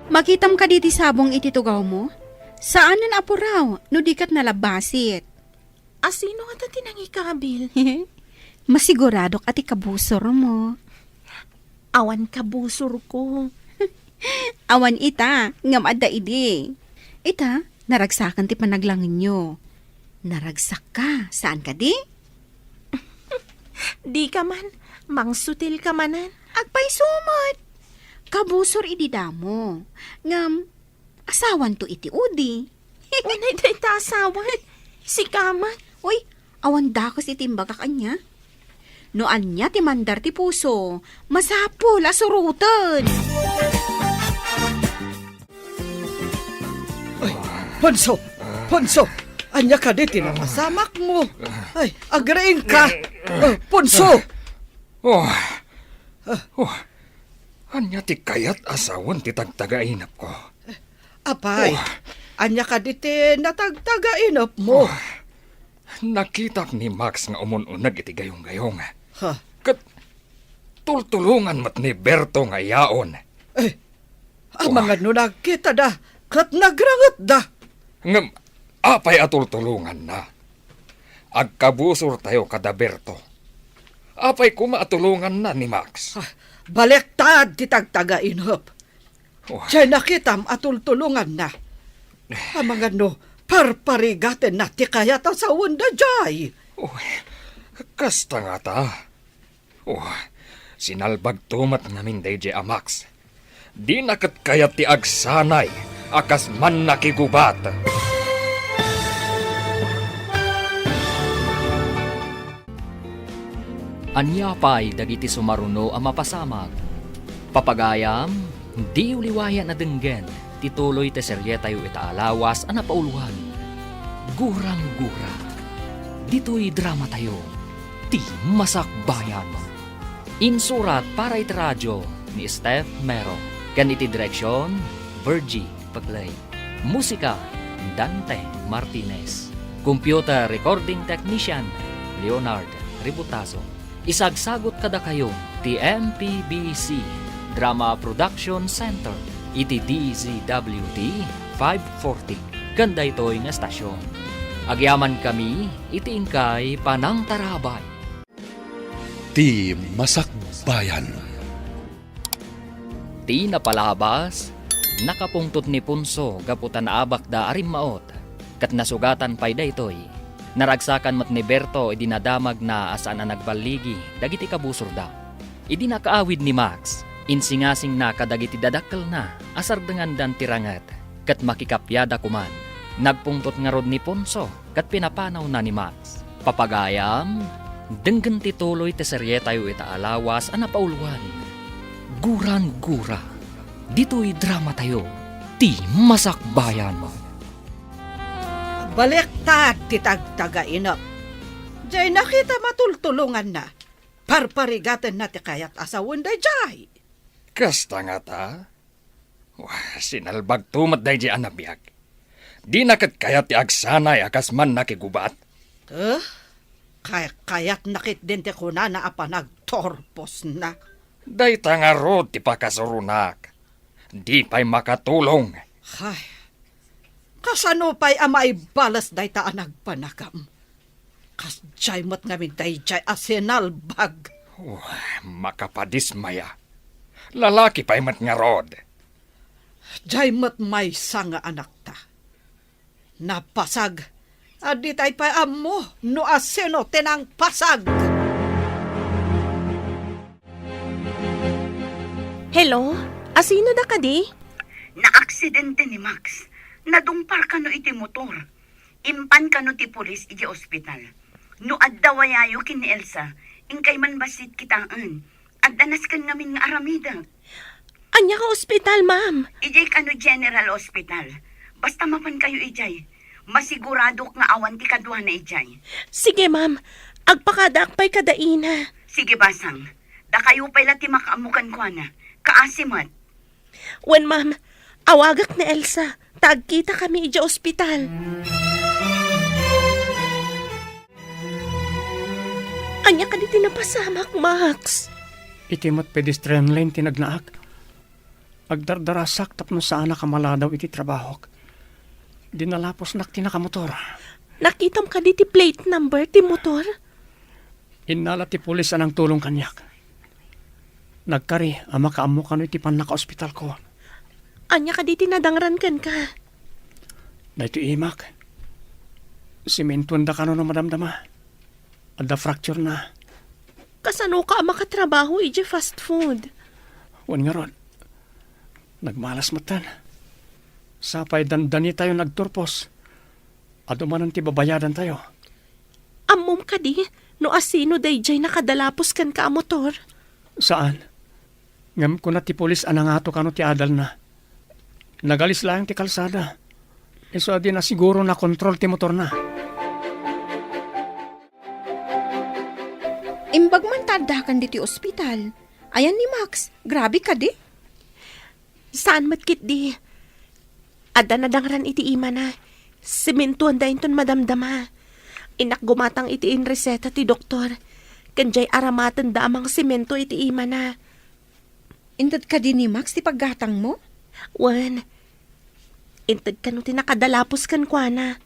Makitam kadi ti sabong iti tugawmo? Saanen a puraw no di ket nalabbasit. Asino ngata ti nangikabil? Masiguradok a ti kabusormo. Awan kabusorko. Awan ita, ngem adda idi. Ita, naragsakan ti panaglangenyo. Naragsakka, saan kadi? Dika man, mangsutilka manen. Agpayso met. Kabusor idi damo. Ngem, asawanto iti udi. Unay dayta asawan. Sika met. Uy, awan dakes iti imbagak ania. No ania ti mandar ti puso, masapul a suroten. Ay, Ponso! Ponso! Ania kadi ti napasamakmo? Ay, agriingka. Oh, Ponso! Oh. Oh. Ania ti kayat a sawen ti tagtagainepko? Apay, Oh. ania kadi ti natagtagainepmo? Oh. Nakitak ni Max nga umun-uneg iti gayong-gayong. Ha? Ket tultulongan met ni Berto nga iyaon. Eh, Oh. amangan no nagkitada ket nagrangetda. Ngem, apay a tultulonganna? Agkabusortayo kada Berto. Apay koma a tulonganna ni Max? Ah, baliktad ti tagtagainep. Oh. Diay nakitam a tultulonganna. Amangan no, parparigatenna ti kayat a sawenda diay. Oh, kasta ngata. Oh, sinalbagto met ngamin daydiay a Max. Dina ket kayat ti agsanay a kas mannakigubat. Ania pay dagiti sumaruno a mapasamak? Papagayam, diyo liwayan a denggen ti tuloy ti serietayo ita a lawas a napauluan, Gurang-gura. Ditoy dramatayo, Ti Masakbayan. Insurat para iti radio ni Steph Mero, ken iti direksion, Virgie Paclay. Musika, Dante Martinez. Computer recording technician, Leonard Ributazo. Isagsagut kadakayo ti M P B C Drama Production Center iti D Z W T five forty ken daytoy nga estasion. Agyamankami iti inkay panangtarabay. Ti Masakbayan. Ti napalabas, nakapungtot ni Ponso gapu ta naabakda a rimmaot, ket nasugatan pay daytoy. Naragsakan met ni Berto idi nadamagna a saan a nagballigi dagiti kabusorda. Idi nakaawid ni Max, insingasingna kadagiti dadakkelna a sardengandan ti ranget, ket makikapiada koman. Nagpungtot ngarud ni Ponso ket pinapanawna ni Max. Papagayam, denggen ti tuloy ti serietayo ita a lawas a napauluan, Gurang-gura. Ditoy dramatayo, Ti Masakbayan. Baliktad ti tagtagainep. Diay nakitam a tultulonganna. Parparigatenna ti kayat a sawen daydiay. Kasta ngata? Wah, sinalbagto met daydiay a nabiag. Dina ket kayat ti agsanay a kas mannakigubat. Eh? Kay-, kayatna ketdin ti kunana a panagturposna. Dayta ngarud ti pakasuronak. Di pay makatulong. Ay, kasano pay a maibales dayta a nagpanagam? Kasdiay met ngamin daydiay a sinalbag. Oh, makapadismaya. Lalaki pay met ngarud. Diay met maysa nga anakta. Napasag. A ditay pay ammo no asino ti nangpasag. Hello? Asino da kadi? Naaksidente ni Max. Nadungpar kano iti motor. Impan kano ti pulis iti ospital. No adda wayayo ken ni Elsa, inkay man bassit kitaen. Adda nasken ngamin nga aramidek. Ania nga ospital, ma'am? Idiay kano General Hospital. Basta mapan kayo idiay. Masiguradok nga awan ti kaduana idiay. Sige, ma'am. Agpakadaak pay kada ina. Sige, basang. Dakayo pay la ti makaammo kenkuana. Kaasi met. Wen, ma'am. Awagak ni Elsa. Ta agkita kami idiay ospital. Ania kadi ti napasamak, Max? Iti met pedestrian lane ti nagnaak. Agdardarasak tapno saanak a maladaw iti trabahok. Dinalaposnak ti nakamotor. Nakitam kadi ti plate number ti motor? Innala ti pulis a nangtulong kaniak. Nagkari a makaammo kano iti pannakaospitalko. Ania kadi ti nadangran kenka? Daytoy imak. Simentoenda kano no madamdama. Adda fracture na. Kasanoka a makatrabaho idiay fast food? Wen ngarud, nagmalas metten. Sapay dandanitayo nagturpos. Adu manen ti babayadantayo. Ammom kadi no asino daydiay nakadalapos kenka a motor? Saan. Ngem kuna ti pulis a nangato kano ti adalna. Nagalis laeng ti kalsada. Isu a di na siguro nakontrol ti motorna. Imbag man ta addakan ditoy ospital. Ayan ni Max, grabe kadi. Saan met ketdi. Adda nadangran iti imana. Sementoanda inton madamdama. Innak gumatang iti inreseta ti doktor. Ken diay aramatenda a mangsemento iti imana. Inted kadi ni Max ti paggatangmo? Wen. Inted kano ti nakadalapos kenkuana.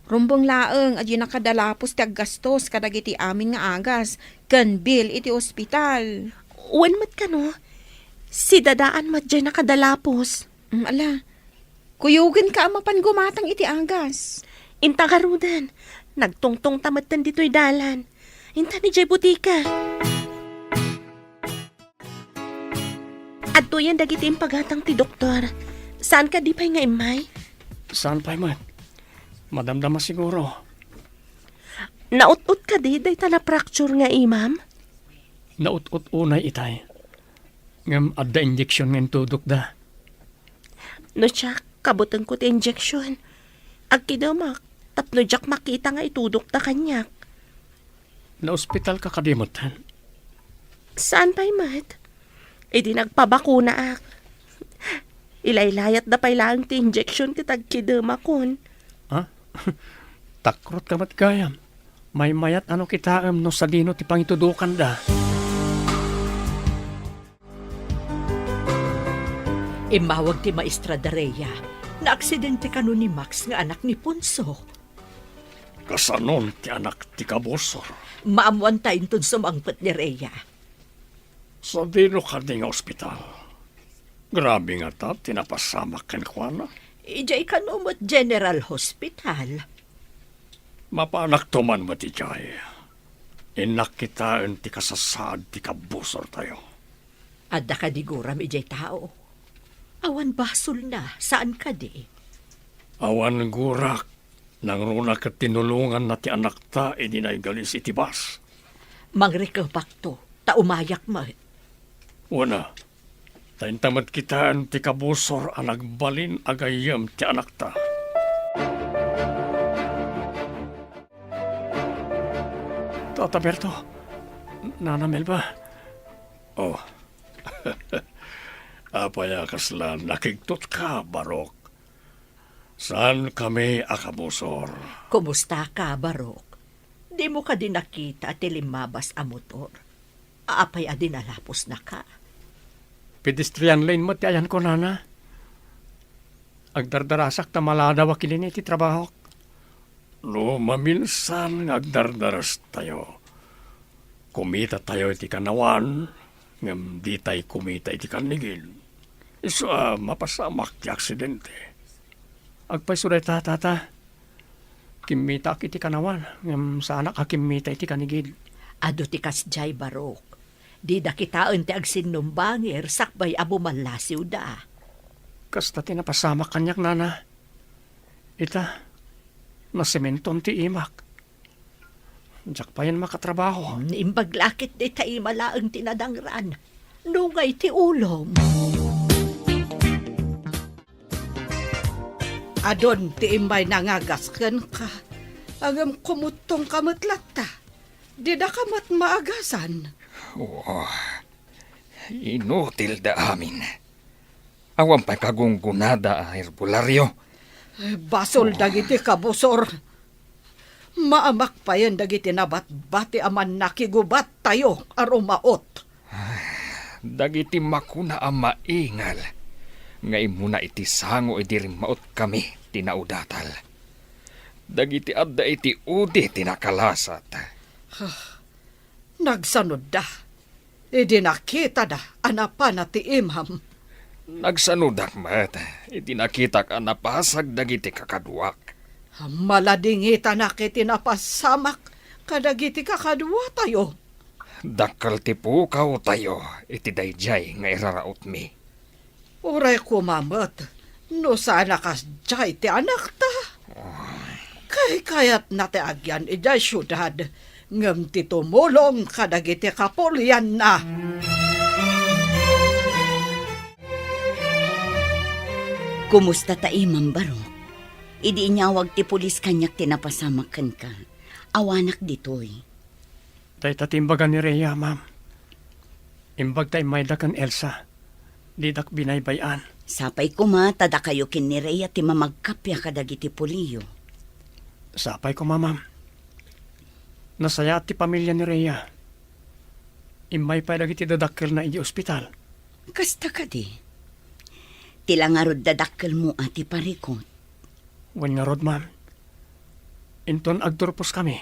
Rumbeng laeng a diay nakadalapos ti aggastos kadagiti amin nga agas ken bill iti ospital. Wen met kano, si Dadaan met diay nakadalapos. Mm, ala, kuyogenka a mapan gumatang iti agas. Inta ngaruden, nagtungtongta metten ditoy dalan. Inta ni diay butika. Adtoyen dagiti impagatang ti doktor. Saan kadi pay nga immay? Saan pay met? Madamdama siguro. Naut-ot kadi dayta na-fracture nga imam? Naut-ot unay itay. Ngem adda injeksion nga intudokda. No siak, kabutenko ti injeksion. Agkidemak, tapno diak makita nga itudokda kaniak. Naospitalka kadi metten? Saan pay met? Idi nagpabakunaak. Ilaylayatda pay laeng ti injeksion ket agkidemakon. Ha? Takrotka met gayam. Maymayat a no kitaem no sadino ti pangitudokanda. Immawag ti maestra Daria. Naaksidente kano ni Max nga anak ni Ponso? Kasanon ti anak ti kabusor? Maammoanta inton sumangpet ni Rhea. Sadino kadi nga ospital? Grabe ngata ti napasamak kenkuana. Idiay kano met General Hospital. Mapanakto man met idiay. Innak kitaen ti kasasaad ti kabusortayo. Adda kadi guram idiay tao? Awan basolna, saan kadi? Awan gurak, nangruna ket tinulonganna ti anakta idi naigalis iti bus. Mangrikepakto, ta umayak met. Wen a, ta inta met kitaen ti kabusor a nagbalin a gayyem ti anakta. Tata Berto, Nana Melba. Oh. Apay a kasla nakigtotka, Barok? Saankami a kabusor. Kumustaka, Barok? Dimo kadi nakita ti limmabas a motor? Apay a dinalaposnaka? Pedestrian lane met ti ayanko, Nana. Agdardarasak ta maladaw a kilin iti trabahok. No maminsan nga agdardarastayo, kumitatayo iti kanawan, ngem ditay kumita iti kannigil. Isu a mapasamak ti aksidente. Agpayso dayta, Tata. Kimmitaak iti kanawan, ngem saanak a kimmita iti kannigil. Adu ti kasdiay, Barok. Dida kitaen ti agsinnumbangir sakbay a bumallasiwda. Kasta ti napasamak kaniak, Nana. Ita, nasementon ti imak. Diak payen makatrabaho. Naimbag la ket dayta ima laeng ti nadangran. Nungay ti ulom. Adun ti immay nangagas kenka. Ngem kumuttongka met latta. Didaka met maagasan. Oh, inutilda amin. Awan pay kagunggonada a herbolario. Ay, basol dagiti kabusor. Maamak payen dagiti nabatbati a mannakigubattayo a rumaot. Dagiti makuna a maingal nga immuna iti sango idi rimmaotkami ti naudatal. Dagiti adda iti udi ti nakalasat. Nagsanodda idi nakitada a napana ti imam. Nagsanodak met idi nakitak a napasag dagiti kakaduak. Maladingitanak iti napasamak kadagiti kakaduatayo. Dakkel ti pukawtayo iti daydiay nga irarautmi. Uray koma met no saan a kasdiay ti anakta. Kaykayatna ti agyan idiay siudad, ngem ti tumulong kadagiti kapulianna. Kumusta ta imam, Barok? Idi inyawag ti pulis kaniak ti napasamak kenka, awanak ditoy. Dayta ti imbaga ni Rhea, ma'am. Imbag ta immayda ken Elsa. Didak binaybay-an. Sapay koma ta dakayo ken ni Rhea ti mamagkappia kadagiti puliyo. Sapay koma, ma'am. Nasayaat ti pamilia ni Rhea. Immay pay dagiti dadakkelna idiay ospital. Kasta kadi. Ti la ngarud dadakkelmo a ti parikut. Wen ngarud, ma'am. Inton agturposkami,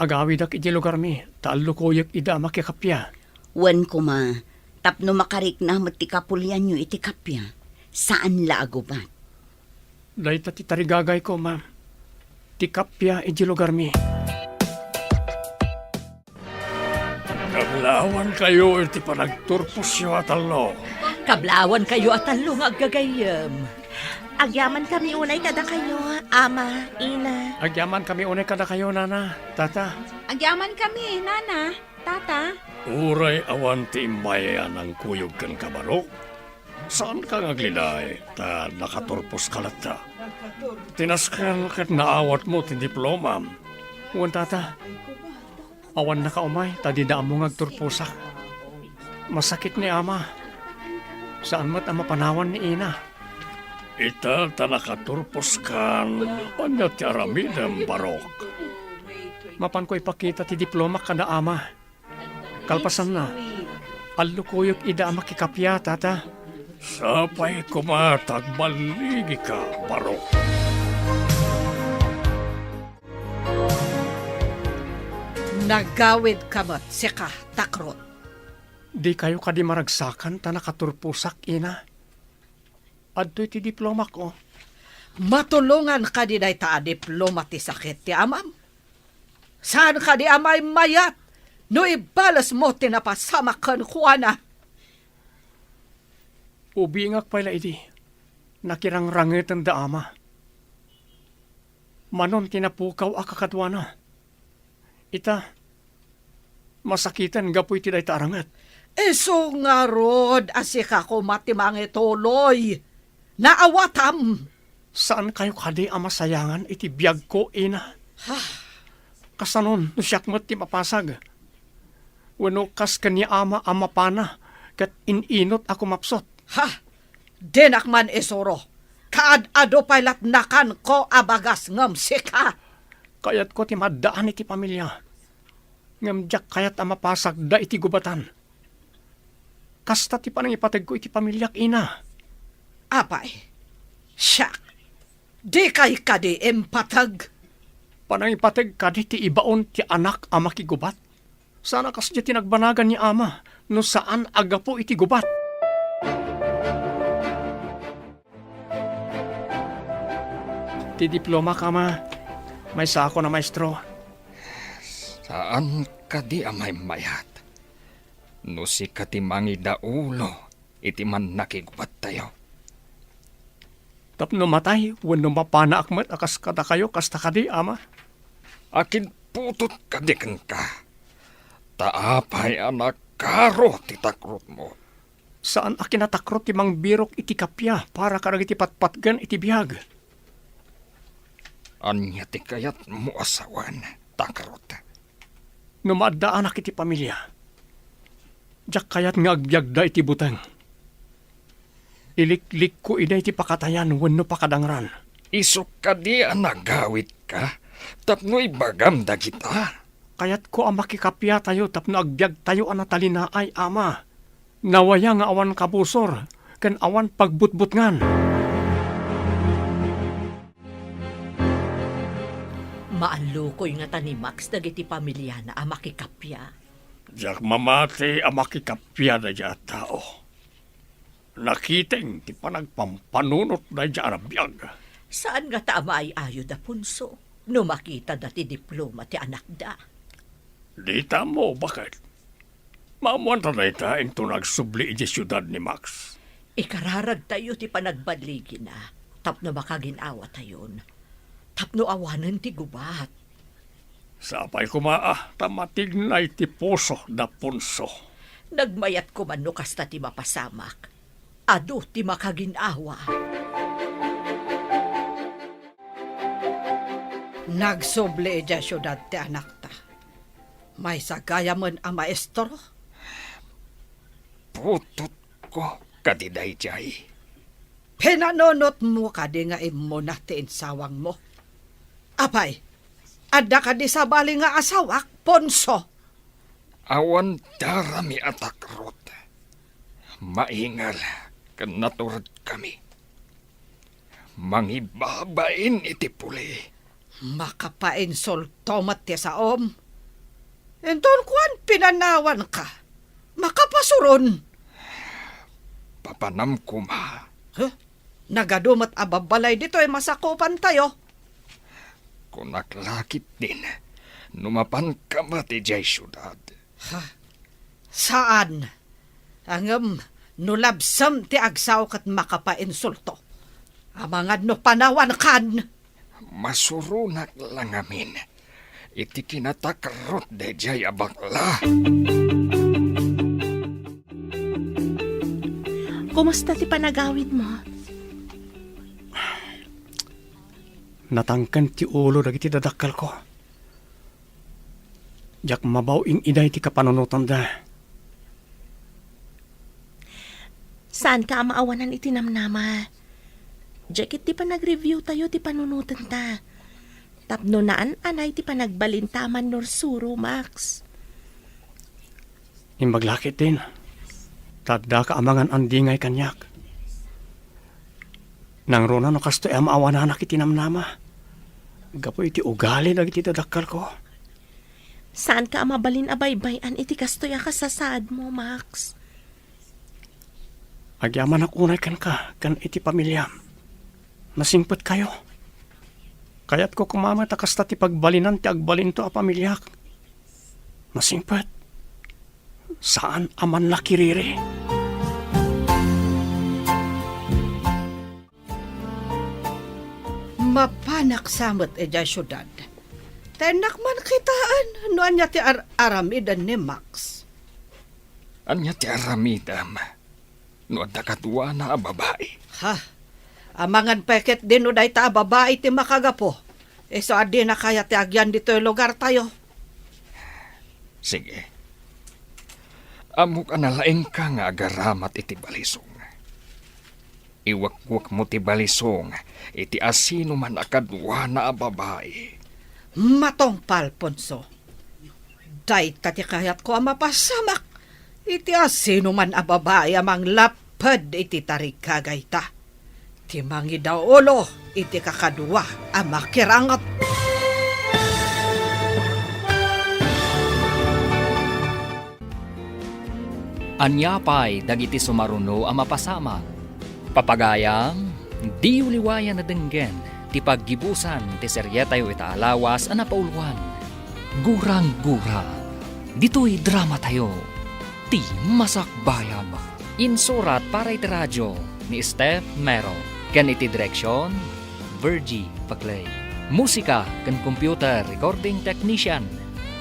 agawidak idiay lugarmi ta allukuyek ida a makikappia. Wen koma, tapno makarikna met ti kapulianyo iti kappia, saan la a gubat. Dayta ti tarigagayko, ma'am. Ti kappia idiay lugarmi. Kablaawankayo iti panagturposyo a tallo. Kablaawankayo a tallo nga aggagayyem. Agyamankami unay kadakayo, Ama, Ina. Agyamankami unay kadakayo, Nana, Tata. Agyamankami, Nana, Tata. Uray awan ti immay a nangkuyog kenka, Barok, saanka nga agliday ta nakaturposka latta. Ti nasken ket naawatmo ti diplomam. Wen, Tata, awannaka umay ta dida ammo nga agturposak. Masakit ni Ama. Saan met a mapanawan ni Ina. Ita ta nakaturposkan, ania ti aramidem, Barok? Mapanko ipakita ti diplomak kada Ama. Kalpasanna, allukuyek ida a makikappia, Tata. Sapay koma ta agballigika, Barok. Nagawidka met, sika, Takrot. Dikayo kadi maragsakan ta nakaturposak, Ina? Adtoy ti diplomak, o. Matulongan kadi dayta a diploma ti sakit ti amam? Saan kadi a maymayat no ibalesmo ti napasamak kenkuana? Ubingak pay la idi, nakirangrangeten da Ama. Manon ti napukaw a kakaduana. Ita, masakiten gapu iti dayta a ranget. Isu ngarud a sika koma ti mangituloy. Naawatam. Saankayo kadi a masayangan iti biagko, Ina? Ha? Kasanon no siak met ti mapasag? Wenno kas ken ni Ama a mapana ket in-inut a kumapsut? Ha? Dinak man isuro. Kaad-adu pay lat nakanko a bagas ngem sika. Kayatko ti maaddaan iti pamilia. Ngem diak kayat a mapasagda iti gubatan. Kasta ti panangipategko iti pamiliak, Ina. Apay, siak, dikay kadi impateg? Panangipateg kadi ti ibaon ti anak a makigubat? Saan a kasdiay ti nagbanagan ni Ama no saan a gapu iti gubat. Ti diplomak, Ama. Maysaakon a maestro. Saan kadi a maymayat no sika ti mangidaulo iti mannakigubattayo? Tapno matay wenno mapanaak met a kas kadakayo, kasta kadi, Ama? Akinputot kadi kenka? Ta apay a nakaro ti takrotmo? Saan a kinatakrot ti mangbirok iti kappia para kadagiti patpatgen iti biag. Ania ti kayatmo a sawen, Takrot? No maaddaanak iti pamilia, diak kayat nga agbiagda iti buteng. Iliklikko ida iti pakatayan wenno pakadangran. Isu kadi a nagawidka tapno ibagam dagita? Kayatko a makikapiatayo tapno agbiagtayo a natalinaay, Ama. Nawaya nga awan kabusor ken awan pagbutbutngan. Maallukoy ngata ni Max dagiti pamiliana a makikappia. Diak mamati a makikappia daydiay a tao. Nakiteng ti panagpampanunot daydiay a biag. Saan ngata a maay-ayo da Ponso no makitada ti diploma ti anakda? Dita ammo, baket. Maammoanta dayta inton agsubli idiay siudad ni Max. Ikararagtayo ti panagballigina tapno makagin-awatayon, tapno awanen ti gubat. Sapay koma a ta matignay ti puso da Ponso. Nagmayat koma no kasta ti mapasamak. Adu ti makagin-awa. Nagsubli idiay siudad ti anakta. Maysa gayamen a maestro? Putotko kadi daydiay. Pinanunotmo kadi nga immuna ti insawangmo? Apay, adda kadi sabali nga asawak, Ponso? Awan darami a takrot. Maingal ken naturedkami. Mangibabain iti puli. Makapainsulto met ti saom. Inton kuan, pinanawanka. Makapasuron. Papanam koma. Huh? Nagadu met a babbalay ditoy masakupantayo. Kunak la ketdin, no mapanka met idiay siudad. Ha? Saan. Ngem no labsem ti agsao ket makapainsulto. Amangan no panawankan. Masuronak la ngamin iti kinatakrot daydiay a bakla. Kumusta ti panagawidmo? Natangken ti ulo dagiti dadakkelko. Diak mabaw in-iday ti kapanunotanda. Saanka a maawanan iti namnama. Diak ket ti panagreviewtayo ti panunotenta. Tapno naan-anay ti panagbalinta a mannursuro, Max. Imbag la ketdin, ta addaka amangan a dingay kaniak. Nangruna no kastoy a maawananak iti namnama gapu iti ugali dagiti dadakkelko. Saanka a mabalin a baybay-an iti kastoy a kasasaadmo, Max. Agyamanak unay kenka ken iti pamiliam. Nasingpetkayo. Kayatko koma met a kasta ti pagbalinan ti agbalinto a pamiliak. Nasingpet. Saan a manlakiriri. Mapanak sa met idiay siudad. Ta innak man kitaen no ania ti ar-aramiden ni Max. Ania ti aramidem no adda kaduana a babai? Ha? Amangan pay ketdin no dayta a babai ti makagapu. Isu a dina kayat ti agyan ditoy lugartayo. Sige. Ammok a nalaingka nga agaramat iti balisong. Iwekwekmo ti balisong iti asinoman a kaduana a babai. Matungpal, Ponso. Dayta ti kayatko a mapasamak iti asinoman a babai a manglapped iti tarigagayta. Ti mangidaulo iti kakadua a makiranget. Ania pay dagiti sumaruno a mapasamak? Papagayam, diyo liwayan a denggen ti paggibusan ti serietayo ita a lawas a napauloan, Gurang-gura. Ditoy dramatayo, Ti Masakbayan. Insurat para iti radio ni Steph Mero ken iti direksion, Virgie Paclay. Musika ken computer recording technician,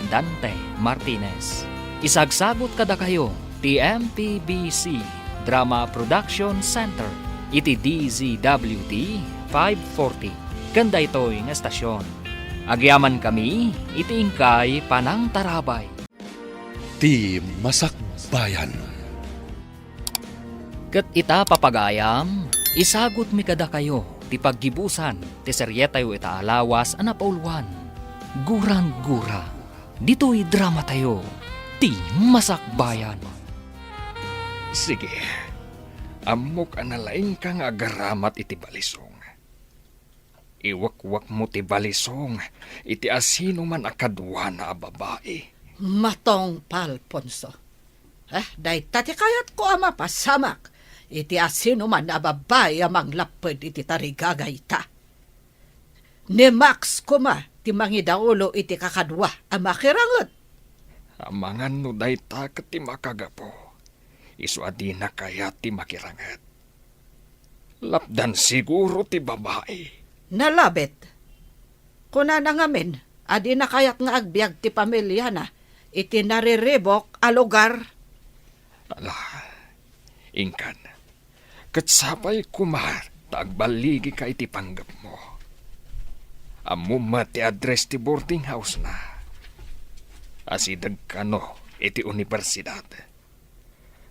Dante Martinez. Isagsagut kadakayo ti M P B C Drama Production Center iti D Z W T five forty ken daytoy nga estasion. Agyamankami iti inkay panangtarabay. Ti Masakbayan. Ket ita, papagayam, isagutmi kadakayo ti paggibusan ti serietayo ita a lawas a napauloan, Gurang-gura. Ditoy dramatayo, Ti Masakbayan. Sige, ammok a nalaingka nga agaramat iti balisong. Iwekwekmo ti balisong iti asinoman a kaduana a babai. Matungpal, Ponso. Eh, dayta ti kayatko a mapasamak iti asinoman a babai a manglapped iti tarigagayta. Ni Max koma ti mangidaulo iti kakadua a makiranget. Amangan no dayta ket ti makagapu, isu a dina kayat ti makiranget. Lapdan siguro ti babai. Nalabit. Kunana ngamin a dina kayat nga agbiag ti pamiliana iti nariribuk a lugar. Ala, inkan. Ket sapay koma ta agballigika iti panggepmo. Ammom met ti address ti boarding house-na. Asideg kano iti universidad.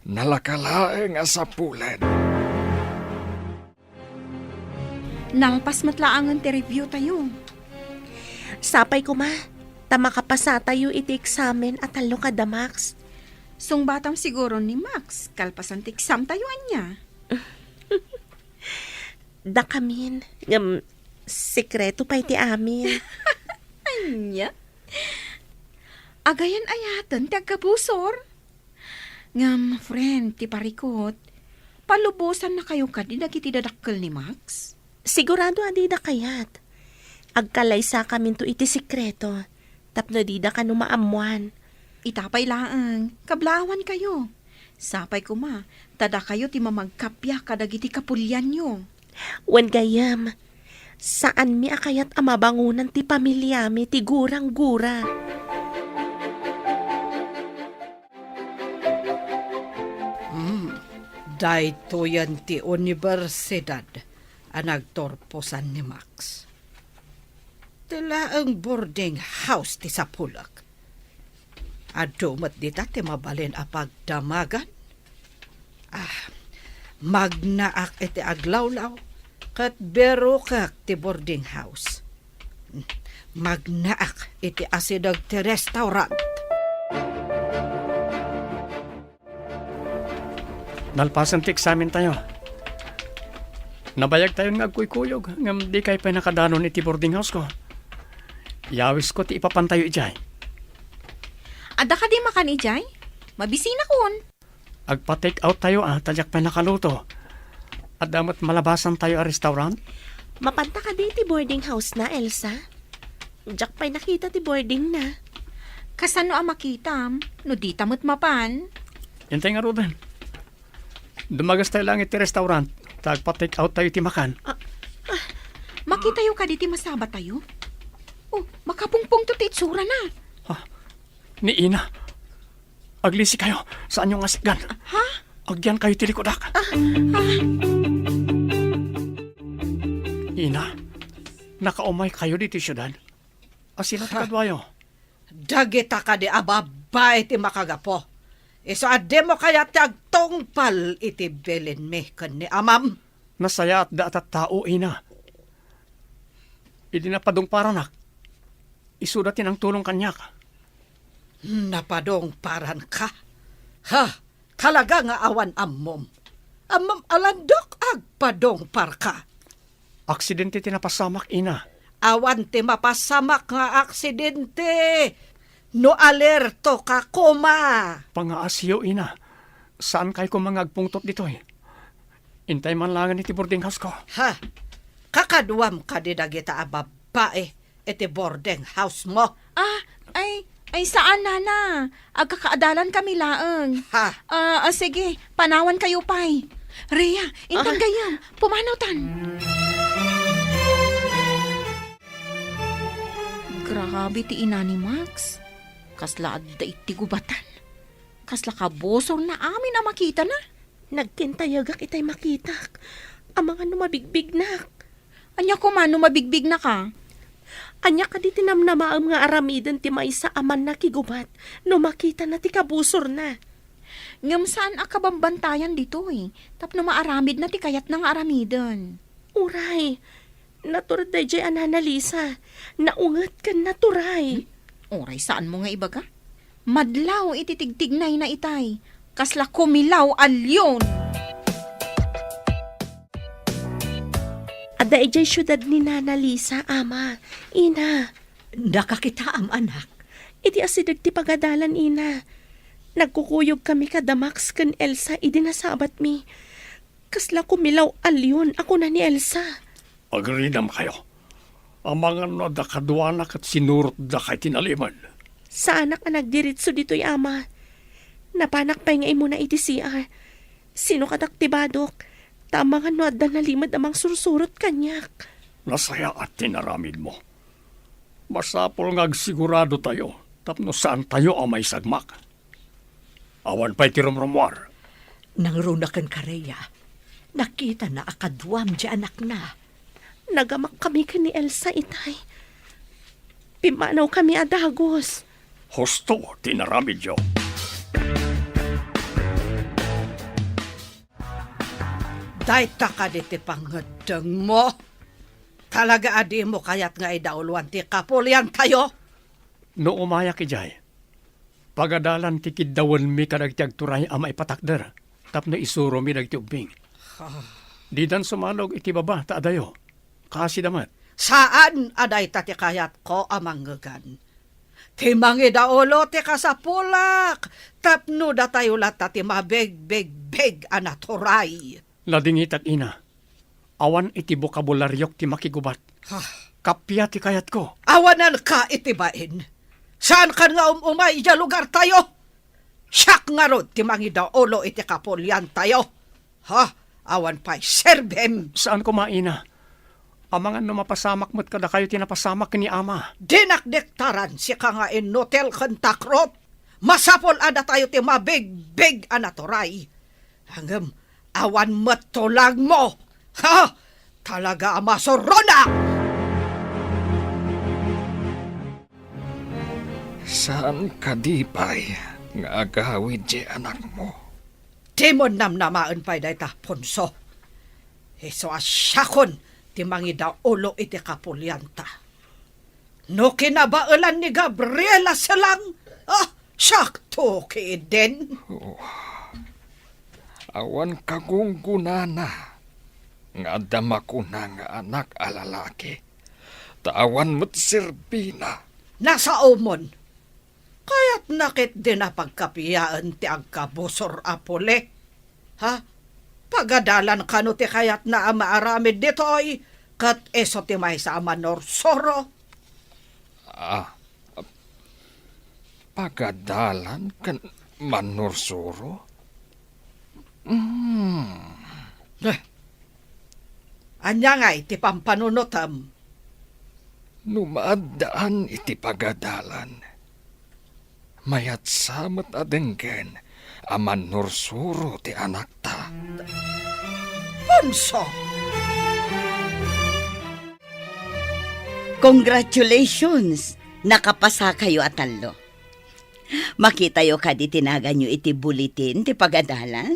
Nalaka laeng a sapulen. Nalpas met laengen ti review tayo. Sapay koma, ta makapasatayo iti eksamen a tallo kada Max. Sungbatam siguro ni Max, kalpasan ti exam tayo, ania? Dakamin, ngem sekreto pay ti amin. Ania? Agayan-ayaten ti agkabusor? Ngem, friend, ti parikut, palubosannakayo kadi dagiti dadakkel ni Max? Sigurado a dida kayat. Agkalaysakaminto iti sekreto, tapno dida kano maammoan. Ita pay laeng, kablaawankayo. Sapay koma, ta dakayo ti mamagkappia kadagiti kapulianyo. Wen gayyem, saanmi a kayat a mabangonan ti pamiliami ti gurang-gura. Hmm, daytoyen ti universidad a nagturposan ni Max. Ti laeng boarding house ti sapulek. Adu met dita ti mabalin a pagdamagan. Ah, magnaak iti aglawlaw ket birukek ti boarding house. Magnaak iti asideg ti restaurant. Nalpasen ti eksamen tayo. Nabayag tayon nga agkuykuyog, ngem dikay pay nakadanon iti boarding house ko. Yawisko ti ipapan tayo idiay. Adda kadi makan idiay? Mabisinakon. Agpa-take out tayo, a, ta diak pay nakaluto. Adda met malabasan tayo a restaurant? Mapanta kadi iti boarding house na, Elsa? Diak pay nakita ti boarding na. Kasano a makitam no dita met mapan? Intay ngaruden. Dumagas tayo lang iti restaurant, ta agpa-take out tayo iti makan. Ah, ah, makitayo kadi ti masaba tayo? Oh, makapungpungto ti itsura na. Ha? Ni Ina. Aglisi kayo, saanyo nga sikgan. Ha? Agyan kayo ti likudak. Ah, ah. Ina, nakaumay kayo ditoy siudad? Asino ti Ha? kaduayo? Dagita kadi a babbai ti makagapu. Isu a dimo kayat ti agtungpal iti bilinmi ken ni amam? Nasayaat da a tattao, Ina. Idi napadungparanak, isuda ti nangtulong kaniak. Napadungparanka? Ha? Talaga nga awan ammom? Ammom a landok agpadungparka? Aksidente ti napasamak, Ina. Awan ti mapasamak nga aksidente no alerto ka koma. Pangaasiyo, Ina. Saan kay koma nga agpungtot ditoy? Intay man langen iti boarding house ko. Ha? Kakaduam kadi dagita a babbai iti boarding house mo? Ah, ay, ay, saan, Nana. Agkakaadalan kami laeng. Ha? Ah, ah, sige, panawan kayo pay. Rhea, intan Ah. gayam, pumanawtan. Grabe ti ina ni Max. Kasla adda iti gubatan. Kasla kabusor na amin a makita na. Nagkintayagak itay makitak. Amangan no mabigbignak. Ania koma no mabigbignaka? Ania kadi ti namnamaem nga aramiden ti maysa a mannakigubat no makitana ti kabusorna? Ngem saan a kabambantayan ditoy tapno maaramidna ti kayatna nga aramiden. Uray, natured daydiay a Nana Lisa. Naunget ken naturay. Hmm? Uray saanmo nga ibaga? Madlaw iti tigtignayna itay, kasla kumilaw a leon. Adda idiay siudad ni Nana Lisa, Ama. Ina. Nakakitaam, anak. Iti asideg ti pagadalan, Ina. Nagkukuyog kami kada Max ken Elsa idi nasabatmi. Kasla kumilaw a leon a kuna ni Elsa. Agridam kayo. Amangan no adda kaduana ket sinurotda kay tinalimen. Saanak a nagdiritso ditoy, Ama. Napanak pay nga imuna iti C R. Sinukatak ti badok, ta amangan no adda nalimed a mangsursurot kaniak. Nasayaat ti naramidmo. Masapul nga agsigurado tayo tapno saan tayo a maisagmak. Awan pay ti rumrumuar. Nangruna ken Rhea. Nakitana a kaduam ti anakna. Nagamak kami ken ni Elsa itay. Pimmanaw kami a dagus. Husto ti inaramidyo. Dayta kadi ti pangngeddengmo? Talaga a dimo kayat nga idauloan ti kapuliantayo? No umayak idiay, pagadalan ti kiddawenmi kadagiti agturay a maipatakder tapno isuromi dagiti ubbing. Ah. Didan sumalog iti baba ta adayo. Kaasida met. Saan a dayta ti kayatko a mangngegan. Ti mangidaulo ti kasapulak, tapno datayo latta ti mabegbegbeg a naturay. Ladingitak, ina. Awan iti bokabulariok ti makigubat. Ha? Kappia ti kayatko. Awananka iti bain. Saankan nga um-umay idiay lugartayo. Siak ngarud ti mangidaulo iti kapuliantayo. Ha? Awan pay serbim. Saan koma, ina. Amangan no mapasamak met kadakayo ti napasamak ni ama. Dinak diktaran sika nga innutil ken takrot. Masapul a datayo ti mabigbig a naturay. Ngem awan met tulagmo. Ha? Talaga a masuronak! Saan kadi pay nga agawid ti anakmo? Dimon namnamaen pay dayta, Ponso. Isu a siakon ti mangidaulo iti kapulianta. No kinabaelan ni Gabriela Selang, ah, siakto ketdin. Oh, awan kagunggonana nga adda makuna nga anak a lalaki, ta awan met serbina. Nasaomon. Kayatna ketdin a pagkapiaen ti agkabusor a puli. Ha? Pagadalan kano ti kayatna a maaramid ditoy, ket isu ti maysa a manursuro? Ah, pagadalan ken manursuro? Hmm. Eh, ania ngay ti pampanunotem? No maaddaan iti pagadalan, mayat sa met a denggen a manursuro ti anakta. Ponso! Congratulations! Nakapasakayo a tallo. Makitayo kadi ti naganyo iti bulletin ti pagadalan?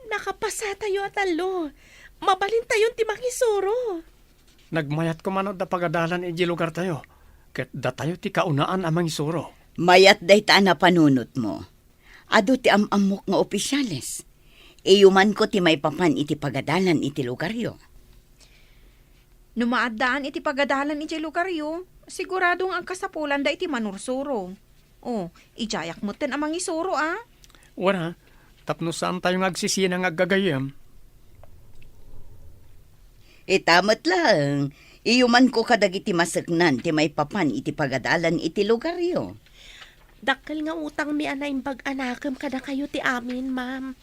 Nakapasatayo a tallo. Mabalintayon ti mangisuro. Nagmayat koma no adda pagadalan idiay lugartayo, ket datayo ti kaunaan a mangisuro. Mayat dayta a napanunotmo. Adu ti am-ammok nga opisiales. Iyumanko ti maipapan iti pagadalan iti lugaryo. No maaddaan iti pagadalan idiay lugaryo, sigurado nga agkasapulanda iti manursuro. Oh, idiayak metten a mangisuro, a? Wen a, tapno saantayo nga agsisina nga aggagayyem. Ita met laeng, iyumanko kadagiti maseknan ti maipapan iti pagadalan iti lugaryo. Dakkel nga utangmi a naimbag a nakem kadakayo ti amin, ma'am.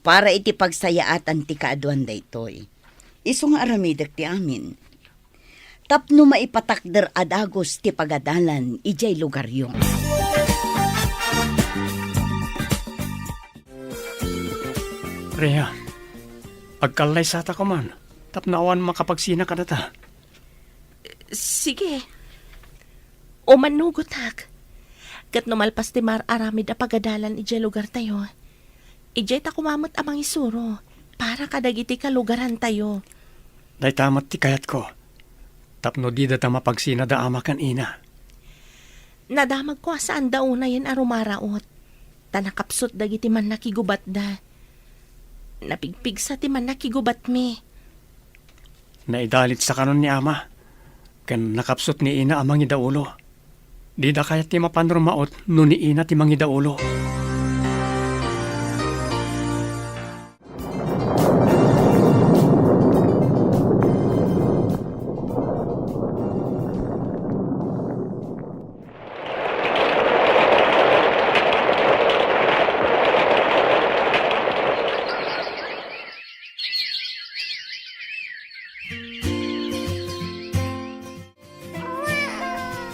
Para iti pagsayaatan ti kaaduan daytoy, isu nga aramidek ti amin. Tapno maipatakder a dagus ti pagadalan idiay lugaryo. Rhea, agkallaysata koman tapno awan makapagsina kadata. Sige. O mannugotak. Ket no malpas ti mar-aramid a pagadalan idiay lugartayo, idiay ta koma met a mangisuro para kadagiti kalugarantayo. Dayta met ti kayatko, tapno didata mapagsina da ama ken ina. Nadamagko a saanda unayen a rumaraot, ta nakapsut dagiti mannakigubatda. Napigpigsa ti mannakigubatmi. Naidalitsa kanon ni ama, ken nakapsut ni ina a mangidaulo. Dida kayat ti mapan rumaot no ni ina ti mangidaulo.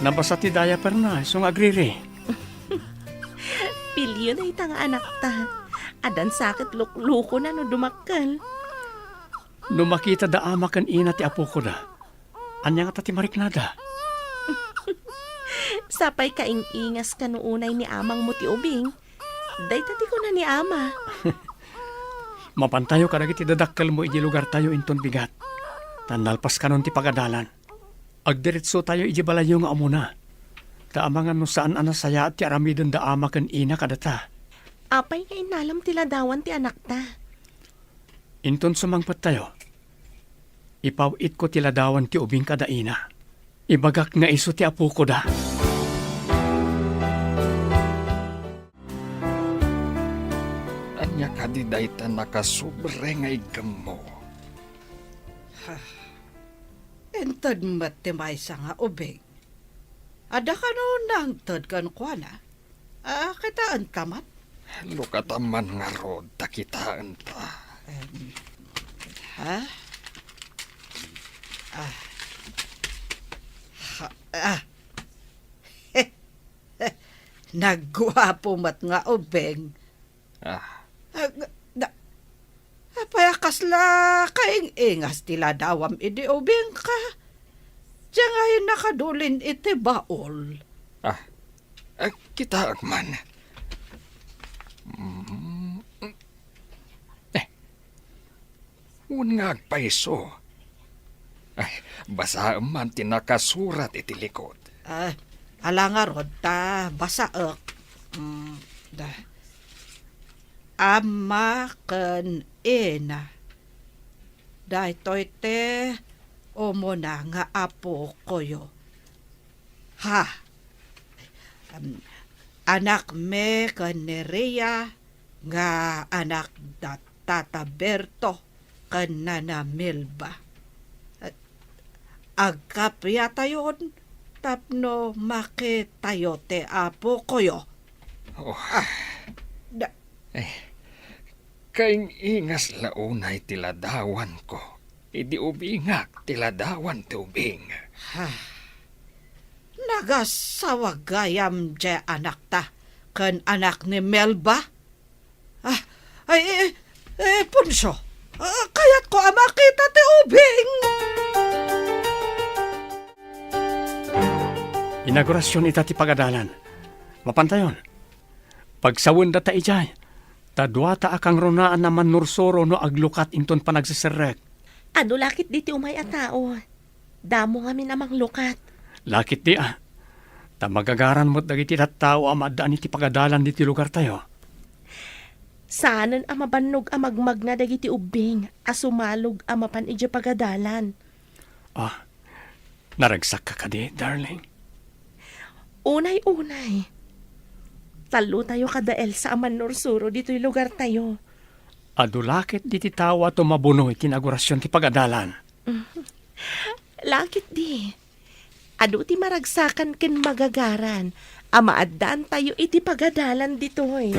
Nabasa ti diaperna, isu nga agriri. Pilio dayta nga anakta. Addan sa ket luklukona no dumakkel. No makita da ama ken ina ti apokoda, ania ngata ti mariknada? Sapay kaing-ingas kano unay ni amangmo ti ubing. Dayta ti kuna ni ama. Mapantayo kadagiti dadakkelmo idi lugartayo inton bigat. Ta nalpas kanon ti pagadalan. Agdiretsotayo idi balayyo nga umuna. Ta amangan no saan a nasayaat ti aramiden da ama ken ina kadata. Apay nga innalam ti ladawan ti anakta? Inton sumangpettayo, ipaw-itko ti ladawan ti ubing kada ina. Ibagak nga isu ti apoko da. Ania kadi dayta nakasobre nga iggemmo? Inted met ti maysa nga ubing. Adda kano nangted kenkuana? Ah, kitaenta man. Lukata man ngarud ta kitaenta. Em, ha? Ah. Ha, ah. Nagguapo met nga ubing. Ah. Ah, nga, da, apay a kasla kaing-ingas ti ladawam idi ubingka? Diay ngay nakadulin iti baol. Ah, ah, kitaek man. Mm. Eh, wen nga agpayso. Ay, basaem man ti nakasurat iti likod. Ah, ala ngarud ta basaek. Mm, da. Ama ken ina. Daytoy ti umuna nga apokoyo. Ha. Em, anakmi ken ni Ria nga anak da Tata Berto ken Nana Melba. Agkapiatayon tapno makitayo ti apokoyo. Oh. Ah, da- Eh, kaing-ingas la unay ti ladawanko idi ubingak ti ladawan ti ubing. Ha. Nagasawa gayam diay anakta ken anak ni Melba? Ah, ay, eh, eh, Poncio, ah, kayatko a makita ti ubing. Inaugurasyon ita ti pagadalan. Mapantayon. Pagsawenda ta idiay, ta duata a kangrunaan a mannursuro no aglukat inton panagseserrek. Adu la ketdi ti umay a tao. Damo ngamin a manglukat. La ketdi a. Ta magagaran met dagiti tattao a maaddaan iti pagadalan ditoy lugartayo. Saanen a mabannog a magmagna dagiti ubbing a sumalog a mapan idiay pagadalan. Ah, naragsakka kadi, darling? Unay, unay. Tallotayo kada Elsa a mannursuro ditoy lugartayo. Adu la ketdi ti tao a tumabuno iti inaugurasyon ti pagadalan. La ketdi. Adu ti maragsakan ken magagaran a maaddaantayo iti pagadalan ditoy.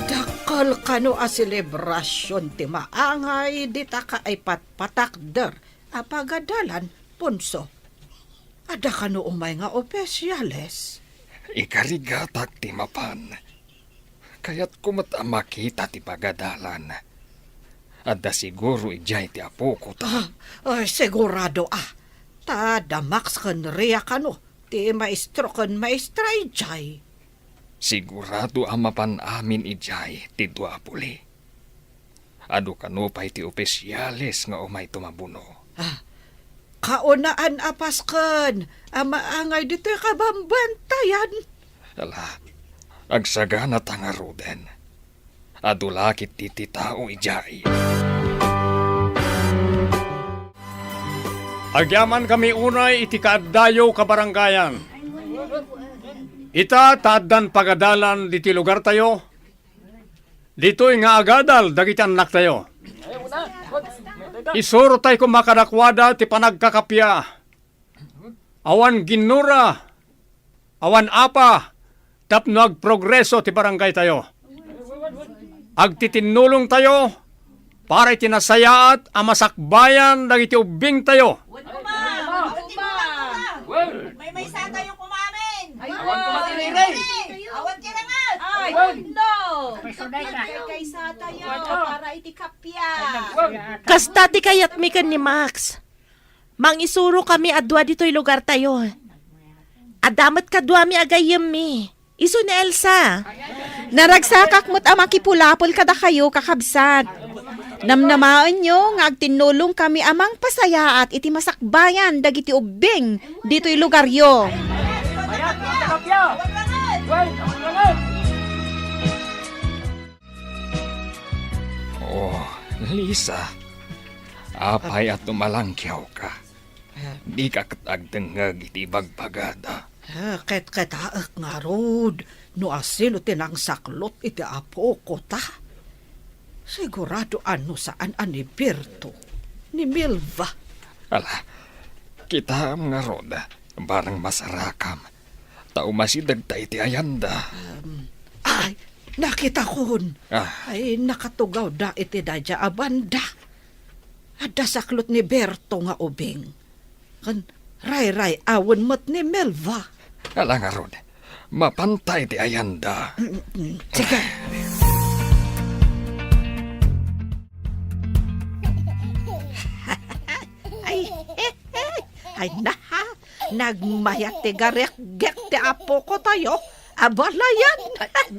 Dakkel kano a selebrasion ti maangay dita kaipatpatakder a pagadalan, Ponso. Adda kano umay nga opisiales? Ikarigatak ti mapan. Kayatko met a makita ti pagadalan. Adda siguro idiay ti apoko ta. Ah, ay, sigurado a. Ta adda Max ken Ria kano ti maestro ken maestra idiay. Sigurado a mapan amin idiay ti dua a puli. Adu kano pay ti opisiales nga umay tumabuno. Ah, kaunaan a pasken a maangay ditoy kabambantayan. Ala, agsaganata ngaruden. Adu la ketdi ti tao idiay. Agyamankami unay iti kaaddayo kabarangayan. Ita ta addan pagadalan ditoy lugartayo, ditoy nga agadal dagiti annaktayo. Isurotay koma kadakuada ti panagkakappia. Awan ginnura, awan apa, tapno agprogreso ti barangaytayo. Agtitinnulongtayo para iti nasayaat a masakbayan dagiti ubbingtayo. Wen koma! Wen koma! Maymaysatayo koma amin! Awan koma ti riri! Awan ti rangat! Ay, no! Agkaykaysatayo para iti kappia! Kasta ti kayatmi ken ni Max. Mangisurokami a dua ditoy lugartayo. Adda met kaduami a gayyemmi. Isu ni Elsa. Naragsakak met a makipulapol kadakayo, kakabsat. Namnamaenyo nga agtinnulongkami a mangpasayaat iti masakbayan dagiti ubbing ditoy lugaryo. Oh, Lisa, apay a tumalangkiawka? Dika ket agdengngeg iti ibagbagada. Eh, ketketaek ngarud no asino ti nangsaklot iti apoko ta. Sigurado a no saan a ni Berto, ni Milva. Ala, kitaem ngarud, barang masarakam, ta umasidegta iti ayanda. Em, ay, nakitakon. Ah. Ay, nakatugawda iti daydiay a banda. Adda saklot ni Berto nga ubing. Ken rayray-awen met ni Melva. Ala ngarud, mapanta iti ayanda. Mm, mm, sige. Ay, ay, na, nagmayat ti garekgek ti apoko tayo. Abalayan.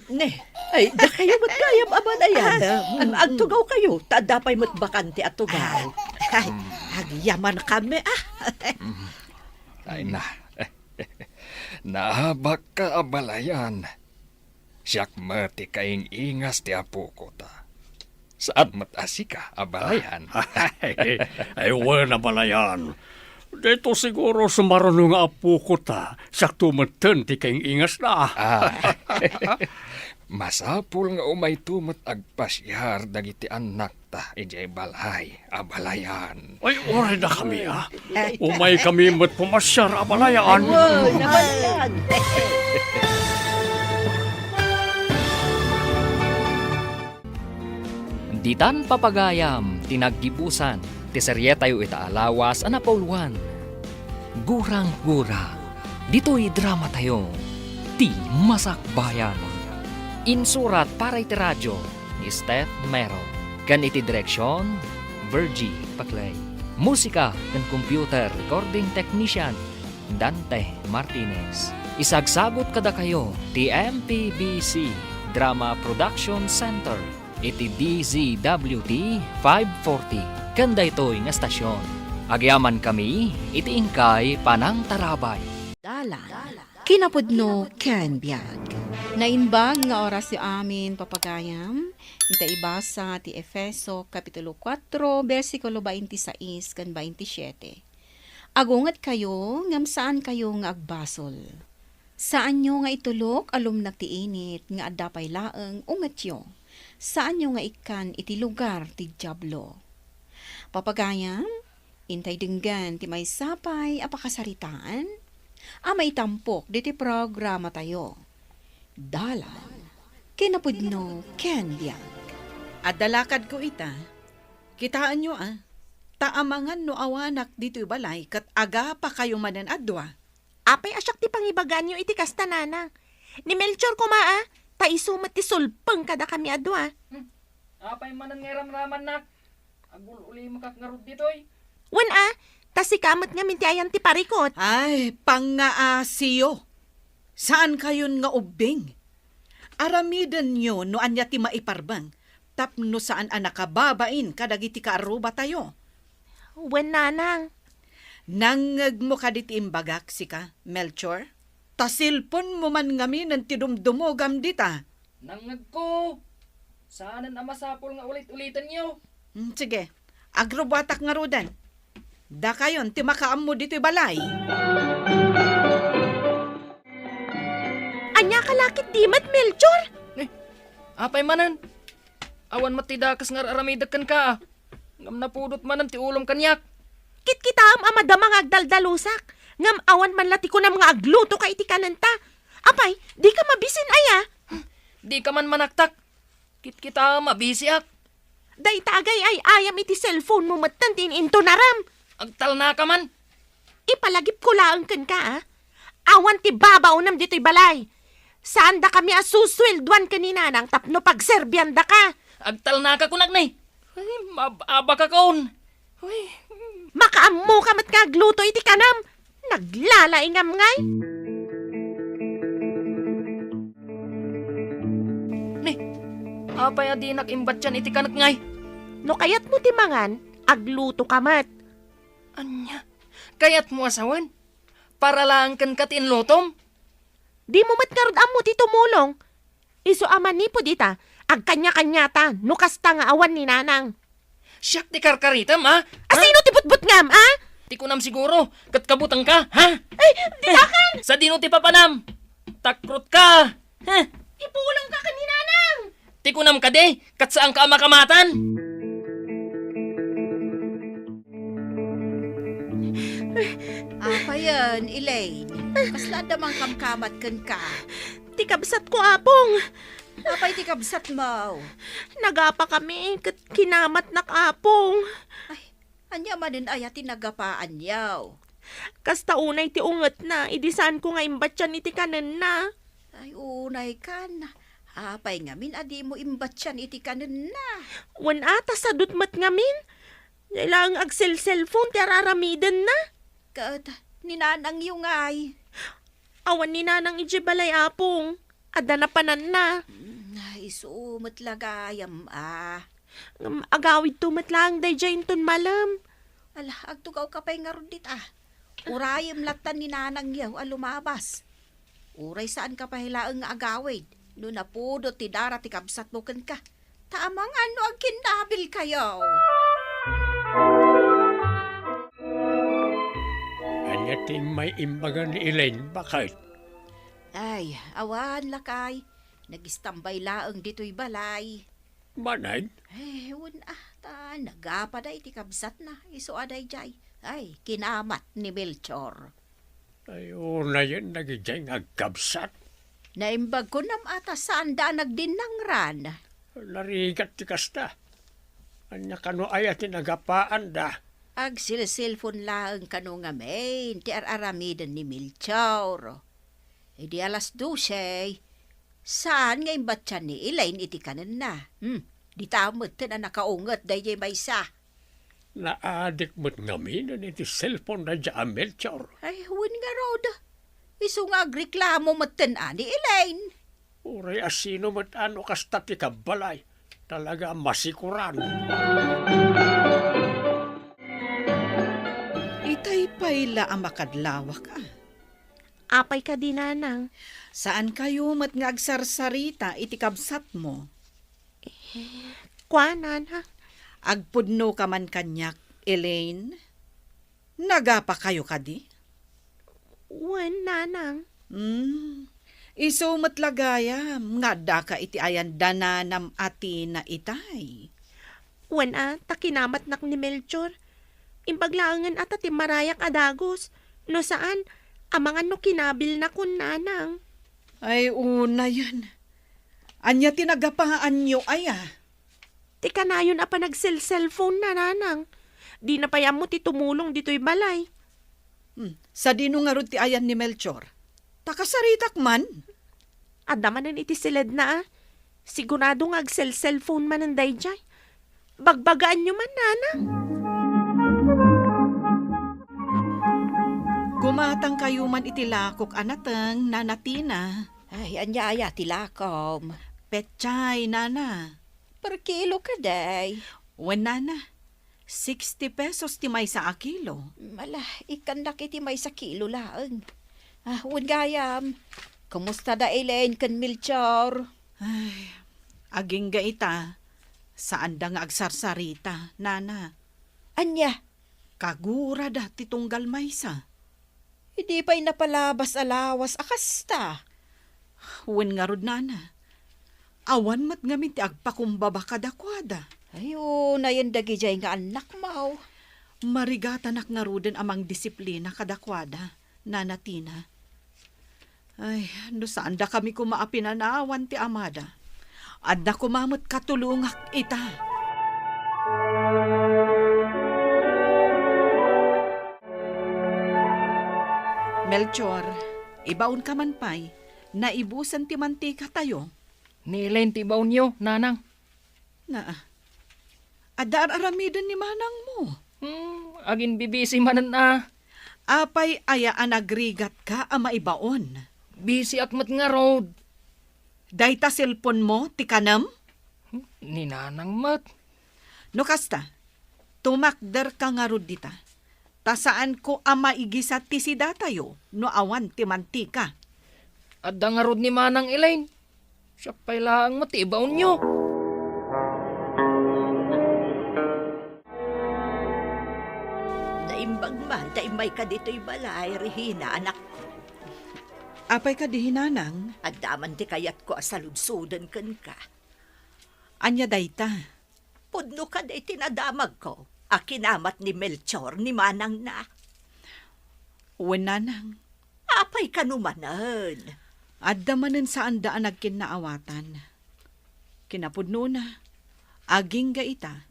Ne, ay, dakayo met gayam abalayan. Ah, mm, mm. Agtugawkayo, ta adda pay met bakante a tugaw. Ay, agyamankami, ah. Ay na, naabakka abalayan. Siak met ti kaing-ingas ti apoko ta. Saan met a sika abalayan. Ay, ay, wen abalayan. Daytoy siguro sumaruno nga apoko ta, siakto metten ti kaing-ingasna. Ah. Masapul nga umayto met agpasiar dagiti annakta idiay balay abalayan. Ay, uray dakami, ah. Umaykami met pumasiar abalayan. Wow, nabalian. Ditan papagayam ti naggibusan ti serietayo ita a lawas a napauluan, Gurang-gura. Ditoy dramatayo, Ti Masakbayan. Insurat para iti radio ni Steph Mero, ken iti direksion, Virgie Paclay. Musika ken computer recording technician, Dante Martinez. Isagsagut kadakayo ti M P B C Drama Production Center iti D Z W T five forty ken daytoy nga estasion. Agyamankami iti inkay panangtarabay. Dalan. Kinapudno ken biag. Naimbag nga orasyo amin, papagayam. Ita ibasa ti Efeso, Kapitulo kuatro, bersikulo baintisais ken baintisiete. Agungetkayo, ngem saankayo nga agbasol. Saanyo nga itulok a lumnag ti init nga adda pay laeng ungetyo. Saanyo nga ikkan iti lugar ti Diablo. Papagayam, intay denggen ti maysa pay a pakasaritaan a maitampok ditoy programatayo. Dalan, kinapudno, ken biag. Adda lakadko ita. Kitaenyo a, ta amangan no awanak ditoy balay ket agapakayo manen a dua. Apay a siak ti pangibagaanyo iti kasta, nanang? Ni Melchor koma a, ta isu met ti sulpeng kadakami a dua. Hmm. Apay manen nga iramramannak? Agul-ulimakak ngarud ditoy. Wen a, ta sika met ngamin ti ayan ti parikut. Ay, pangngaasiyo. Saankayon nga ubbing. Aramidenyo no ania ti maiparbeng tapno saan a nakababain kadagiti kaarrubatayo. Wen, nanang. Nangngegmo kadi ti imbagak, sika, Melchor? Ta silponmo man ngaminen ti dumdumogam dita. Nangngegko. Saanen a masapul nga ulit-ulitenyo. Hmm, sige. Agrubuatak ngaruden. Dakayon ti makaammo ditoy balay. Ania ka la ketdi met, Melchor? Eh, apay manen? Awan met ti dakes nga ar-aramidek kenka, a. Ngem napudot manen ti ulom kaniak. Kitkitaem a madama nga agdaldalusak, ngem awan man la ti kunam nga aglutoka iti kanenta. Apay, dika mabisin aya? Dika man manaktak. Kitkitaem a bisiak. Dayta agay-ay-ayam iti cellphone-mo metten ti in-intunaram. Agtalnaka man. Ipalagipko laeng kenka, a. Awan ti babaonem ditoy balay. Saandakami a susueldoan ken ni nanang tapno pagserbiandaka. Agtalnaka kunak ni. Ay, mab-, abakakon. Ay. Makaammoka met nga agluto iti kanam. Naglalaingam ngay. Ne, apay a dinak imbatian iti kanek ngay? No kayatmo ti mangan, aglutoka met. Ania? Kayatmo a sawen? Para laeng kenka ti inlutom? Dimo met ngarud ammo ti tumulong. Isu a manipud ita, agkanya-kanyata no kasta nga awan ni Nanang. Siak ti karkaritam, a? A, ha? Sino ti butbutngam, a? Ti kunam siguro, ket kabutengka, ha? Ay, didakan! Sadino ti papanam? Takrotka! Huh? Ipulongka ken ni Nanang! Ti kunam kadi, ket saanka a makamatan? Apayen, Elaine? Kasla adda mangkamkamat kenka? Ti kabsatko, Apong. Apay ti kabsatmo? Nagapakami, ket kinamatnak, Apong. Ay, ania manen aya ti nagapaanyo? Kasta unay ti ungetna, idi saanko nga imbatian iti kanenna. Ay, unay kan. Apay ngamin a dimo imbatian iti kanenna? Wen a, ta sadut met ngamin. Diay laeng agselselpon ti ar-aramidenna. Ket ni nanangyo ngay? Awan ni Nanang idiay balay, Apong. Adda napananna. Mm, isu met la gayam a. Ngem agawidto met laeng daydiay inton malem. Ala, agtugawka pay ngarud dita. Urayem lattan ni nanangyo a lumabas. Uray saanka pay laeng nga agawid no napudot ti dara ti kabsatmo kenka. Ta amangan no agkinnabilkayo. Ania ti immay imbaga ni Elaine, baket? Ay, awan, lakay. Nagistambay laeng ditoy balay. Manen? Eh, wen a, ta nagapada iti kabsatna, isu a daydiay. Ay, kinamat ni Melchor. Ay, unayen dagidiay nga agkabsat. Naimbag kunam a ta saanda a nagdinnangran. Narigat ti kasta. Ania kano aya ti nagapaanda? Agsilsilpon laeng kano ngamin ti ar-aramiden ni Melchor. Idi alas dose, saan nga imbatian ni Elaine iti kanenna. Hmm, dita metten a nakaunget daydiay maysa. Naadik met ngamin iti cellphone na dia a Melchor. Ay, wen ngarud. Isu nga agreklamo metten a ni Elaine. Uray a sino met a no kasta ti kabbalay, talaga a masikuran. Itay pay la a makadlawak, a. Apay kadi, Nanang? Saankayo met nga agsarsarita iti kabsatmo? Eh, kua, Nana? Agpudnoka man kaniak, Elaine? Nagapakayo kadi? Wen, Nanang. Hmm. Isu met la gayam nga addaka iti ayan da nanam a Tina itay. Wen a, ta kinamatnak ni Melchor. Imbag laengen a ta timmarayak a dagus. No saan, amangan no kinabilnakon, Nanang. Ay, unayen. Ania ti nagapaanyo aya? Ti kanayon a panagselselpon na, Nanang. Dina pay ammo ti tumulong ditoy balay. Hmm, sadino ngarud ti ayan ni Melchor? Ta kasaritak man. Adda manen iti siledna, a. Sigurado nga agselselpon manen daydiay. Bagbagaanyo man, Nanang. Gumatangkayo man iti lakok a nateng, Nana Tina. Ay, ania aya ti lakom? Petsay, Nana. Per kilo kadi? Wen, Nana. Sixty pesos ti maysa a kilo. Ala, ikkannak iti maysa kilo laeng. Ah, wen gayam. Kumusta da Elaine ken Melchor? Ay, agingga ita, saanda nga agsarsarita, Nana. Ania? Kagurada ti tunggal maysa. Idi pay napalabas a lawas a kasta. Wen ngarud, Nana. Awan met ngamin ti agpakumbaba kadakuada. Ay, unayen dagidiay nga annakmo. Marigatanak ngaruden a mangdisiplina kadakuada, Nana Tina. Ay, no saandakami koma a pinanawan ti amada, adda koma met katulongak ita. Melchor, ibaonka man pay, naibusen ti mantikatayo. Ni Elaine ti ibaonyo, Nanang. Naa. Adda ar-aramiden ni manangmo. Hmm, Aginbibisi manen a. Apay aya a nagrigatka a maibaon? Bisiak met ngarud. Dayta cellphone mo ti kanem? Ni Nanang met. No kasta, tumakderka ngarud dita. Ta saanko a maigisa ti sidatayo no awan ti mantika. Adda ngarud ni Manang Elaine. Siak pay laeng met ti ibaonyo. Naimbag man ta immayka ditoy balay, Regina, anakko. Apay kadi, Nanang? Adda man ti kayatko a saludsoden kenka. Ania dayta? Pudno kadi ti nadamagko a kinamat ni Melchor ni manangna? Wen, Nanang. Apay kano manen? Adda manen saanda a nagkinnaawatan. Kinapudnona, agingga ita,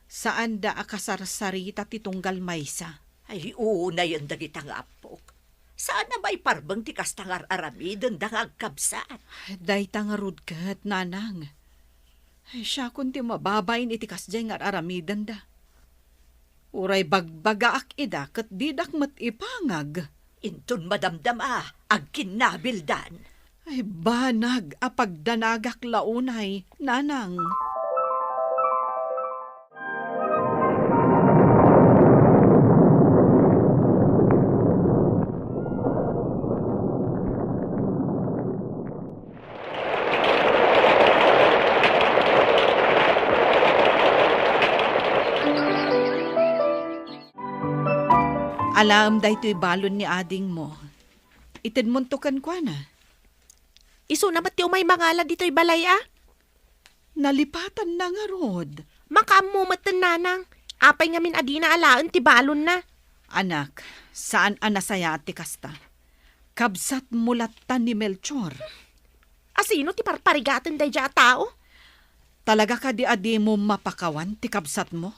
saanda a kasarsarita ti tunggal maysa. Ay, unayen dagita nga appok. Saan a maiparbeng ti kasta nga ar-aramidenda nga agkabsat. Dayta ngarud ket, Nanang. Ay, siakon ti mababain iti kasdiay nga ar-aramidenda. Uray bagbagaak ida ket didak met ipangag. Inton madamdama, agkinnabildan. Ay, banag a pagdanagak la unay, Nanang. Alaem daytoy balon ni adingmo. Itedmonto kenkuana. Isuna met ti umay mangala ditoy balay a? Nalipatanna ngarud. Makaammo metten, Nanang. Apay ngamin a dina alaen ti balonna? Anak, saan a nasayaat ti kasta. Kabsatmo latta ni Melchor. Asino ti parparigaten daydiay a tao? Talaga kadi a dimo mapakawan ti kabsatmo?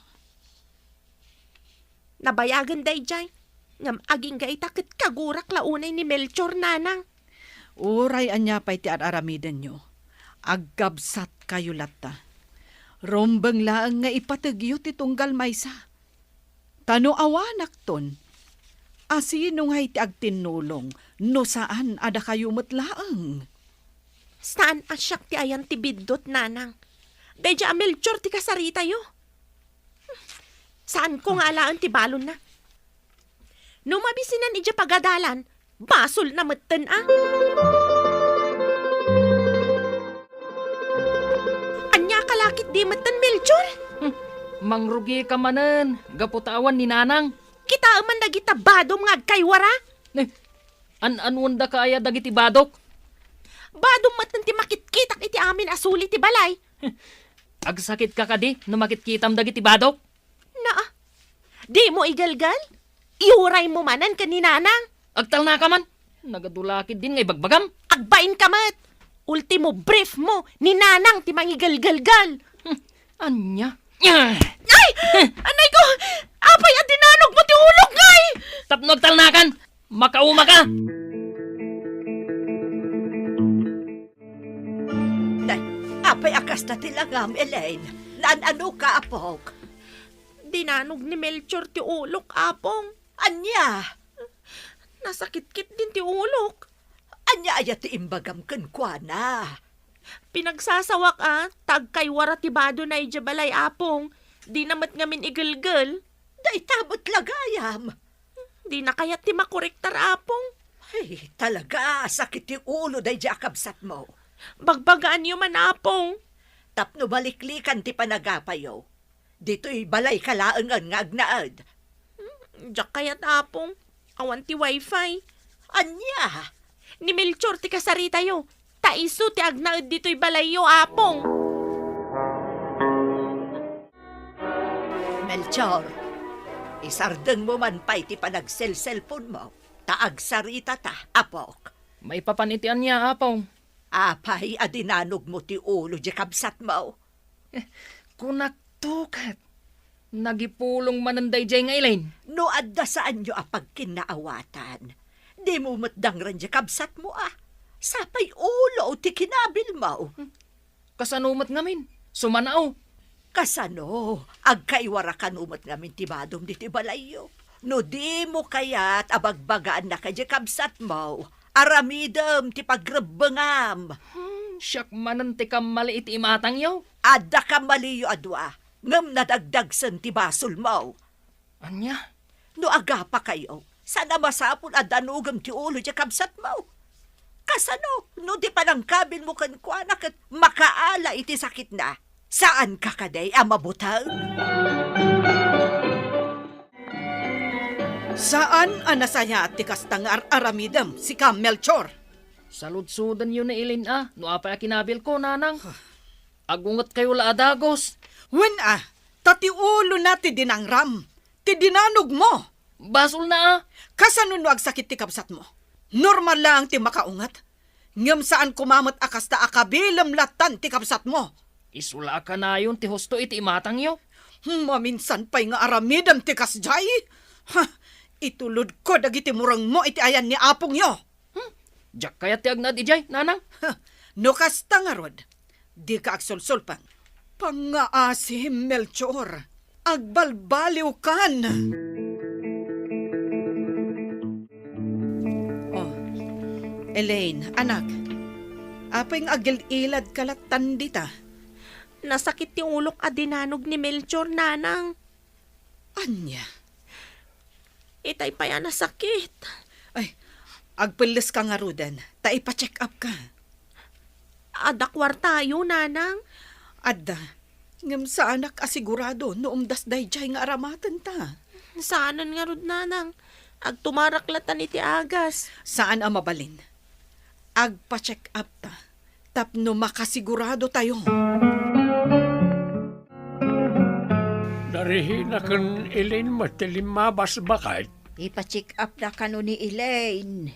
Nabayagen daydiay, ngem agingga ita ket kagurak la unay ni Melchor, Nanang. Uray ania pay ti ar-aramidenyo, agkabsatkayo latta. Rumbeng laeng nga ipategyo ti tunggal maysa. Ta no awanakton, asino ngay ti agtinnulong no saan a dakayo met laeng? Saan a siak ti ayan ti biddut, Nanang. Daydiay a Melchor ti kasaritayo. Saanko nga alaen ti balonna. No mabisinan idiay pagadalan, basolna metten a. Ania ka lakit di metten, Melchor? Hmm, mangrugika manen, gapu ta awan ni Nanang. Kitaem man dagita badom nga agkaywara. Eh, an-anuendaka aya dagiti badok? Badom metten ti makitkitak iti amin a suli ti balay. Agsakitka kadi no makitkitam dagiti badok? Naa, dimo igelgel? Iuraymo manen ken ni Nanang. Agtalnaka man. Nagadu lakit din nga ibagbagam. Agbainka met. Ultimo brief mo, ni Nanang ti mangigelgelgel. Hmm, ania? Ay! Anay ko! Apay a dinanogmo ti ulok ngay! Tapno agtalnakan, makauma ka! Nay, apay a kasta ti langam, Elaine? Naan-anoka, apok? Dinanog ni Melchor ti ulok, Apong. Ania? Nasakitkit din ti ulok. Ania aya ti imbagam kenkuana? Pinagsasawak a, ta agkaywara ti badona idiay balay, Apong. Dina met ngamin igelgel. Dayta met la gayam. Dina kayat ti makorektar, Apong. Ay, talaga, sakit ti ulo daydiay a kabsatmo. Bagbagaanyo man, Apong. Tapno baliklikan ti panagapayo, ditoy balayka laengen nga agnaed. Hmm, diak kayat, Apong. Awan ti wifi. Ania? Ni Melchor ti kasaritayo. Ta isu ti agnaed ditoy balayyo, Apong. Melchor, isardengmo man pay ti panagselselponmo, ta agsaritata, apok. Maipapan iti ania, Apong? Apay a dinanogmo ti ulo diay kabsatmo? Eh, kunakto ket, nagipulong manen daydiay nga Elaine. No adda saanyo a pagkinnaawatan, dimo met dangren diay kabsatmo a. Sapay ulo ti kinabilmo. Kasano met ngamin? Sumanao. Kasano? Agkaiwara kano met ngamin ti badom ditoy balayyo? No dimo kayat a bagbagaan na kadi kabsatmo, aramidem ti pagrebbengam. Hmm, siak manen ti kammali iti imatangyo. Adda kammaliyo a dua, ngem nadagdagsen ti basolmo. Ania? No agapakayo, saan a masapul a danogem ti ulo ti kabsatmo. Kasano no di panangkabilmo kenkuana ket makaala iti sakitna? Saanka kadi a mabuteng? Saan a nasayaat ti kasta nga ar-aramidem, sika, Melchor. Saludsodenyo ni Elaine a no apay a kinabilko, nanang. Agungetkayo la a dagus. Wen a, ta ti ulona ti dinangram, ti dinanogmo. Basolna a. Kasano no agsakit ti kabsatmo? Normal laeng ti makaunget. Ngem saan koma met a kasta a kabilem lattan ti kabsatmo. Isu la a kanayon ti husto iti imatangyo. Maminsan pay nga aramidem ti kasdiay. Ha, itulodko dagiti murengmo iti ayan ni apongyo. Hmm? Diak kayat ti agnaed idiay, nanang. Ha, no kasta ngarud, dika agsulsulpeng. Pangngaasim, Melchor. Agbalbaliwkan. Oh, Elaine, anak. Apay nga agil-iladka lattan dita? Nasakit ti ulok a dinanog ni Melchor, nanang. Ania? Itay pay a nasakit. Ay, agpelleska ngaruden, ta ipa-check-upka. Adda kuartayo, nanang? Adda. Ngem saanak a sigurado no umdas daydiay nga aramatenta. Saanen ngarud, nanang. Agtumarak lattan iti agas. Saan a mabalin. Agpa-check-upta tapno makasigurado tayo. Ni Regina ken Elaine met ti limmabas, baket. Ipa-check-upna kano ni Elaine.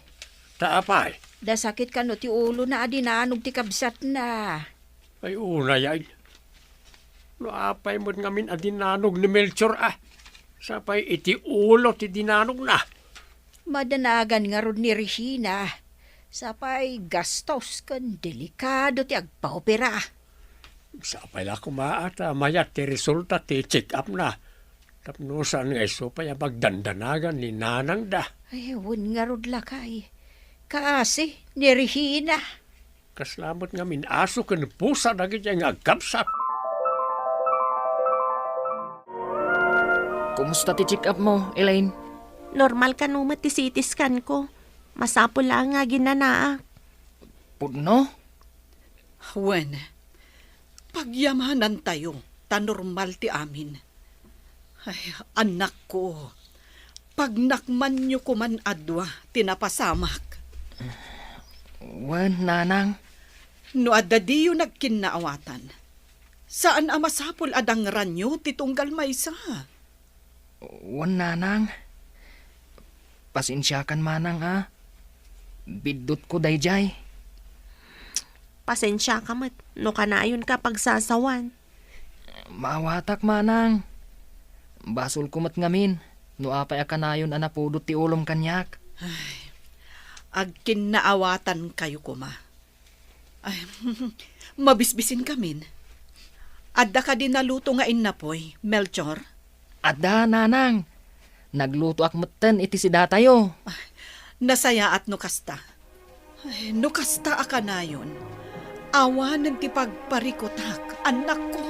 Ta apay? Nasakit kano ti ulona a dinanog ti kabsatna. Ay, unay, ay. No apay met ngamin a dinanog ni Melchor a, sapay iti ulo ti dinanogna. Madanagan ngarud ni Regina, sapay gastos ken delikado ti agpaopera. Sapay la koma a ta mayat ti resulta ti check-upna. Tapno saan nga isu pay a magdandanagan ni nanangda. Ay, wen ngarud lakay. Kaasi ni Regina. Kasla met ngamin aso ken pusa dagiti nga agkabsat. Kumusta ti check-up mo, Elaine? Normal kano met ti C T scan ko. Masapul laeng nga aginnanaak. Pudno? Wen, pagyamanantayo ta normal ti amin. Ay, anakko, pagnakmanyo koman a dua ti napasamak. Wen, nanang. No adda diyo nagkinnaawatan, saan a masapul a dangranyo ti tunggal maysa. Wen, nanang. Pasensiakan manang a. Biddutko daydiay. Pasensiaka met no kanayonka pagsasawan. Maawatak manang. Basolko met ngamin no apay a kanayon a napudot ti ulom kaniak. Ay, agkinnaawatankayo koma. Ay, mabisbisinkamin. Adda kadi naluto nga innapoy, Melchor? Adda, nanang. Naglutoak metten iti sidatayo. Ay, nasayaat no kasta. Ay, no kasta a kanayon, awanen ti pagparikutak, annakko.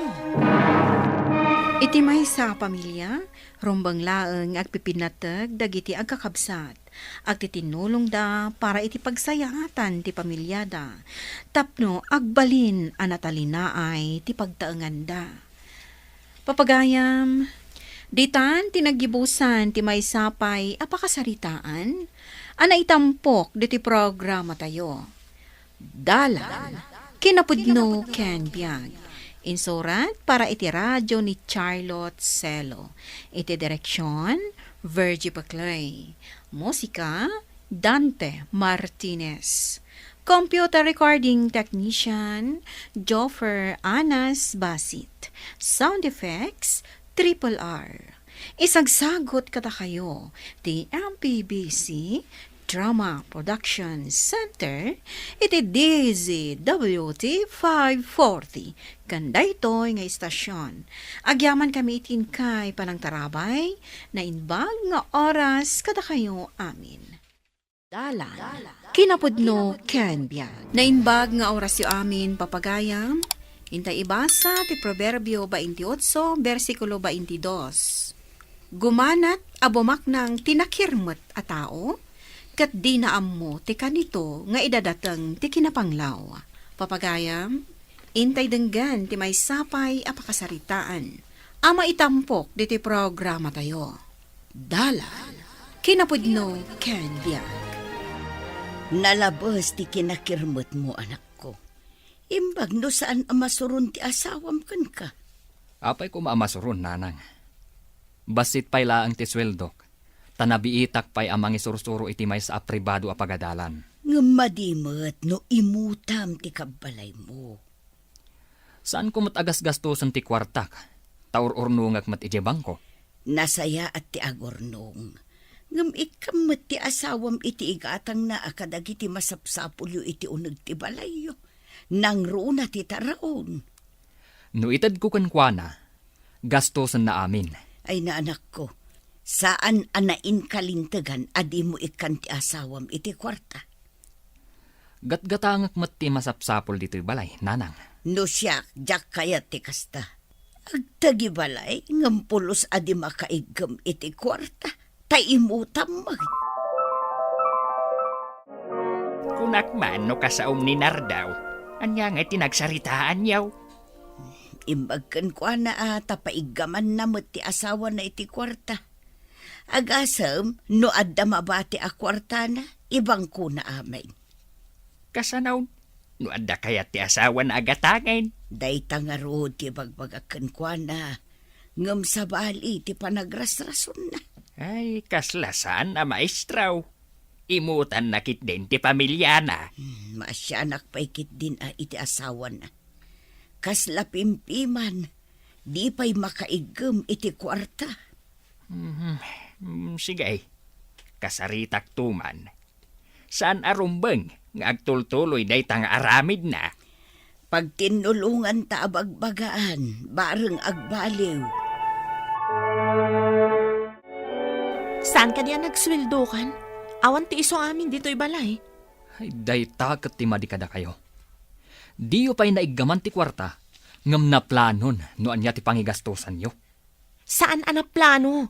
Iti maysa a pamilia, rumbeng laeng nga agpipinnateg dagiti agkakabsat. Agtitinnulongda para iti pagsayaatan ti pamiliada tapno agbalin a natalinaay ti pagtaenganda. Papagayam, ditan ti naggibusan ti maysa pay a pakasaritaan a naitampok ditoy programatayo. Dalan, kinapudno ken biag. Insurat para iti radio ni Charlotte Celo. Iti direksyon, Virgie Paclay. Musika, Dante Martinez. Computer recording technician, Joffer Anas Basit. Sound effects, Triple R. Isagsagut kadakayo ti M P B C Drama Production Center iti D Z W T five forty, ken daytoy nga istasyon. Agyaman kami iti inkay panangtarabay, naimbag nga oras kadakayo amin. Dalan, kinapudno ken biag. Naimbag nga orasyo amin, papagayam. Intay ibasa ti Proverbio twenty-eight, bersikulo twenty-two. Gumanat a bumaknang ti nakirmet a tao, ket dina ammo ti kanito nga idadateng ti kinapanglaw. Papagayam, intay denggen ti maysa pay a pakasaritaan a maitampok ditoy programatayo. Dalan, kinapudno ken biag. Nalabes ti kinakirmetmo, anakko. Imbag no saan a masuron ti asawam kenka. Apay koma a masuron, nanang. Bassit pay laeng ti sueldok, ta nabiitak pay a mangisursuro iti maysa a pribado a pagadalan. Ngem madi met no imutam ti kabbalaymo. Saanko met a gasgastosen ti kuartak, ta ur-urnongek met idiay bangko. Nasayaat ti agurnong. Ngem ikkam met ti asawam iti igatangna a kadagiti masapsapulyo iti uneg ti balayyo. Nangruna ti taraon. No itedko kenkuana, gastosenna amin. Ay, naanakko, saan a nainkalintegan a dimo ikkan ti asawam iti kuarta. Gatgatangek met ti masapsapul ditoy balay, nanang. No siak, diak kayat ti kasta. Agtagibalay, ngem pulos a di makaiggem iti kuarta, ta imutam met. Kunak man no kasaom ni Nardaw, ania ngay ti nagsaritaanyo? Imbag kenkuana a ta paiggamanna met ti asawana iti kuarta. Agasem no adda mabati a kuartana, ibangkona amin. Kasano? No adda kayat ti asawana a gatangen? Dayta ngarud ti ibagbagak kenkuana, ngem sabali ti panagrasrasonna. Ay, kasla saan a maestro. Imutanna ketdin ti pamiliana. Hmm, maasianak pay ketdin a iti asawana. Kasla pimpiman, di pay makaiggem iti kuarta. Mhm. Mm, sige. Kasaritakto man. Saan a rumbeng nga agtultuloy dayta nga aramidna. Pagtinnulonganta a bagbagaan, bareng agbaliw. Saan kadi a nagsueldokan? Awan ti isu amin ditoy balay. Ay, dayta ket ti madi kadakayo. Diyo pay naiggaman ti kuarta, ngem naplanon no ania ti pangigastosanyo. Saan a naplano.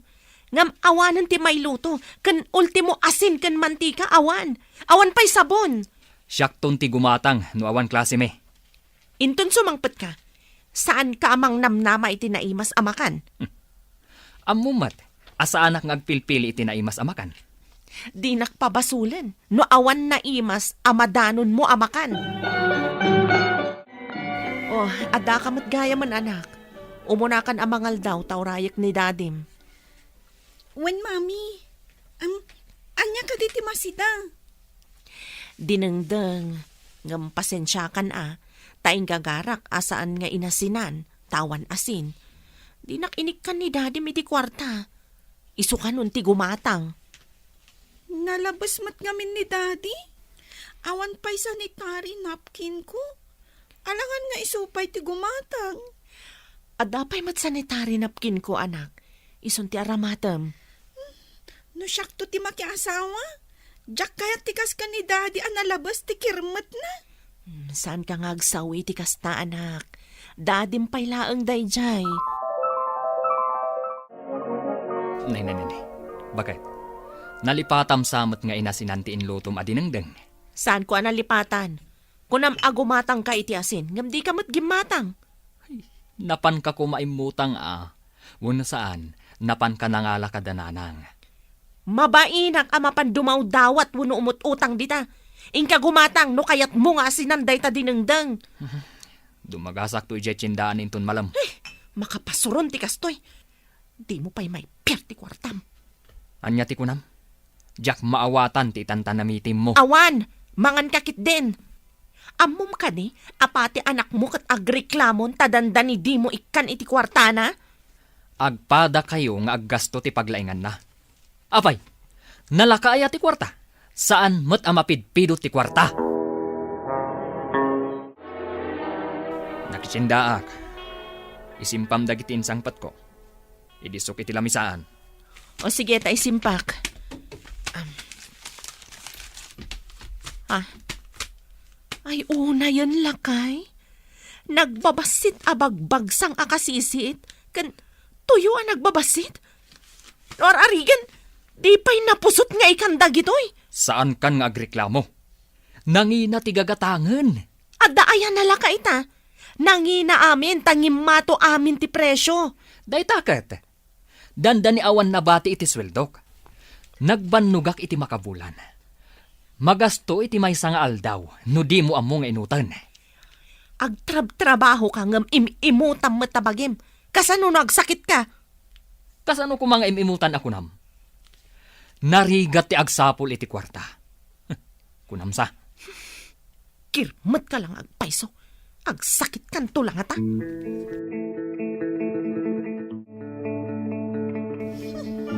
Ngem awanen ti mailuto, ken ultimo asin ken mantika awan. Awan pay sabon. Siakton ti gumatang no awan klasemi. Inton sumangpetka, saanka a mangnamnama iti naimas a makan. Ammom met a saanak nga agpilpili iti naimas a makan. Dinak pabasolen no awan naimas a madanonmo a makan. Oh, addaka met gayamen, anak. Umunakan a mangaldaw ta urayek ni dadim. Wen, Mami. Am, ania kadi ti masida? Dinengdeng, ngem pasensiakan a, ta inggagarak a saan nga inasinan, ta awan asin. Dinak inikkan ni dadim iti kuarta. Isu kanon ti gumatang. Nalabes met ngamin ni Daddy. Awan pay sanitary napkin ko. Alangan nga isu pay ti gumatang. Adda pay met sanitary napkin ko, anak. Isun ti aramatem. No siakto ti makiasawa, diak kayat ti kas ken ni Daddy a nalabes ti kirmetna. Hmm, saanka nga agsawi iti kasta, anak. Dadim pay laeng daydiay. Nay, nay, nay, nay. Baket, nalipatam sa met nga inasinan ti inlutom a dinengdeng? Saanko a nalipatan. Kunam a gumatangka iti asin, ngem dika met gimmatang. Ay, napanka koma immutang a. Wenno saan, napanka nangala kada nanang. Mabainak a mapan dumawdawat wenno umut-utang dita. Inka gumatang no kayatmo nga asinan dayta dinengdeng. Dumagasakto idiay tiendaan inton malem. Eh, makapasuron ti kastoy. Dimo pay maipiar ti kuartam. Ania ti kunam? Diak maawatan ti itantanamitimmo. Awan! Manganka ketdin! Ammom kadi a pati anakmo ket agreklamon ta dandani dimo ikkan iti kuartana? Agpadakayo nga aggasto ti paglainganna. Apay, nalaka aya ti kuarta? Saan met a mapidpidot ti kuarta. Nakitsiendaak. Isimpam dagiti insangpetko. Idi isuk iti lamisaan. O sige, ta isimpak. Am. Ah. Ay, unayen, lakay. Nagbabassit a bagbagsang a kasisiit, ken tuyo a nagbabassit. No ar-arigen, di pay napusot nga ikan dagitoy. Saankan nga agreklamo. Nangina ti gagatangen. Adda aya nalaka ita? Nangina amin, ta ngimmato amin ti presyo. Dayta ket, dandani awan nabati iti sueldok. Nagbannogak iti makabulan. Magasto iti maysa nga aldaw, no dimo ammo nga inuten. Agtrabtrabahoka ngem im-imutam met ta bagim. Kasano no agsakitka? Kasano koma nga im-imutan a kunam? Narigat ti agsapul iti kuarta. Kunam sa. Kirmetka la nga agpayso. Agsakitkanto la ngata.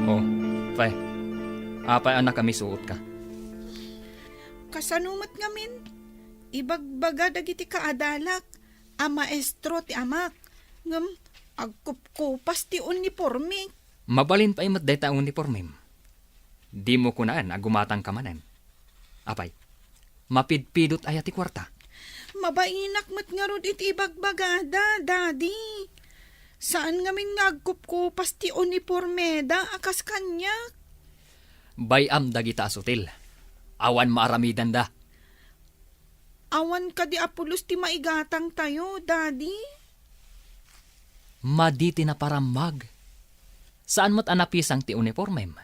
Oh, Fe. Apay a nakamisuotka? Kasano met ngamin? Ibagbaga dagiti kaadalak a maestro ti amak, ngem agkupkupas ti uniporme. Mabalin pay met dayta unipormem. Dimo kunaen a gumatangka manen. Apay, mapidpidot aya ti kuarta? Mabainak met ngarud iti ibagbagada, Daddy. Saan ngamin nga agkupkupas ti unipormeda a kas kaniak. Bay-am dagita a sutil. Awan maaramidanda. Awan kadi a pulos ti maigatangtayo, Daddy? Madi ti naparammag. Saan met a napisang ti unipormem.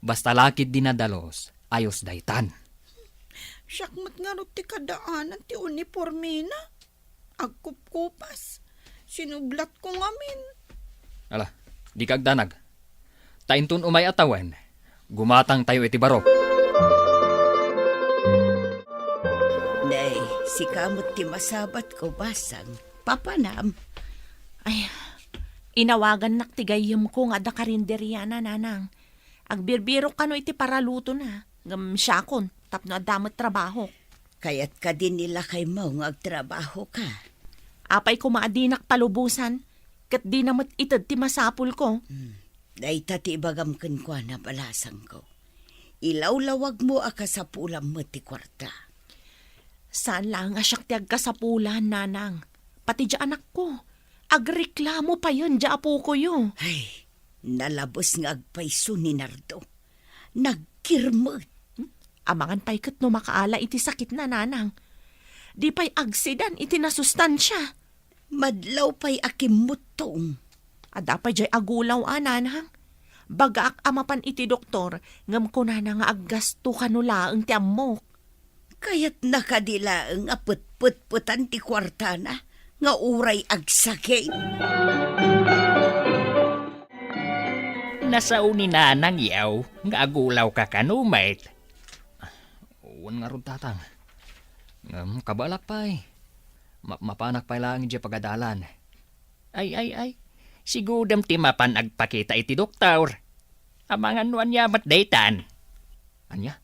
Basta lakid di nadalus, ayos daytan. Siak met ngarud ti kadaanan ti unipormena. Agkupkupas. Sinublatko ngamin. Ala, dika agdanag. Ta inton umay a tawen, gumatangtayo iti baro. Nay, sika met ti masabatko, basang. Papanam. Ay, inawagannak ti gayyemko nga adda karinderiana, nanang. Agbirbirok kano iti paralutona, ngem siakon, tapno adda met trabahok. Kayat kadi ni lakaymo nga agtrabahoka? Apay koma a dinak palubosan, ket dina met ited ti masapulko. Hmm. Dayta ti ibagam kenkuana, balasangko. Ilawlawagmo a kasapulam met ti kuarta. Saan laeng a siak ti agkasapulan, nanang. Pati diay anakko, agreklamo payen diay apokoyo. Ay, nalabes nga agpayso ni Nardo. Nagkirmet. Hmm? Amangan pay ket no makaala iti sakitna, nanang. Di pay agsidan iti nasustansia. Madlaw pay a kimmuttong. Adda pay diay agulaw a, nanang. Bagaak a mapan iti doktor, ngem kunana nga aggasto kano laeng ti ammok. Kayatna kadi laeng a petpetpetan ti kuartana nga uray agsakit? Nasao ni nanang yaw nga agulawka kano met. Wen ngarud, tatang. Ngem kabaelak pay. Mapmapanak pay laeng idiay pagadalan. Ay, ay, ay. Sigudem ti mapan agpakita iti doktor. Amangan no ania met daytan. Ania?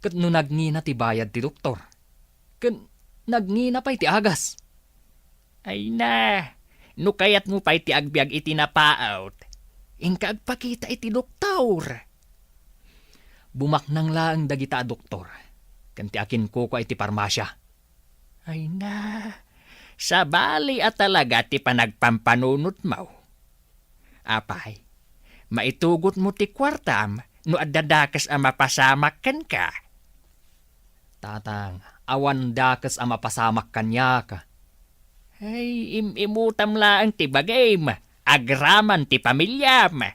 Ket no nagngina ti bayad ti doktor? Ken nagngina pay ti agas? Ay na, no kayatmo pay ti agbiag iti napaut, inka agpakita iti doktor. Bumaknang laeng dagita a doktor, ken ti akinkukua iti parmasia. Ay na, sabali a talaga ti panagpampanunotmo. Apay, maitugotmo ti kuartam no adda dakes a mapasamak kenka? Tatang, awan dakes a mapasamak kaniak. Ay, im-imutam laeng ti bagim, agraman ti pamiliam.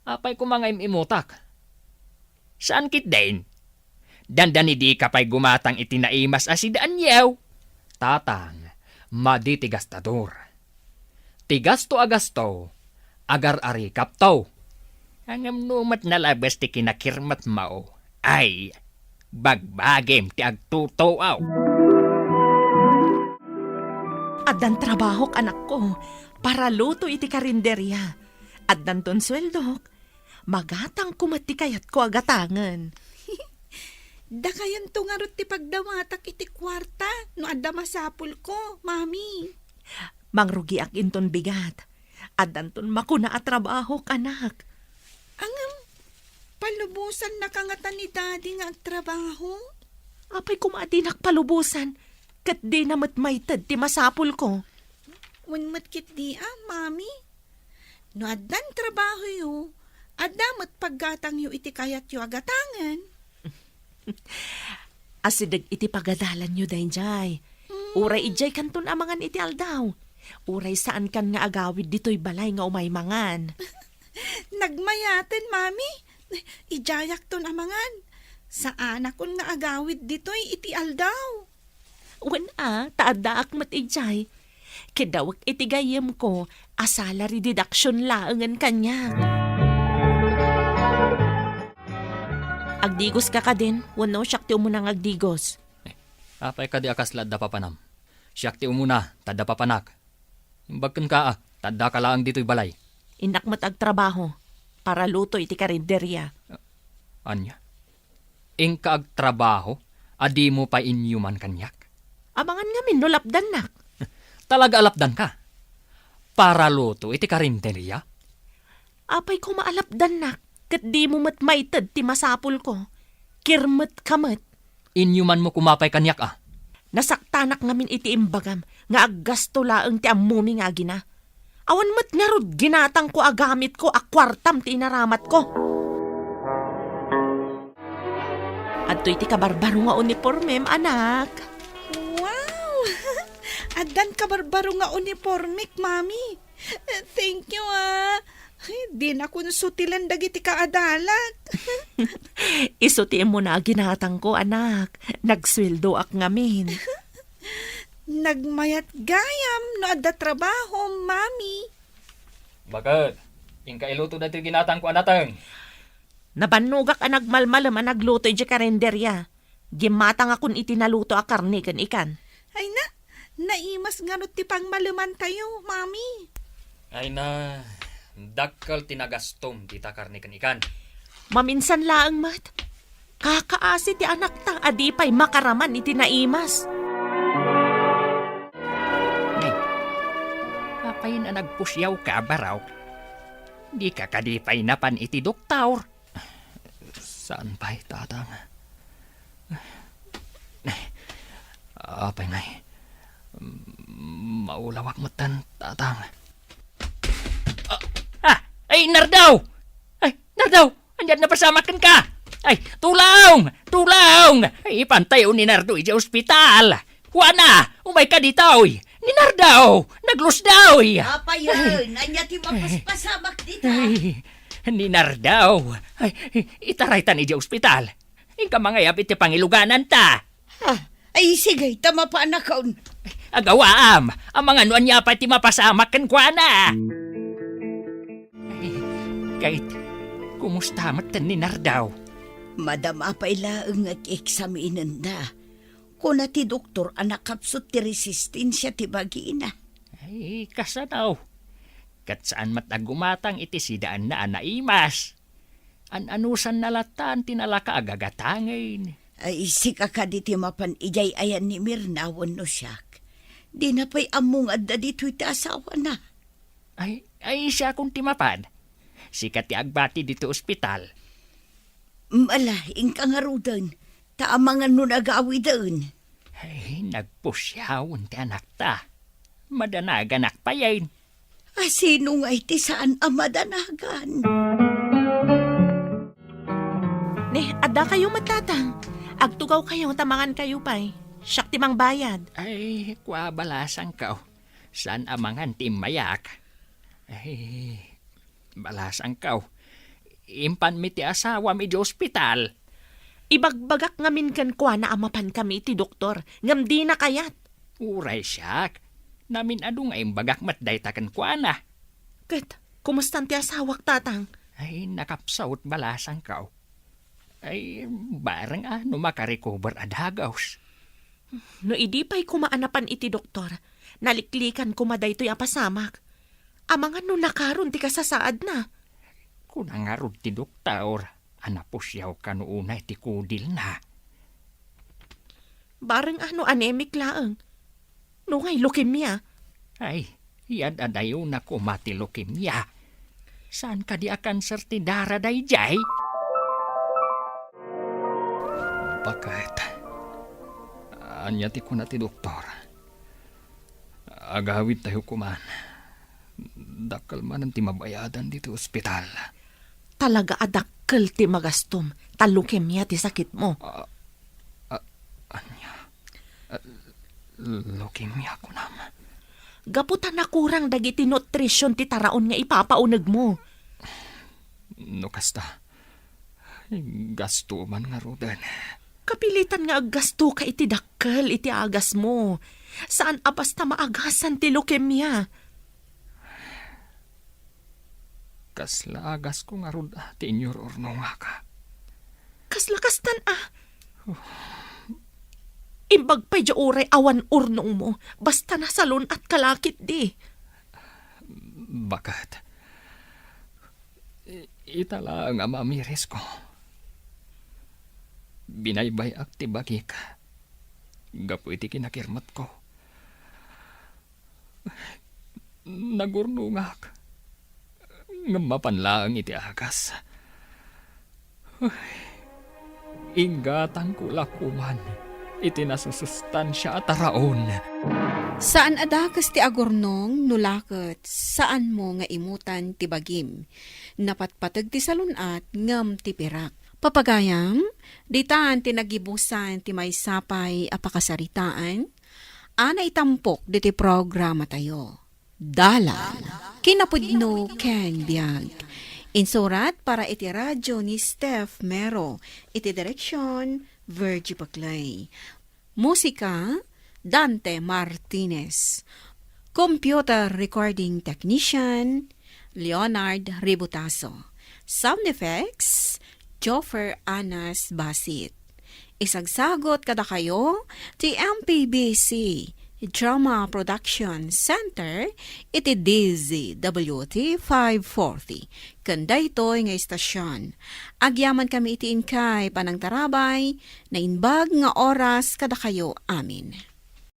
Apay koma nga im-imutak? Saan ketdin? Dandani dika pay gumatang iti naimas a sida a niaw. Tatang, madi ti gastador. Ti gasto a gasto, agar-arikapto. Ngem no met nalabes ti kinakirmetmo, ay, bagbagim ti agtutuaw. Addan trabahok, anakko, paraluto iti karinderia. Addanton sueldok, magatangko met ti kayatko a gatangen. Dakayonto ngarud ti pagdawatak iti kuarta no adda masapulko, Mami. Mangrugiak inton bigat. Addanton makuna a trabahok, anak. Ngem, palubosannaka ngata ni Daddy nga agtrabaho? Apay koma a dinak palubosan, ket dina met maited ti masapulko. Wen met ketdi a, Mami. No addan trabahoyo, adda met paggatangyo iti kayatyo a gatangen. Asideg iti pagadalanyo daydiay. Mm. Uray idiay kanton amangan iti aldaw. Uray saankan nga agawid ditoy balay nga umay mangan. Nagmayaten, Mami. Idiayakton amangan. Saanakon nga agawid ditoy iti aldaw. Wen a, ta addaak met idiay. Kidawek iti gayyemko a salary deduction laengen kaniak. Agdigoska kadin, wenno siak ti umuna nga agdigos? Eh, apay kadi a kasla adda papanam? Siak ti umuna, ta adda papanak. Imbag kenka a, ta addaka laeng ditoy balay. Innak met agtrabaho, para luto iti karinderia. Ania? Inka agtrabaho a dimo pay inyuman kaniak? Amangan ngamin no lapdannak. Talaga a lapdanka? Para luto iti karinderia? Apay koma a lapdannak, ket dimo met maited ti masapulko. Kirmetka met. Inyumanmo koma pay kaniak a. Nasaktanak ngamin iti imbagam nga aggasto laeng ti ammomi nga agina. Awan met ngarud ginatangko a gamitko a kuartam ti inaramatko. Adtoy ti kabarbaro nga unipormem, anak. Wow! Addan kabarbaro nga unipormek, Mami. Thank you, ah. Ay, dinakon sutilen dagiti kaadalak. Isutiem mo na a ginatangko, anak. Nagsueldoak ngamin. Nagmayat gayam no adda trabaho, Mami. Baket, inka iluto daytoy ginatangko a nateng. Nabannogak a nagmalmalem a nagluto idiay karinderia. Gimmatangakon iti naluto a karne ken ikan. Ay na, naimas ngarud ti pangmalemantayo, Mami. Ay na, dakkel ti nagastom dita karne ken ikan. Maminsan laeng met. Kakaasi ti anakta a di pay makaraman iti naimas. Nay, apayen a nagpusiawka, Barok? Dika kadi pay napan iti doktor? Saan pay, Tatang? Apay ngay? Maulawak metten, Tatang. Ah! Ah! Ay, Nardo! Ay, Nardo! Ania ti napasamak kenka? Ay, tulong! Tulong! Ay, ipantayo ni Nardo idiay ospital. Juana, umayka ditoy. Ni Nardo, naglusdoy. Apayen, ania ti mapaspasamak dita? Ay, ni Nardo. Ay, itaraytan idiay ospital. Inka mangayab iti pangilugananta. Ah, ay, sige, ta mapanakon. Agawaam, amangan no ania pay ti mapasamak kenkuana. Ay, ket, kumusta metten ni Nardo? Madama pay laeng nga eksaminenda. Kuna ti doktor a nakapsut ti resistensia ti bagina. Ay, kasano? Ket saan met a gumatang iti sidaanna a naimas. An-anusanna latta ti nalaka a gagatangen. Ay, sika kadi ti mapan idiay ayan ni Mirna wenno siak? Dina pay ammo nga adda ditoy ti asawana. Ay, ay, siakon ti mapan. Sika ti agbati ditoy ospital. Mala, inka ngaruden, ta amangan no nagawiden. Ay, nagpusiawen ti anakta. Madanaganak payen. A, sino ngay ti saan a madanagan? Ne, adda kayo met, Tatang. Agtugawkayo ta mangankayo pay. Siak ti mangbayad. Ay, kua, balasangko. Saan a mangan ti immayak? Ay, balasangko. Impanmi ti asawam idiay ospital. Ibagbagak ngamin kenkuana a mapankami iti doktor, ngem dina kayat. Uray siak. Namin-adu nga imbagak met dayta kenkuana. Ket, kumustan ti asawak, Tatang? Ay, nakapsut, balasangko. Ay, bareng a no makarecover a dagus. No idi pay koma a napan iti doktor, naliklikan koma daytoy a pasamak. Amangan no nakaron ti kasasaadna. Kuna ngarud ti doktor a napusiaw kano unay ti kudilna. Bareng a no anemic laeng. No ngay leukemia. Ay, yad-adayona koma ti leukemia. Saan kadi a kanser ti dara daydiay? Baket. Ania ti kuna ti doktor? Agawidtayo koman. Dakkel manen ti mabayadan ditoy ospital. Talaga a dakkel ti magastom, ta leukemia ti sakitmo. Ah, ah, ania? Ah, leukemia, kunam? Gapu ta nakurang dagiti nutrition ti taraon nga ipapaunegmo. No kasta, gasto man ngaruden. Kapilitan nga aggastoka iti dakkel iti agasmo. Saan a basta maagasan ti leukemia. Kasla agasko ngarud a ti inyur-urnongak. Kasla kastan a? Imbag pay diay uray awan urnongmo, basta nasalun-atka la ketdi. Baket. I-, ita laeng a mamirisko. Binaybay-ak ti bagik gapu iti kinakirmetko. Nagurnongak, ngem mapan laeng iti agas. Ay, inggatangko la koman iti nasusustansia a taraon. Saan a dakes ti agurnong no la ket saanmo nga imutan ti bagim. Napatpateg ti salun-at ngem ti pirak. Papagayam, ditan ti nagibusan ti maysa pay a pakasaritaan a naitampok ditoy programatayo. Dalan. Kinapudno ken biag. Insurat para iti radyo ni Steph Mero. Iti direksyon, Virgie Paclay. Musika, Dante Martinez. Computer recording technician, Leonard Ributaso. Sound effects, Joffer Anas Basit. Isagsagot kadakayo ti M P B C Drama Production Center iti D Z W T five forty. Ken daytoy nga istasyon, agyamankami iti inkay panangtarabay, naimbag nga oras kadakayo amin.